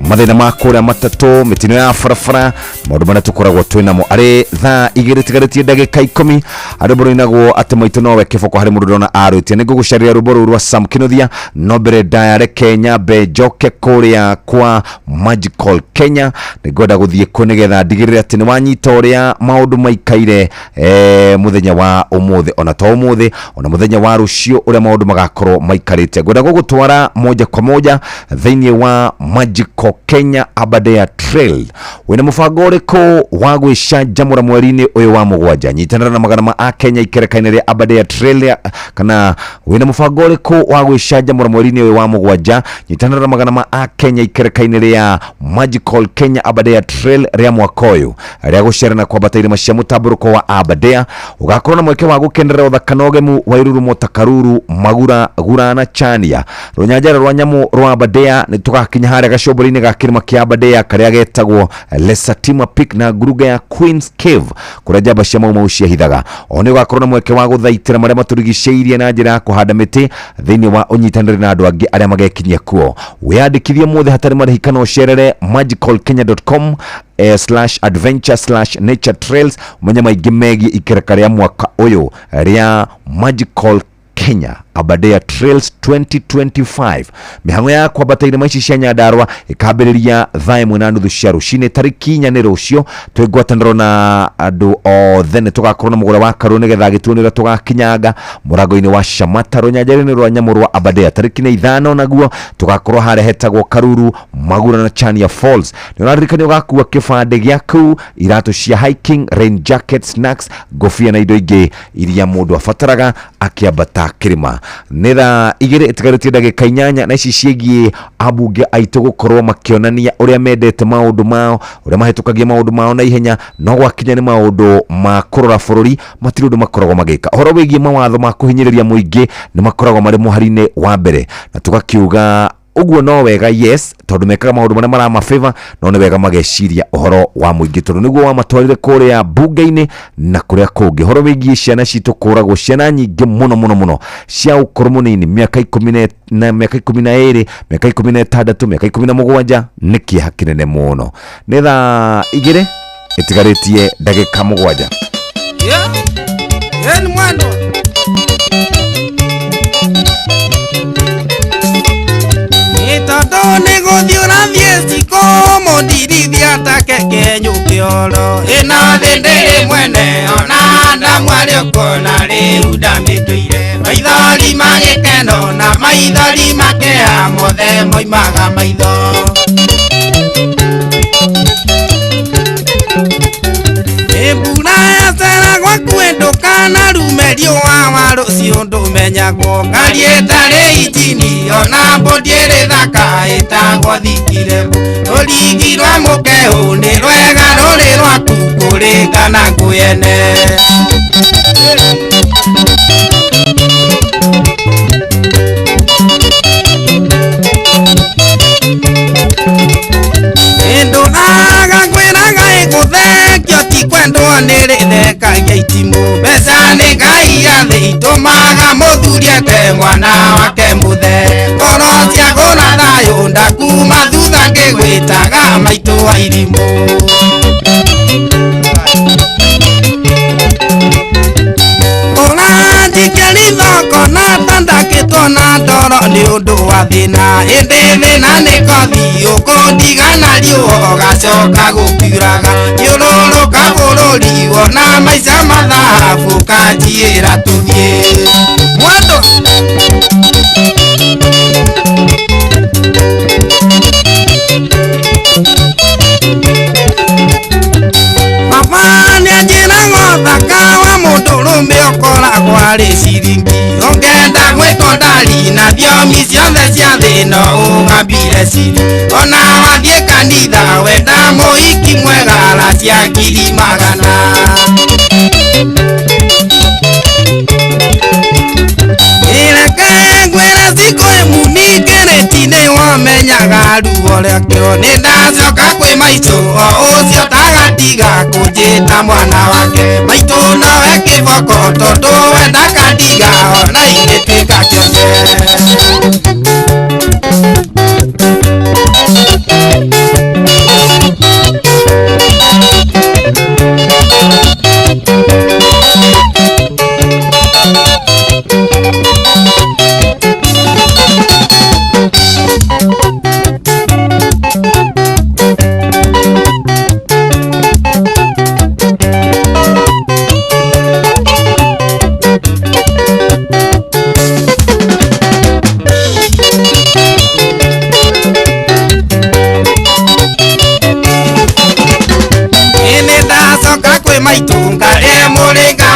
mathĩna ma kũrĩa matatũ, mĩtino ya barabara, maũndũ marĩa tũkoragwo twĩ namo. Arĩ thaa 2 tigarĩtie ndagĩka 10, rwĩmbo rũinagwo atĩ maitũ nowe kĩboko harĩ mũndũ ndona arũtie. Nĩ ngũgũcarĩria rwĩmbo rũu rwa Sam Kinuthia, no mbere ndaya reke nyambe njoke kũrĩa kwa Magical Kenya. Nĩ ngwenda gũthiĩ kuo nĩgetha ndigĩrĩre atĩ nĩ wanyita ũrĩa maũndũ maikaire mũthenya wa ũmũthĩ, ona to ũmũthĩ, ona mũthenya wa rũciũ ũrĩa maũndũ magakorwo maikarĩte. Ngwenda gũgũtwara moja kwa moja thĩinĩ wa Magical Kenya Aberdare Trail. Wĩna mũbango ũrĩkũ wa gwĩcanjamũra mweri-inĩ ũyũ wa 7? Nyitanĩra na magana ma Akenya ikereka-inĩ rĩa Aberdare Trail, kana wĩna mũbango ũrĩkũ wa gwĩcanjamũra mweri-inĩ ũyũ wa 7? Nyitanĩra na magana ma Akenya ikereka-inĩ rĩa Magical Kenya Aberdare Trail rĩa mwaka ũyũ rĩa gũcera na kwambata irĩma cia mũtambũrũko wa Aberdare. Ũgakorwo na mweke wa gũkenerera ũthaka na ũgemu wa irurumo ta Karuru, Magura, Gura na Chania. Rũnyanjara rwa nyamũ rwa Aberdare nĩ tũgakinya harĩa gacũmbũrĩ-inĩ ga kĩrĩma kĩa Aberdare karĩa getagwo Lesatima Peak na nguruga ya Queen's Cave kũrĩa njamba cia Mau Mau ciehithaga. O nĩ ũgakorwo na mweke wa gũthaitĩra marĩa matũrigicĩirie na njĩra ya kũhanda mĩtĩ thĩinĩ wa ũnyitanĩri na andũ angĩ arĩa magekinyia kuo. Wĩyandĩkithie mũthĩ hatarĩ marĩhi kana ũcerere magicalkenya.com /adventure/nature trails ũmenye maingĩ megiĩ ikereka rĩa mwaka ũyũ rĩa Magical Kenya Aberdare Trails 2025. Mĩhang'o ya kwambata irĩma ici cia Nyandarua ĩkambĩrĩria thaa 1:30 cia rũcinĩ tarĩki 4 nĩ rũciũ. Twĩ ngwatanĩro na andũ othe nĩ tũgakorwo na mũgũra wa karũ nĩgetha agĩtuo ũrĩa tũgakinyanga mũrango-inĩ wa Shamata rũnyanjara-inĩ rwa nyamũ rwa Aberdare tarĩki 5, naguo tũgakorwo harĩa hetagwo Karuru, Magura na Chania Falls. Nĩ ũraririkanio ũgakua kĩbandĩ gĩaku, iratũ cia hiking, rain jacket, snacks, ngobia na indo ingĩ iria mũndũ abataraga akĩambata kĩrĩma. Nĩ thaa 2 ĩtigarĩtie ndagĩka 8, na ici ciĩgiĩ ambunge aitũ gũkorwo makĩonania ũrĩa mendete maũndũ mao, ũrĩa mahĩtũkagia maũndũ mao na ihenya, no gwakinya nĩ maũndũ ma kũrora bũrũri matirĩ ũndũ makoragwo magĩka. Ũhoro wĩgiĩ mawatho ma kũhinyĩrĩria mũingĩ nĩ makoragwo marĩ mũhari-inĩ wa mbere, na tũgakiuga Ũguo no wega, yes, tondũ mekaga maũndũ marĩa maramafavor, no nĩ wega mageciria ũhoro wa mũingĩ tondũ nĩguo wamatwarire kũrĩa mbunge-inĩ na kũrĩa kũngĩ. Ũhoro wĩgiĩ ciana citũ kũragwo, ciana nyingĩ mũno mũno mũno cia ũkũrũ mũnini, mĩaka 12, mĩaka 12, mĩaka 16, mĩaka 17, nĩ kĩeha kĩnene mũno. Nĩ thaa 2 ĩtigarĩtie ndagĩka 7. Yeah. Yeah, ni mwendo. Tondũ nĩ gũthiĩ ũrathiĩ cikũ mũndirithia ta keke nyũkĩoro ĩno thĩ ndĩrĩ mwene ona ndamwarĩ ũkuona rĩu ndamĩtũire maithori ma gĩkeno na maithori ma kĩeha mothe moimaga maitho. Mbura yacera gwaku ndũkana rume riũa wa rũciũ ndũmenyagwo ngari ĩtarĩ injini ona mbũndi ĩrĩ thaka ĩtagwo thikirebo rũrigi rwa mũkeũ nĩ rwega rũrĩ rwaku kũringana ngũyene. Ndũraga ngwĩraga ĩgũthekio ti kwendwo nĩ rĩthekagia itimũ mbeca nĩ Ngai ya thĩ itũmaga mũthuri ete mwana wake mũthe ngoro ciagũra thayũ ndakuma thutha ngĩgwĩtaga maitũ wa irimũ. Ũranjikia ritho na tandakĩtwo na ndoro nĩ ũndũ wa thĩna ĩndĩ thĩna nĩ kothi ũkũndigana riũa ũgacoka gũkiuraga thiũrũrũka bũrũri wona maica mathabu kanjiĩra tũthiĩ mwendo. Baba nĩanjĩraga ũthaka wa mũndũrũme ũkoragwo arĩ ciringi ũngĩenda gwĩtwo ndari na thiomi ciothe cia thĩ no ũgambire ciri ona wathiĩ kanitha wenda mũhiki mwega racia 100,000. Ireke ngwĩre cikũ ĩmuningĩrĩti nĩ wamenyaga ruo rĩakĩo nĩ ndacoka kwĩ maitũ o ũcio tagatiga kũnjĩta mwana wake maitũ nowe kĩboko tondũ we ndakandiga ona ingĩtuĩka kĩonje.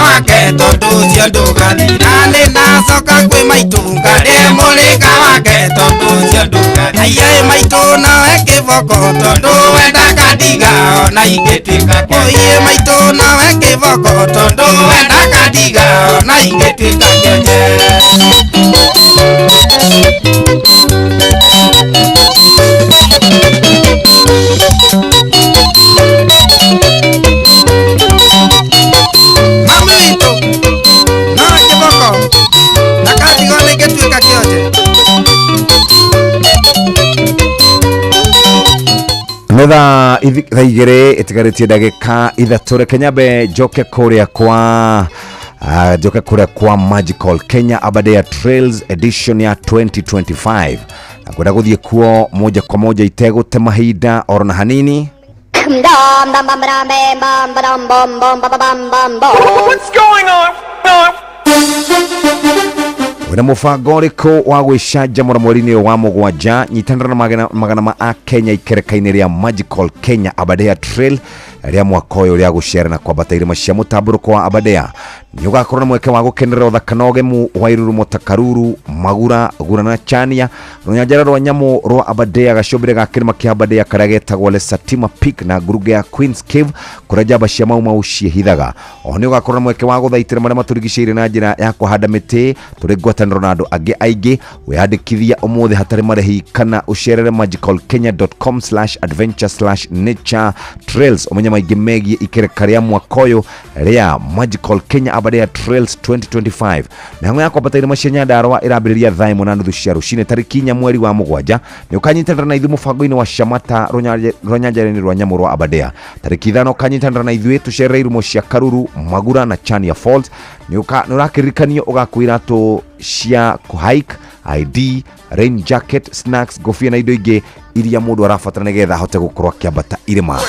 Wake tondũ ũcio ndũgathira nĩ ndacoka kwĩ maitũ ngarĩe mũrĩnga wake tondũ ũcio ndũgathira aiyaĩ maitũ nowe kĩboko tondũ we ndakandiga ona ingĩtuĩka kĩoiĩ maitũ nowe kĩboko tondũ we ndakandiga ona ingĩtuĩka kĩonje. Mami witũ no kĩboko ndakandigwo nĩ ingĩtuĩka kĩonje. Nĩ thaa 2 ĩtigarĩtie ndagĩka 3. Reke nyambe njoke kũrĩa kwa njoke kũrĩa kwa Magical Kenya Aberdare Trails edition ya 2025 na kwenda gũthiĩ kuo moja kwa moja itegũte mahinda oro na hanini. What's going on? Wĩna mũbango ũrĩkũ wa gwĩcanjamũra mweri-inĩ ũyũ wa 7? Nyitanĩra na magana ma Akenya ikereka-inĩ rĩa Magical Kenya Aberdare Trail Rĩa mwaka ũyũ rĩa gũcera na kwambata irĩma cia mũtambũrũko wa Aberdare. Nĩ ũgakorwo na mweke wa gũkenerera ũthaka na ũgemu wa irurumo ta Karuru, Magura, Gura na Chania, rũnyanjara rwa nyamũ rwa Aberdare, gacũmbĩrĩ ga kĩrĩma kĩa Aberdare karĩa getagwo Lesatima Peak na ngurunga ya Queen's Cave kũrĩa njamba cia Mau Mau ciĩhithaga. Oho nĩ ũgakorwo na mweke wa gũthaitĩra marĩa matũrigicĩirie na njĩra ya kũhanda mĩtĩ tũrĩ ngwatanĩro na andũ angĩ aingĩ. Wĩyandĩkithia ũmũthĩ hatarĩ marĩhi kana ũcerere magicalkenya.com/adventure/nature trails ũmenye maingĩ megiĩ ikereka rĩa mwaka ũyũ rĩa Magical Kenya Aberdare Trails 2025. Mĩhang'o ya kwambata irĩma cia Nyandarua ĩrambĩrĩria thaa 1:30 cia rũcinĩ tarĩki 4 mweri wa 7. Nĩ ũkanyitanĩra na ithuĩ mũbango-inĩ wa Shamata rũnyanjara-inĩ rwa nyamũ rwa Aberdare. Tarĩki 5 ũkanyitanĩra na ithuĩ tũcerere irumo cia Karuru, Magura na Chania Falls. Nĩ ũrakĩririkanio ũgakua iratũ cia kũhike, ID, rain jacket, snacks, ngobia na indo ingĩ iria mũndũ arabatara nĩgetha ahote gũkorwo akĩambata irĩma.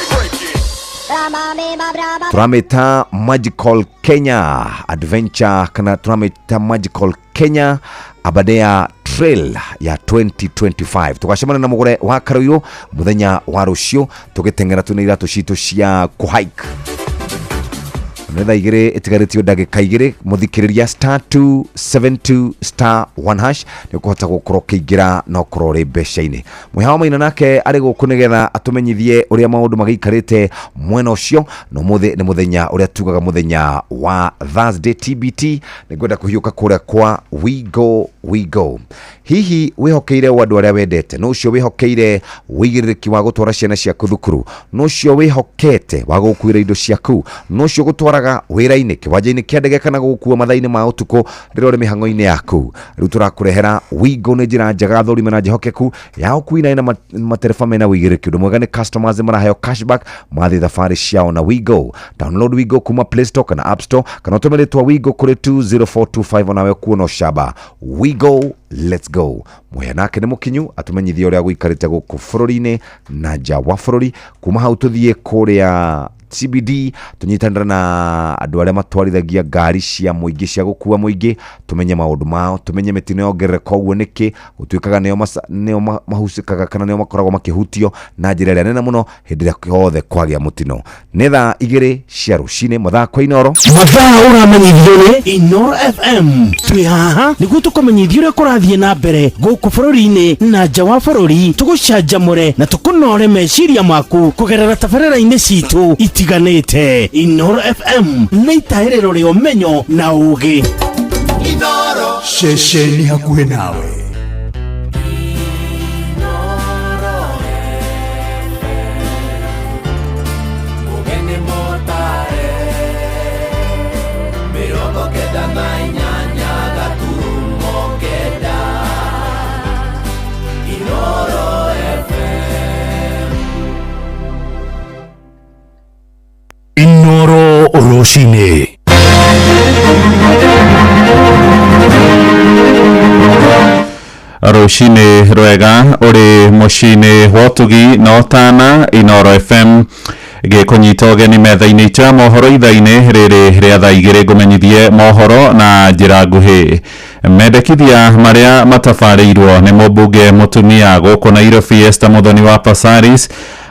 Turamĩta Magical Kenya Adventure kana turamĩta Magical Kenya Aberdare Trail ya 2025. Tũgacemania na mũgũre wa Karũirũ mũthenya wa rũciũ tũgĩteng'era twĩna iratũ citũ cia kũhike. Nĩ thaa 2 ĩtigarĩtio ndagĩka 2 mũthikĩrĩria star 272 star 1 hash nĩ ũkũhota gũkorwo ũkĩingĩra na ũkorwo ũrĩ mbeca-inĩ. Mũhĩa wa Maina nake arĩ gũkũ nĩgetha atũmenyithie ũrĩa maũndũ magĩikarĩte mwena ũcio, na ũmũthĩ nĩ mũthenya ũrĩa tugaga mũthenya wa Thursday TBT. Nĩ ngwenda kũhiũka kũrĩa kwa We Go We Go. Hihi wĩhokeire o andũ arĩa wendete? Nũ ũcio wĩhokeire ũigĩrĩrĩki wa gũtwara ciana ciaku thukuru? Nũ ũcio wĩhokete wa gũkuĩra indo ciaku? Nũ ũcio gũtwaraga wĩra-inĩ, kĩwanja-inĩ kĩa ndege kana gũgũkua mathaa-inĩ ma ũtukũ rĩrĩa ũrĩ mĩhang'o-inĩ yaku? Rĩu tũrakũrehera Wigo nĩ njĩra njega thũrime na njĩhokeku ya ũkui na ĩna matereba mena ũigĩrĩrĩki. Ũndũ mwega nĩ customers maraheo cashback mathiĩ thabarĩ ciao na Wigo. Download Wigo kuma Play Store kana App Store kana ũtũme rĩtwa Wigo kũrĩ 20425 onawe ũkuona ũcamba. Wigo, let's go. Mũhĩa nake nĩ mũkinyu atũmenyithie ũrĩa gũikarĩte gũkũ bũrũri-inĩ na nja wa bũrũri. Kuma hau tũthiĩ kũrĩa CBD tũnyitanĩre na andũ arĩa matwarithagia ngari cia mũingĩ cia gũkua mũingĩ, tũmenye maũndũ mao, tũmenye mĩtino yongerereka ũguo nĩkĩ, gũtuĩkaga nĩo mahucĩkaga kana nĩo makoragwo makĩhutio na njĩra ĩrĩa nene mũno hĩndĩ ĩrĩa yothe kwagĩa mũtino. Nĩ thaa 2 cia rũcinĩ mathaa kwa Inooro. Mathaa ũramenyithio nĩ Inooro FM. Twĩ haha nĩguo tũkũmenyithie ũrĩa kũrathiĩ na mbere gũkũ bũrũri-inĩ na nja wa bũrũri, tũgũcanjamũre na tũkũnore meciria maku kũgerera tabarĩra-inĩ citũ itiganĩte. Inooro FM nĩ itahĩrĩro rĩa ũmenyo na ũgĩ. Inooro. Ceceni hakuhĩ nawe. Inooro rũcinĩ. Rũcinĩ rwega ũrĩ mũciĩ-inĩ wa ũtugi na ũtana Inooro FM gĩkũnyita ũgeni metha-inĩ itũ ya mohoro ithaa-inĩ rĩrĩ rĩa thaa 2 ngũmenyithie mohoro na njĩra nguhĩ. Mendekithia marĩa matabarĩirwo nĩ mũmbunge mũtumia gũkũ Nairobi Esther Muthoni wa Passaris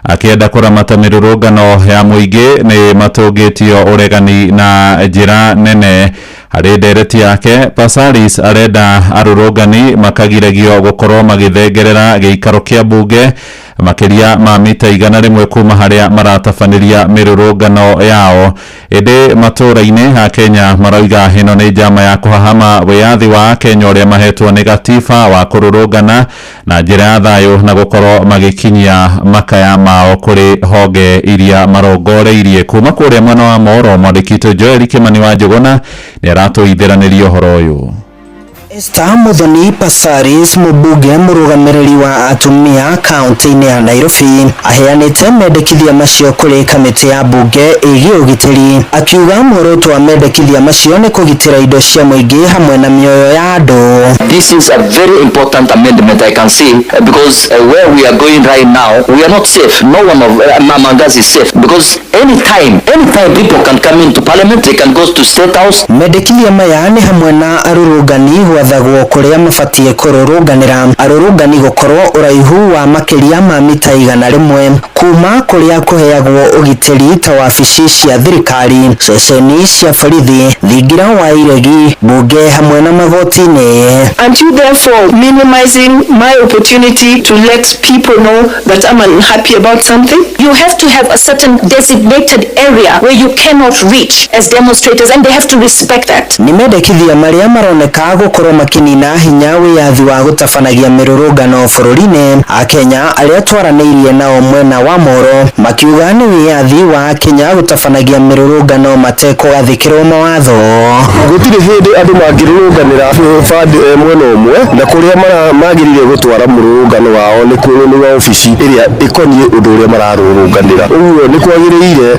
akĩenda kũramata mĩrũrũngano ya mũingĩ nĩ matũngĩtio ũregani na njĩra nene. Harĩ ndereti yake Passaris arenda arũrũngani makagiragio gũkorwo magĩthengerera gĩikaro kĩa mbunge makĩria ma mita 100 kuma harĩa maratabanĩria mĩrũrũngano yao. Ĩndĩ matũũra-inĩ ha Kenya marauga ĩno nĩ njama ya kũhahama wĩyathi wa Kenya ũrĩa mahetwo nĩ gatiba wa kũrũrũngana na njĩra ya thayũ na gũkorwo magĩkinyia makaya mao kũrĩ honge iria marongoreirie. Kuma kũrĩa mwena wa Moro mwandĩki witũ Joel Kimani wa Njũgũna nĩ aratũithĩranĩria ũhoro ũyũ. Esther Muthoni Passaris, mũmbunge mũrũgamĩrĩri wa atumia kaunti-inĩ ya Nairobi, aheanĩte mendekithia macio kũrĩ kamĩtĩ ya mbunge ĩgiĩ ũgitĩri, akiuga muoroto wa mendekithia macio nĩ kũgitĩra indo cia mũingĩ hamwe na mĩoyo ya andũ. This is a very important amendment, I can see, because where we are going right now, we are not safe. No one of among us is safe, because any time, Anytime people can come into parliament, they can go to State House. Mendekithia maya nĩ hamwe na arũrũngani gwathagwo kũrĩa mabatiĩ kũrũrũnganĩra, arũrũngani gũkorwo ũraihu wa makĩria ma mita 100 kuma kũrĩa kũheagwo ũgitĩri ta wabici cia thirikari, ceceni cia borithi, thingira wa iregi, bunge hamwe na magoti-inĩ. Aren't you therefore minimizing my opportunity to let people know that I'm unhappy about something? You have to have a certain designated area where you cannot reach as demonstrators, and they have to respect that. Nĩ mendekithia marĩa maroneka gũkorwo makĩnina hinya wĩyathi wa gũtabanagia mĩrũrũngano bũrũri-inĩ. Akenya arĩa twaranĩirie nao mwena wa Moro makiuga nĩ wĩyathi wa Akenya gũtabanagia mĩrũrũngano matekũgathĩkĩrwo mawatho. Gũtirĩ hĩndĩ andũ mangĩrũrũnganĩra bandi mwena ũmwe na kũrĩa magĩrĩire gũtwara mũrũrũngano wao nĩ nĩ wabici ĩrĩa ĩkoniĩ ũndũ ũrĩa mararũrũnganĩra. Ũguo nĩ kwagĩrĩire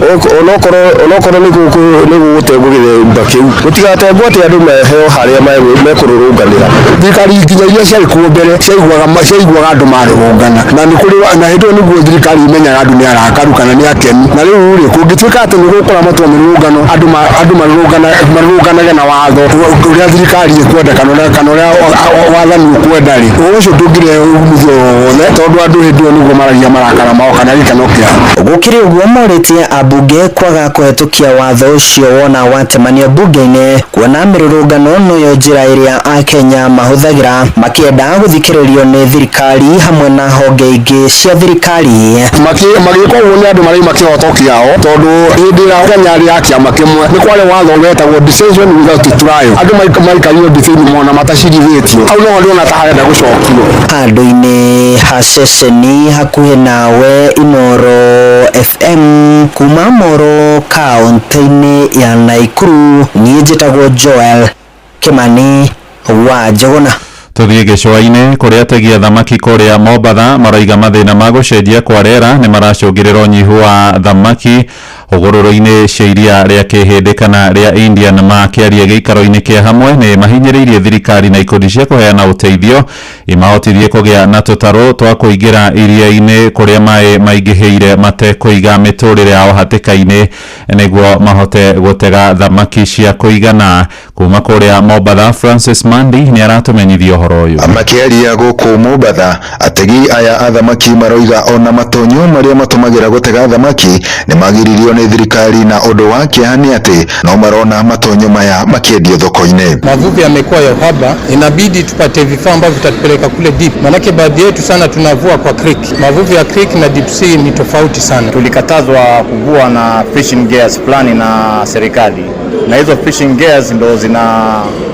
onokorwo nĩ gũgũtengwo gĩthemba kĩu gũtigatengwo atĩ andũ meheo harĩa mekũrũrũnganĩra. Thirikari nginya iria ciarĩ kuo mbere ciaiguaga andũ marũrũngana na nĩ kũrĩ na hĩndĩ ĩyo nĩguo thirikari imenyaga andũ nĩ arakaru kana nĩ akenu. Na rĩu rĩ, kũngĩtuĩka atĩ nĩ gũkũramatwo mĩrũrũngano, andũ marũrũnganage na watho ũrĩa thirikari ĩkwenda kana ũrĩa wathani ũkwenda rĩ, ũhoro ũcio ndũngĩrehe umithio o wothe tondũ andũ hĩndĩ ĩyo nĩguo maragia marakara mao kana gĩkeno kĩao. Gũkĩrĩ ũguo morĩtie ambunge kwaga kũhetũkia watho ũcio wona watemanio bunge-inĩ, kuona mĩrũrũngano noyo njĩra ĩrĩa Akenya mahũthagĩra makĩenda gũthikĩrĩrio nĩ thirikari hamwe na honge ingĩ cia thirikari. Magĩka ũguo nĩ andũ maraima kĩhoto kĩao tondũ hĩndĩ ĩrĩa Kenya yarĩ ya kĩama kĩmwe nĩ kwarĩ watho wetagwo decision without trial. Andũ maikarire ndithĩinĩ mona matacirithĩtio. Hau noho ndĩrona ta harenda gũcokio. Handũ-inĩ ha ceceni hakuhĩ nawe Inooro FM kuma Moro kaũntĩ-inĩ ya Naikuru, niĩ njĩtagwo Joel Kimani wa Njũgũna. Tũthiĩ gĩcũa-inĩ kũrĩa ategi a thamaki kũrĩa Mombatha maroiga mathĩna ma gũcenjia kwa rĩera nĩ maracũngĩrĩra ũnyihu wa thamaki hũgũrũrũ-inĩ cia iria rĩa Kĩhĩndĩ kana rĩa Indian. Makĩaria gĩikaro-inĩ kĩa hamwe nĩ mahinyĩrĩirie thirikari na ikundi cia kũheana ũteithio imahotithie kũgĩa na tũtarũ twa kũingĩra iria-inĩ kũrĩa maĩ maingĩhĩire matekũiga mĩtũrĩre yao hatĩka-inĩ nĩguo mahote gũtega thamaki cia kũigana. Kuma kũrĩa Mombatha, Francis Mandi nĩ aratũmenyithia ũhoro ũyũ. Makĩaria gũkũ Mombatha, ategi aya a thamaki maroiga ona matonyo marĩa matũmagĩra gũtega thamaki nĩ magiririo nĩ thirikari, na ũndũ wa kĩeha nĩ atĩ no marona matonyo maya makĩendio thoko-inĩ. Mavuvi yamekuwa ya uhaba, inabidi tupate vifaa ambavyo vitatupeleka kule deep, manake baadhi yetu sana tunavua kwa creek. Mavuvi ya creek na deep sea ni tofauti sana. Tulikatazwa kuvua na fishing gears fulani na serikali, na hizo fishing gears ndo zina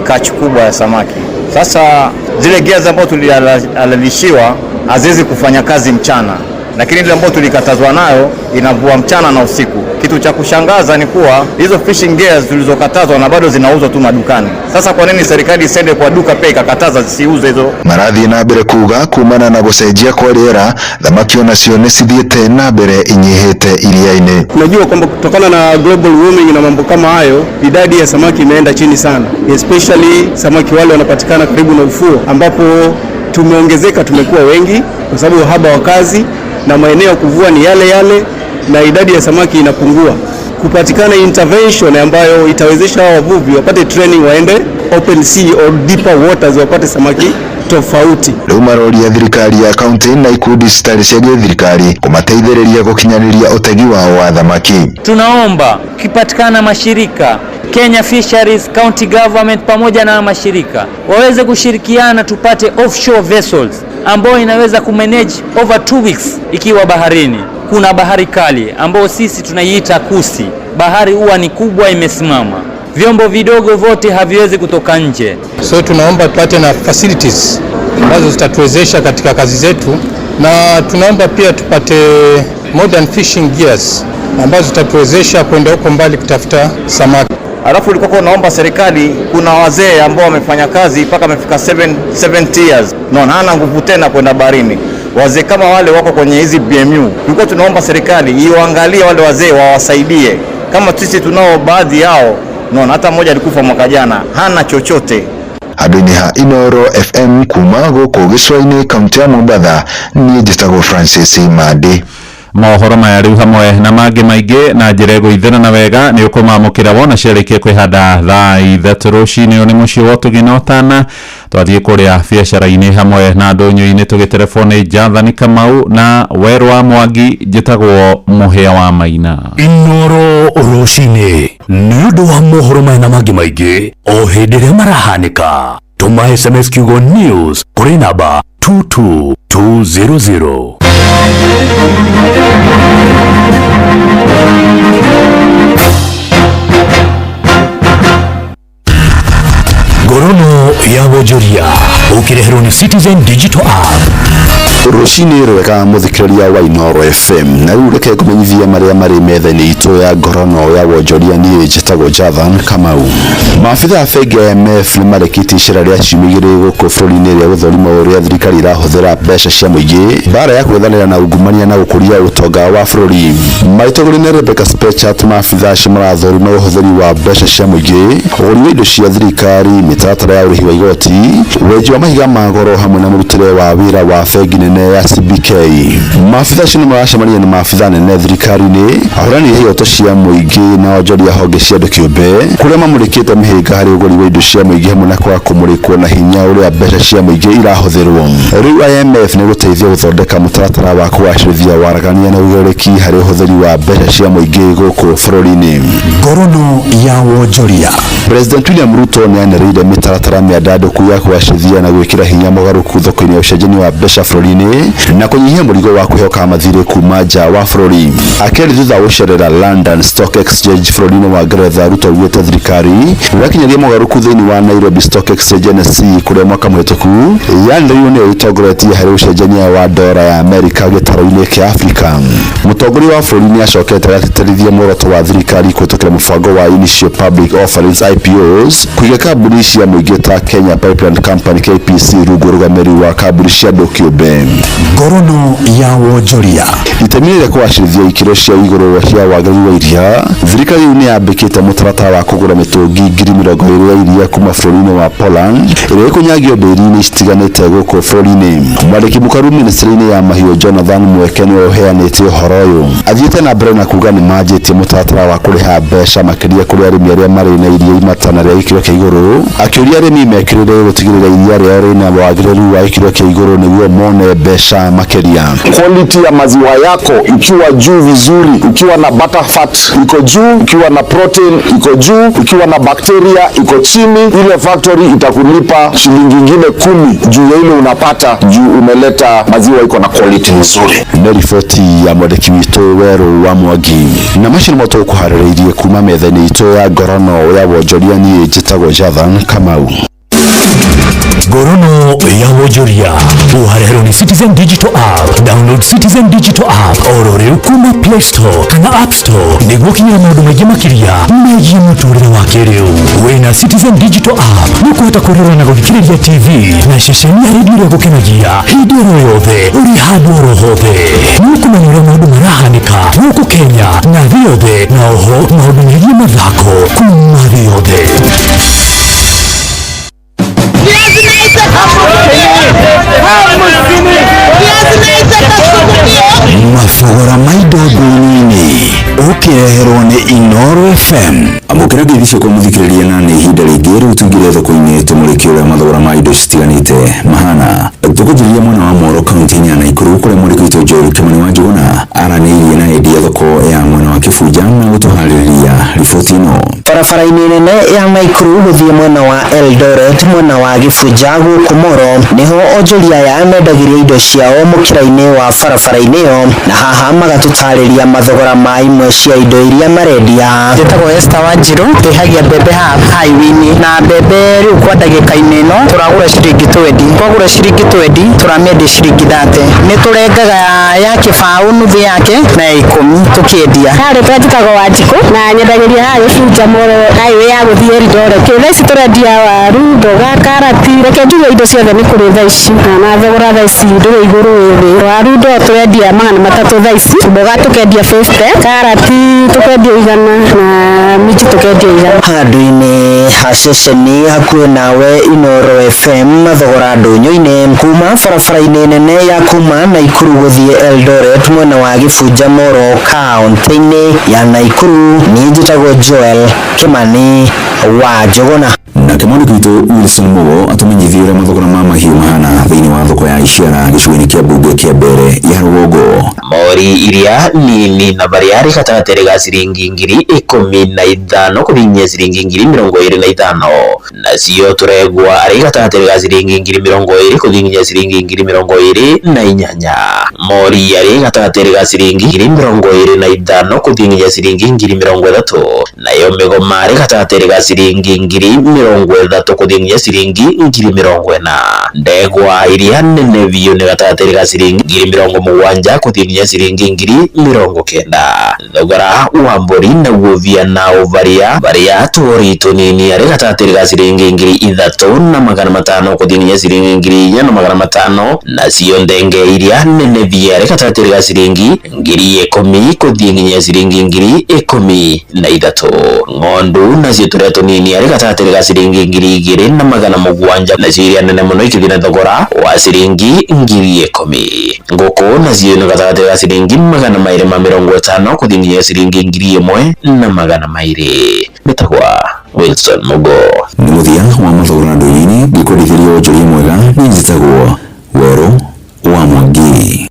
catch kubwa ya samaki. Sasa zile gears ambazo tulihalalishiwa haziwezi kufanya kazi mchana, lakini ile ambayo tulikatazwa nayo inavua mchana na usiku. Kitu cha kushangaza ni kuwa hizo fishing gears tulizokatazwa na bado zinauzwa tu madukani. Sasa kwa nini serikali isende kwa duka pia ikakataza zisiuze hizo? Marathiĩ na mbere kuga kumana na gũcenjia kwa rĩera thamaki onacio nĩ cithiĩte na mbere inyihĩte iria-inĩ. Unajua kwamba kutokana na global warming na mambo kama hayo, idadi ya samaki imeenda chini sana, especially samaki wale wanapatikana karibu na ufuo, ambapo tumeongezeka, tumekuwa wengi kwa sababu uhaba wa kazi na maeneo ya kuvua ni yale yale na idadi ya samaki inapungua. Kupatikana intervention ambayo itawezesha wavuvi wapate training, waende open sea or deeper waters wapate samaki tofauti. Rĩu maroria thirikari ya kaunti na ikundi citarĩ cia gĩthirikari kũmateithĩrĩria gũkinyanĩria ũtegi wao wa thamaki. Tunaomba kipatikana mashirika Kenya Fisheries, County Government pamoja na mashirika waweze kushirikiana tupate offshore vessels ambayo inaweza kumanage over 2 weeks ikiwa baharini. Kuna bahari kali ambayo sisi tunaiita kusi. Bahari huwa ni kubwa, imesimama. Vyombo vidogo vote haviwezi kutoka nje. So tunaomba tupate na facilities ambazo zitatuwezesha katika kazi zetu, na tunaomba pia tupate modern fishing gears ambazo zitatuwezesha kwenda huko mbali kutafuta samaki. Alafu ulikuwa unaomba serikali, kuna wazee ambao wamefanya kazi mpaka wamefika 70 years, no, hana nguvu tena kwenda baharini. Wazee kama wale wako kwenye hizi BMU. Tulikuwa tunaomba serikali iwaangalie wale wazee, wawasaidie. Kama sisi tunao baadhi yao, no, hata mmoja alikufa mwaka jana, hana chochote. Handũ-inĩ ha Inooro FM kuma gũkũ gĩcũa-inĩ kaunti ya Mombatha, niĩ njĩtagwo Francis Mandi. Mohoro maya rĩu hamwe na mangĩ maingĩ na njĩra ĩgũithĩrana wega nĩ ũkũmamũkĩra wona ciarĩkia kwĩhanda thaa 3 rũcinĩ. Ũyũ nĩ mũciĩ wa ũtugi na ũtana. Twathiĩ kũrĩa biacara-inĩ hamwe na ndũnyũ-inĩ tũgĩterebwo nĩ Jathani Kamau na Werũ wa Mwangi. Njĩtagwo Mũhĩa wa Maina. Inoro rũcinĩ nĩ ũndũ wa mohoro maya na mangĩ maingĩ o hĩndĩ ĩrĩa marahanĩka, tũma SMS kiugo news kũrĩ namba 22200. Ngorono ya wonjoria ũkĩreherwo nĩ Citizen Digital App. Rũcinĩ rwega mũthikĩrĩria wa Inoro FM, na rĩu reke ngũmenyithie marĩa marĩ metha-inĩ itũ ya ngorono ya wonjoria. Niĩ njĩtagwo Jathan Kamau. Maabitha a bengi ya IMF nĩ marekĩtie icera rĩa ciumia 2 gũkũ bũrũri-inĩ rĩa gũthũrima ũrĩa thirikari ĩrahũthĩra mbeca cia mũingĩ, mbara ya gwethanĩra na ungumania na gũkũria ũtonga wa bũrũri. Magĩtongorio nĩ Rebecca Spechat, maabitha acio marathũrima ũhũthĩri wa mbeca cia mũingĩ, ũgũri wa indo cia thirikari, mĩtaratara ya ũrĩhi wa igoti, wenji wa mahiga ma goro hamwe na mũrutĩre wa wĩra wa bengi nene ya CBK. Maabitha acio nĩ maracemania na maabitha nene thirikari-inĩ, ahũrani a ihoto cia mũingĩ na onjoria honge cia andũ kĩũmbe, kũrĩa mamũrĩkĩte mĩhĩnga harĩ ũgũri wa indo cia mũingĩ hamwe na kwaga kũmũrĩkwo na hinya ũrĩa mbeca cia mũingĩ irahũthĩrwo. Rĩu IMF nĩ gũteithia gũthondeka mũtaratara wa kũgacĩrithia waragania na ũigĩrĩrĩki harĩ ũhũthĩri wa mbeca cia mũingĩ gũkũ bũrũri-inĩ. Ngorono ya wonjoria. President William Ruto nĩ anĩrĩire mĩtaratara mĩandandũku ya kũgacĩrithia na gwĩkĩra hinya mogarũrũku thoko-inĩ ya ũcenjania wa mbeca bũrũri-inĩ na kũnyihia mũrigo wa kwĩhoka mathirĩ kuma nja wa bũrũri. Akĩaria thutha wa gũcerera London Stock Exchange bũrũri-inĩ wa Ngeretha, Ruto augĩte thirikari ĩrakinyaria mogarũrũku thĩinĩ wa Nairobi Stock Exchange NSE, kũrĩa mwaka mũhĩtũku yanĩrĩirwo nĩyo ĩtongoretie harĩ ũcenjania wa dora ya Amerika gĩtarũ-inĩ kĩa Afrika. Mũtongoria wa bũrũri nĩ acokete agatĩtĩrithia muoroto wa thirikari kũhĩtũkĩra mũbango wa Initial Public Offerings IPOs kũiga kambuni cia mũingĩ ta Kenya Pipeline Company KPC rungu rũgamĩrĩri wa kambuni cia andũ kĩũmbe. Ngorono ya wonjoria. Itemi rĩa kũgacĩrithia ikĩro cia igũrũ cia wagĩrĩru wa iria, thirikari rĩu nĩ yambĩkĩte mũtaratara wa kũgũra mĩtũngi 20,000 ya iria kuma bũrũri-inĩ wa Poland ĩrĩa ĩkũnyagio ndĩri-inĩ citiganĩte gũkũ bũrũri-inĩ. Mwandĩki mũkaru ministry-inĩ ya mahiũ Jonathan Mweke nĩwe ũheanĩte ũhoro ũyũ. Athiĩte na mbere na kuga nĩ manjĩtie mũtaratara wa kũrĩha mbeca makĩria kũrĩ arĩmi arĩa marĩ na iria imatana rĩa gĩkĩro kĩa igũrũ, akĩũria arĩmi mekĩrĩre gũtigĩrĩra iria rĩao rĩna wagĩrĩru wa gĩkĩro kĩa igũrũ nĩguo mone mbeca makĩria. Quality ya maziwa yako ikiwa juu vizuri, ikiwa na butterfat iko juu, ikiwa na protein iko juu, ikiwa na bakteria iko chini, ile factory itakulipa shilingi ingine 10 juu ya ile unapata juu umeleta maziwa iko na quality nzuri. Nĩ riboti ya mwandĩki witũ Werũ wa Mwangi, na macio nĩmo tũkũharĩrĩirie kuma metha-inĩ itũ ya ngorono ya wonjoria. Niĩ njĩtagwo Jathan Kamau. Ngorono ya wonjoria ũhareherwo nĩ Citizen Digital App. Download Citizen Digital App oro rĩu kuma Play Store kana App Store nĩguo ũkinyĩre maũndũ maingĩ makĩria megiĩ mũtũrĩre wa kĩrĩu. Wĩna Citizen Digital App nĩ ũkũhota kwĩrorera na gũthikĩrĩria TV na ceceni ya redio ĩrĩa ĩgũkenagia hĩndĩ oro yothe ũrĩ handũ oro hothe. Nĩ ũkũmenya ũrĩa maũndũ marahanĩka gũkũ Kenya na thĩ yothe, na oho maũndũ megiĩ mathako kuma thĩ yothe. Mathogora ma indo ngũni-inĩ ũkĩreherwo nĩ Inoro FM. Amũkĩra ngeithi ciakwa mũthikĩrĩria, na nĩ ihinda rĩngĩ rĩu tũingĩre thoko-inĩ tũmũrĩke ũrĩa mathogora ma indo citiganĩte mahana. Tũkũnjĩrĩria mwena wa Moro kaunti-inĩ ya Naikuru kũrĩa mwandĩki witũ Joel Kĩmani wa Njũgũna aranĩirie na endia thoko ya mwena wa Kĩbunja na gũtũharĩrĩria riboti ĩno. Barabara-inĩ nene ya Naikuru gũthiĩ mwena wa Eldoret mwena wa Gĩbunja gũkũ Moro nĩho onjoria aya mendagĩria indo ciao mũkĩra-inĩ wa barabara-inĩ ĩyo, na haha magatũtarĩria mathogora ma imwe cia indo iria marendia. Njĩtagwo Esther Wanjiru, ndĩhagia mbembe haha highway-inĩ, na mbembe rĩu kwa ndagĩka-inĩ ĩno tũragũra ciringi 20, twagũra ciringi 20 tũramĩendia ciringi 30. Nĩ tũrengaga ya kĩbaũ nuthu yake na ya 10 tũkĩendia. Rĩtwa njĩtagwo Wanjikũ na nyendagĩria haha Gĩbunja Moro Highway ya gũthiĩ Eldoret. Thaa ici tũrendia waru, mboga, karati, reke njuge indo ciothe nĩ kũrĩ thaa ici, na thogora thaa ici ndũrĩ igũrũ wĩ thĩ. Waru ndoo tũrendia 300 thaa ici, mboga tũkendia 50, karati tũkendia 100 na minji tũkendia 100. Handũ-inĩ ha ceceni hakuhĩ nawe Inooro FM thogora ndũnyũ-inĩ kuma barabara-inĩ nene ya kuma Naikuru gũthiĩ Eldoret mwena wa Gĩbunja Moro kaunti-inĩ ya Naikuru. Niĩ njĩtagwo Joel Kimani wa Njũgũna. Nake mwandĩki witũ Wilson Mugo atũmenyithie ũrĩa mathogora ma mahiũ mahana thĩinĩ wa thoko ya Iciara gĩcigo-inĩ kĩa mbunge kĩa Mbere ya Rũgongo. Mori iria nini na baria ari gatagatĩ ga ciringi 15,000 kũthiĩ ciringi 25,000, nacio tũregwa ari gatagatĩ ga ciringi 20,000 kũthiĩ ciringi 28,000. Mori ari gatagatĩ ga ciringi 25,000 kũthiĩ ciringi 30,000, nayo mĩgoma ari gatagatĩ ga ciringi 30,000 kũthiĩ ciringi 40,000. Ndegwa iria nene biũ nĩ gatagatĩ ga ciringi 70,000 kũthiĩ ciringi 90,000. Thogora wa mbũri naguo viana ũvaria varia tũri tũnini arĩ gatagatĩ ga ciringi 3,500 kũthiĩ ciringi 4,500, nacio ndenge iria nene biũ arĩ gatagatĩ ga ciringi 10,000 kũthiĩ ciringi 13,000. Ng'ondu nacio tũrĩa tũnini arĩ gatagatĩ ga ciringi 2,700, nacio iria nene mũno ikĩthiĩ na thogora wa ciringi 10,000. Ngũkũ nacio nĩ gatagatĩ ga ciringi 250 kũthiĩ ciringi 1,200. Mbĩtagwa Wilson Mugo. Nĩ mũthia wa mathogora ndũnyũ-inĩ, ngĩkwendithĩria wonjoria mwega. Niĩ njĩtagwo Werũ wa Mwangi.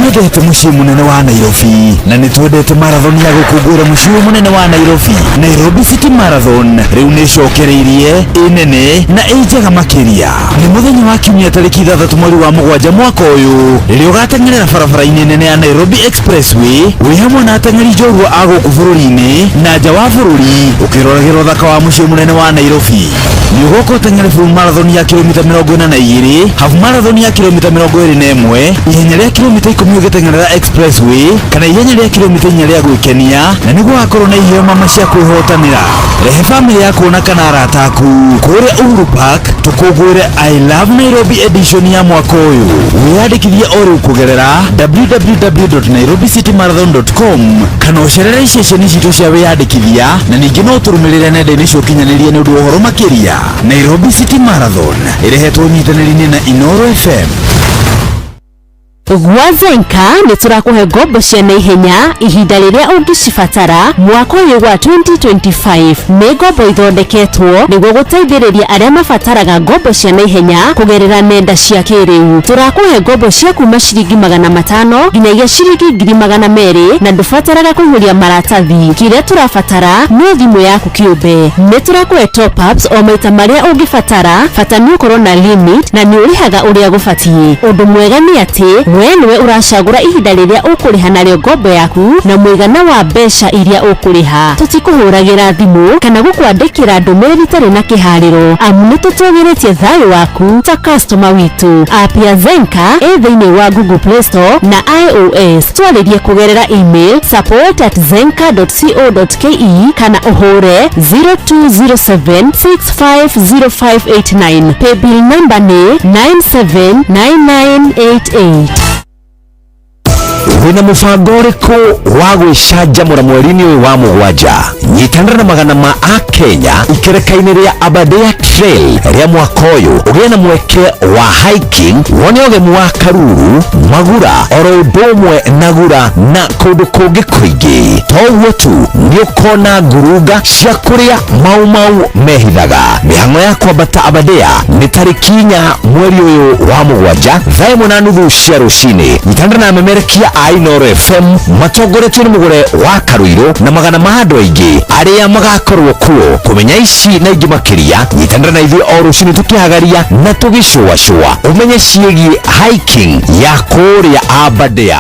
Nĩtwendete mũciĩ mũnene wa Nairobi na nĩtwendete marathon ya gũkũngũĩra mũciĩ ũyũ mũnene wa Nairobi. Nairobi City Marathon rĩu nĩĩcokereirie ĩ nene na ĩ njega makĩria. Nĩ mũthenya wa kiumia tarĩki 6 mweri wa 7 mwaka ũyũ rĩrĩa ũgateng'erera barabara-inĩ nene ya Nairobi Expressway wĩ hamwe na ateng'eri njorua a gũkũ bũrũri-inĩ na nja wa bũrũri ũkĩroragĩra ũthaka wa mũciĩ mũnene wa Nairobi. Nĩ ũgoka ũteng'ere full marathon ya kilomita 42, half marathon ya kilomita 21, ihenya rĩa kilomita 10 ũgĩteng'erera Expressway kana ihenya rĩa kilomita 4 rĩa gwĩkenia, na nĩguo wakorwo na iheo mama cia kwĩhotanĩra. Rehe bamĩrĩ yaku ona kana arata aku kũrĩa Uhuru Park tũkũngũĩre I Love Nairobi edition ya mwaka ũyũ. Wĩyandĩkithie o rĩu kũgerera www.nairobicitymarathon.com kana ũcerere iceceni citũ cia wĩyandĩkithia, na ningĩ no ũtũrũmĩrĩre nenda-inĩ cia ũkinyanĩria nĩ ũndũ wa ũhoro makĩria. Nairobi City Marathon ĩrehetwo ũnyitanĩri-inĩ na Inooro FM. Gwa Zenka nĩ tũrakũhe ngombo cia naihenya ihinda rĩrĩa ũngĩcibatara mwaka ũyũ wa 2025. Nĩ ngombo ithondeketwo nĩguo gũteithĩrĩria arĩa mabataraga ngombo cia naihenya kũgerera nenda cia kĩrĩu. Tũrakũhe ngombo cia kuma ciringi 500 nginyagia ciringi 200,000 na ndũbataraga kũihũria maratathi. Kĩrĩa tũrabatara no thimũ yaku kĩũmbe. Nĩ tũrakũhe top ups o maita marĩa ũngĩbatara, bata nĩ ũkorwo na limit na nĩ ũrĩhaga ũrĩa gũbatiĩ. Ũndũ mwega nĩ atĩ we nĩwe ũracagũra ihinda rĩrĩa ũkũrĩha narĩo ngombo yaku na mũigana wa mbeca iria ũkũrĩha. Tũtikũhũragĩra thimũ kana gũkwandĩkĩra ndũmĩrĩri itarĩ na kĩharĩro, amu nĩ tũtũgĩrĩtie thayũ waku ta customer witũ. App ya Zenka ĩ thĩinĩ wa Google Play Store na iOS. Twarĩrie kũgerera email support@zenka.co.ke kana ũhũre 0207650589. Paybill number nĩ 979988. Wĩna mũbango ũrĩkũ wa gwĩcanjamũra mweri-inĩ ũyũ wa 7? Nyitanĩra na magana ma akenya ikereka-inĩ rĩa Aberdare Trail rĩa mwaka ũyũ, ũgĩe na mweke wa hiking, wone ũgemu wa Karuru, Magura oro ũndũ ũmwe na Gura na kũndũ kũngĩ kũingĩ. To ũguo tu, nĩ ũkona ngurunga cia kũrĩa mau mau mehithaga. Mĩhang'o ya kwambata Aberdare nĩ tarĩki 4 mweri ũyũ wa 7 thaa 1:30 cia rũcinĩ. Nyitanĩra na amemerekia a Inooro FM matongoretio nĩ mũgũre wa Karũirũ na magana ma andũ aingĩ arĩa magakorwo kuo kũmenya ici na ingĩ makĩria. Nyitanĩra na ithuĩ o rũcinĩ tũkĩhagaria na tũgĩcũacũa ũmenye ciĩgiĩ hiking ya kũrĩa Aberdare.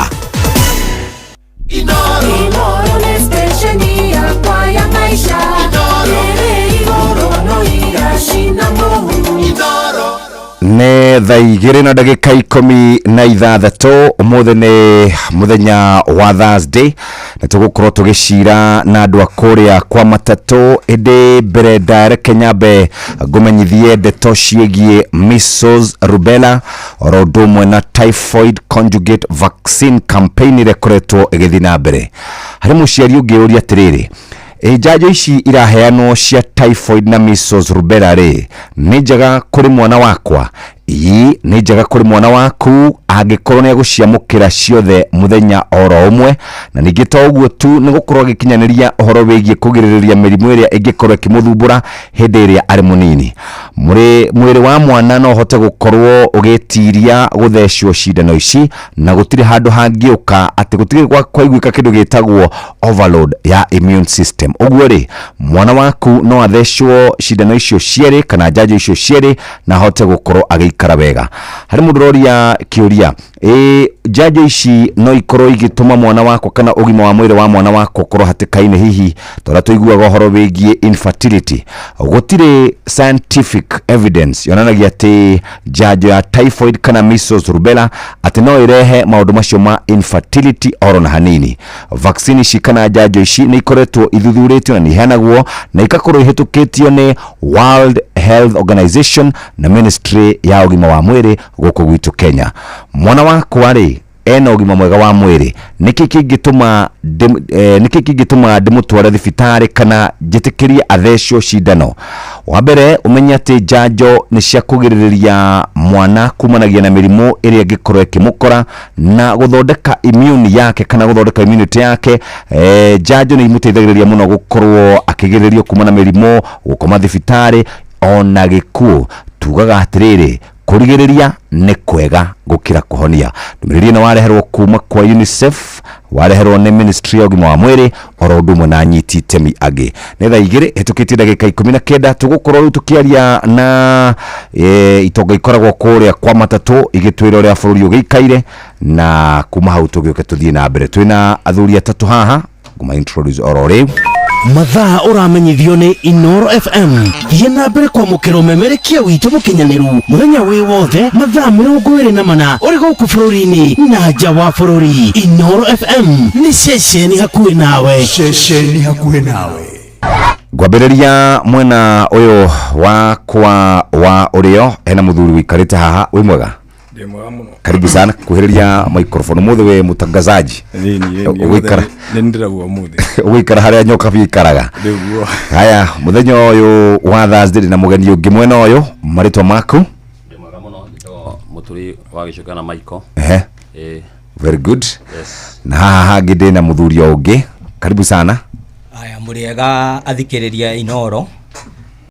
Nĩ Nĩ thaa 2 na ndagĩka 16. Ũmũthĩ nĩ mũthenya wa Thursday na tũgũkorwo tũgĩcira na andũ a kũrĩa kwa matatũ. Ĩndĩ mbere ndareke nyambe ngũmenyithie ndeto ciĩgiĩ measles, rubella oro ũndũ ũmwe na typhoid conjugate vaccine campaign ĩrĩa ĩkoretwo ĩgĩthiĩ na mbere. Harĩ mũciari ũngĩũria atĩrĩrĩ, ĩ njanjo ici iraheanwo cia typhoid na measles, rubella rĩ, nĩ njega kũrĩ mwana wakwa? Ii, nĩ njega kũrĩ mwana waku angĩkorwo nĩ egũciamũkĩra ciothe mũthenya oro ũmwe, na ningĩ to ũguo tu, nĩ gũkorwo agĩkinyanĩria ũhoro wĩgiĩ kũgirĩrĩria mĩrimũ ĩrĩa ĩngĩkorwo ĩkĩmũthumbũra hĩndĩ ĩrĩa arĩ mũnini. Mwĩrĩ wa mwana no ũhote gũkorwo ũgĩtiria gũthecwo cindano ici, na gũtirĩ handũ hangĩũka atĩ gũtirĩ kwaiguĩka kĩndũ gĩtagwo overload ya immune system. Ũguo rĩ, mwana waku no athecwo cindano icio cierĩ kana njanjo icio cierĩ na ahote gũkorwo agĩikara wega. Harĩ mũndũ ũroria kĩũria, ĩ njanjo ici no ikorwo igĩtũma mwana wakwa kana ũgima wa mwĩrĩ wa mwana wakwa ũkorwo hatĩka-inĩ, hihi tondũ tũiguaga ũhoro wĩgiĩ infertility? Gũtirĩ scientific evidence yonanagia atĩ njanjo ya typhoid kana measles, rubella atĩ no ĩrehe maũndũ macio ma infertility oro na hanini. Vaccine ici kana njanjo ici nĩ ikoretwo ithuthurĩtio na nĩ iheanagwo na ikakorwo ihĩtũkĩtio nĩ World Health Organization na Ministry ya ũgima wa mwĩrĩ gũkũ gwitũ Kenya. Mwana wakwa rĩ, ena ũgima mwega wa mwĩrĩ, nĩkĩ kĩngĩtũma nĩkĩ kĩngĩtũma ndĩmũtware thibitarĩ kana njĩtĩkĩrie athecwo cindano? Wa mbere, ũmenye atĩ njanjo nĩ cia kũgirĩrĩria mwana kumanagia na mĩrimũ ĩrĩa ĩngĩkorwo ĩkĩmũkora na gũthondeka immune yake kana gũthondeka immunity yake. Njanjo nĩ imũteithagĩrĩria mũno gũkorwo akĩgirĩrĩrio kuma na mĩrimũ, gũkoma thibitarĩ ona gĩkuũ. Tugaga atĩrĩrĩ, kũrigĩrĩria nĩ kwega gũkĩra kũhonia. Ndũmĩrĩri ĩno wareherwo kuma kwa UNICEF, wareherwo nĩ Ministry ya ũgima wa mwĩrĩ oro ũndũ ũmwe na anyiti itemi angĩ. Nĩ thaa 2 hĩtũkĩtie ndagĩka 19. Tũgũkorwo rĩu tũkĩaria na itonga ikoragwo kũrĩa kwa matatũ igĩtwĩra ũrĩa bũrũri ũgĩikaire, na kuma hau tũgĩũke tũthiĩ na mbere. Twĩna athuri atatũ haha, ngũma introduce oro rĩu. Mathaa ũramenyithio nĩ Inoro FM. Thiĩ na mbere kwamũkĩra ũmemerekia witũ mũkinyanĩru mũthenya wĩ wothe mathaa 24 ũrĩ gũkũ bũrũri-inĩ na nja wa bũrũri. Inoro FM nĩ ceceni hakuhĩ nawe. Ceceni hakuhĩ nawe. Ngwambĩrĩria mwena ũyũ wakwa wa ũrĩo, hena mũthuri ũikarĩte haha. Wĩ mwega? Ndĩ mwega mũno. Karibu sana, kuhĩrĩria microphone. Ũmũthĩ wĩ mũtangazaji. Ũgũikara Nĩ ndĩraguo ũmũthĩ. Ũgũikara harĩa nyoka ikaraga. Nĩguo. Haya, mũthenya ũyũ wa Thursday ndĩ na mũgeni ũngĩ mwena ũyũ. Marĩtwa maku? Mũturi wa Gĩcuka na Michael. Ehe. Ĩĩ. Very good. Yes. Na haha hangĩ ndĩ na mũthuri o ũngĩ, karibu sana. Aya, mũrĩega athikĩrĩria Inoro.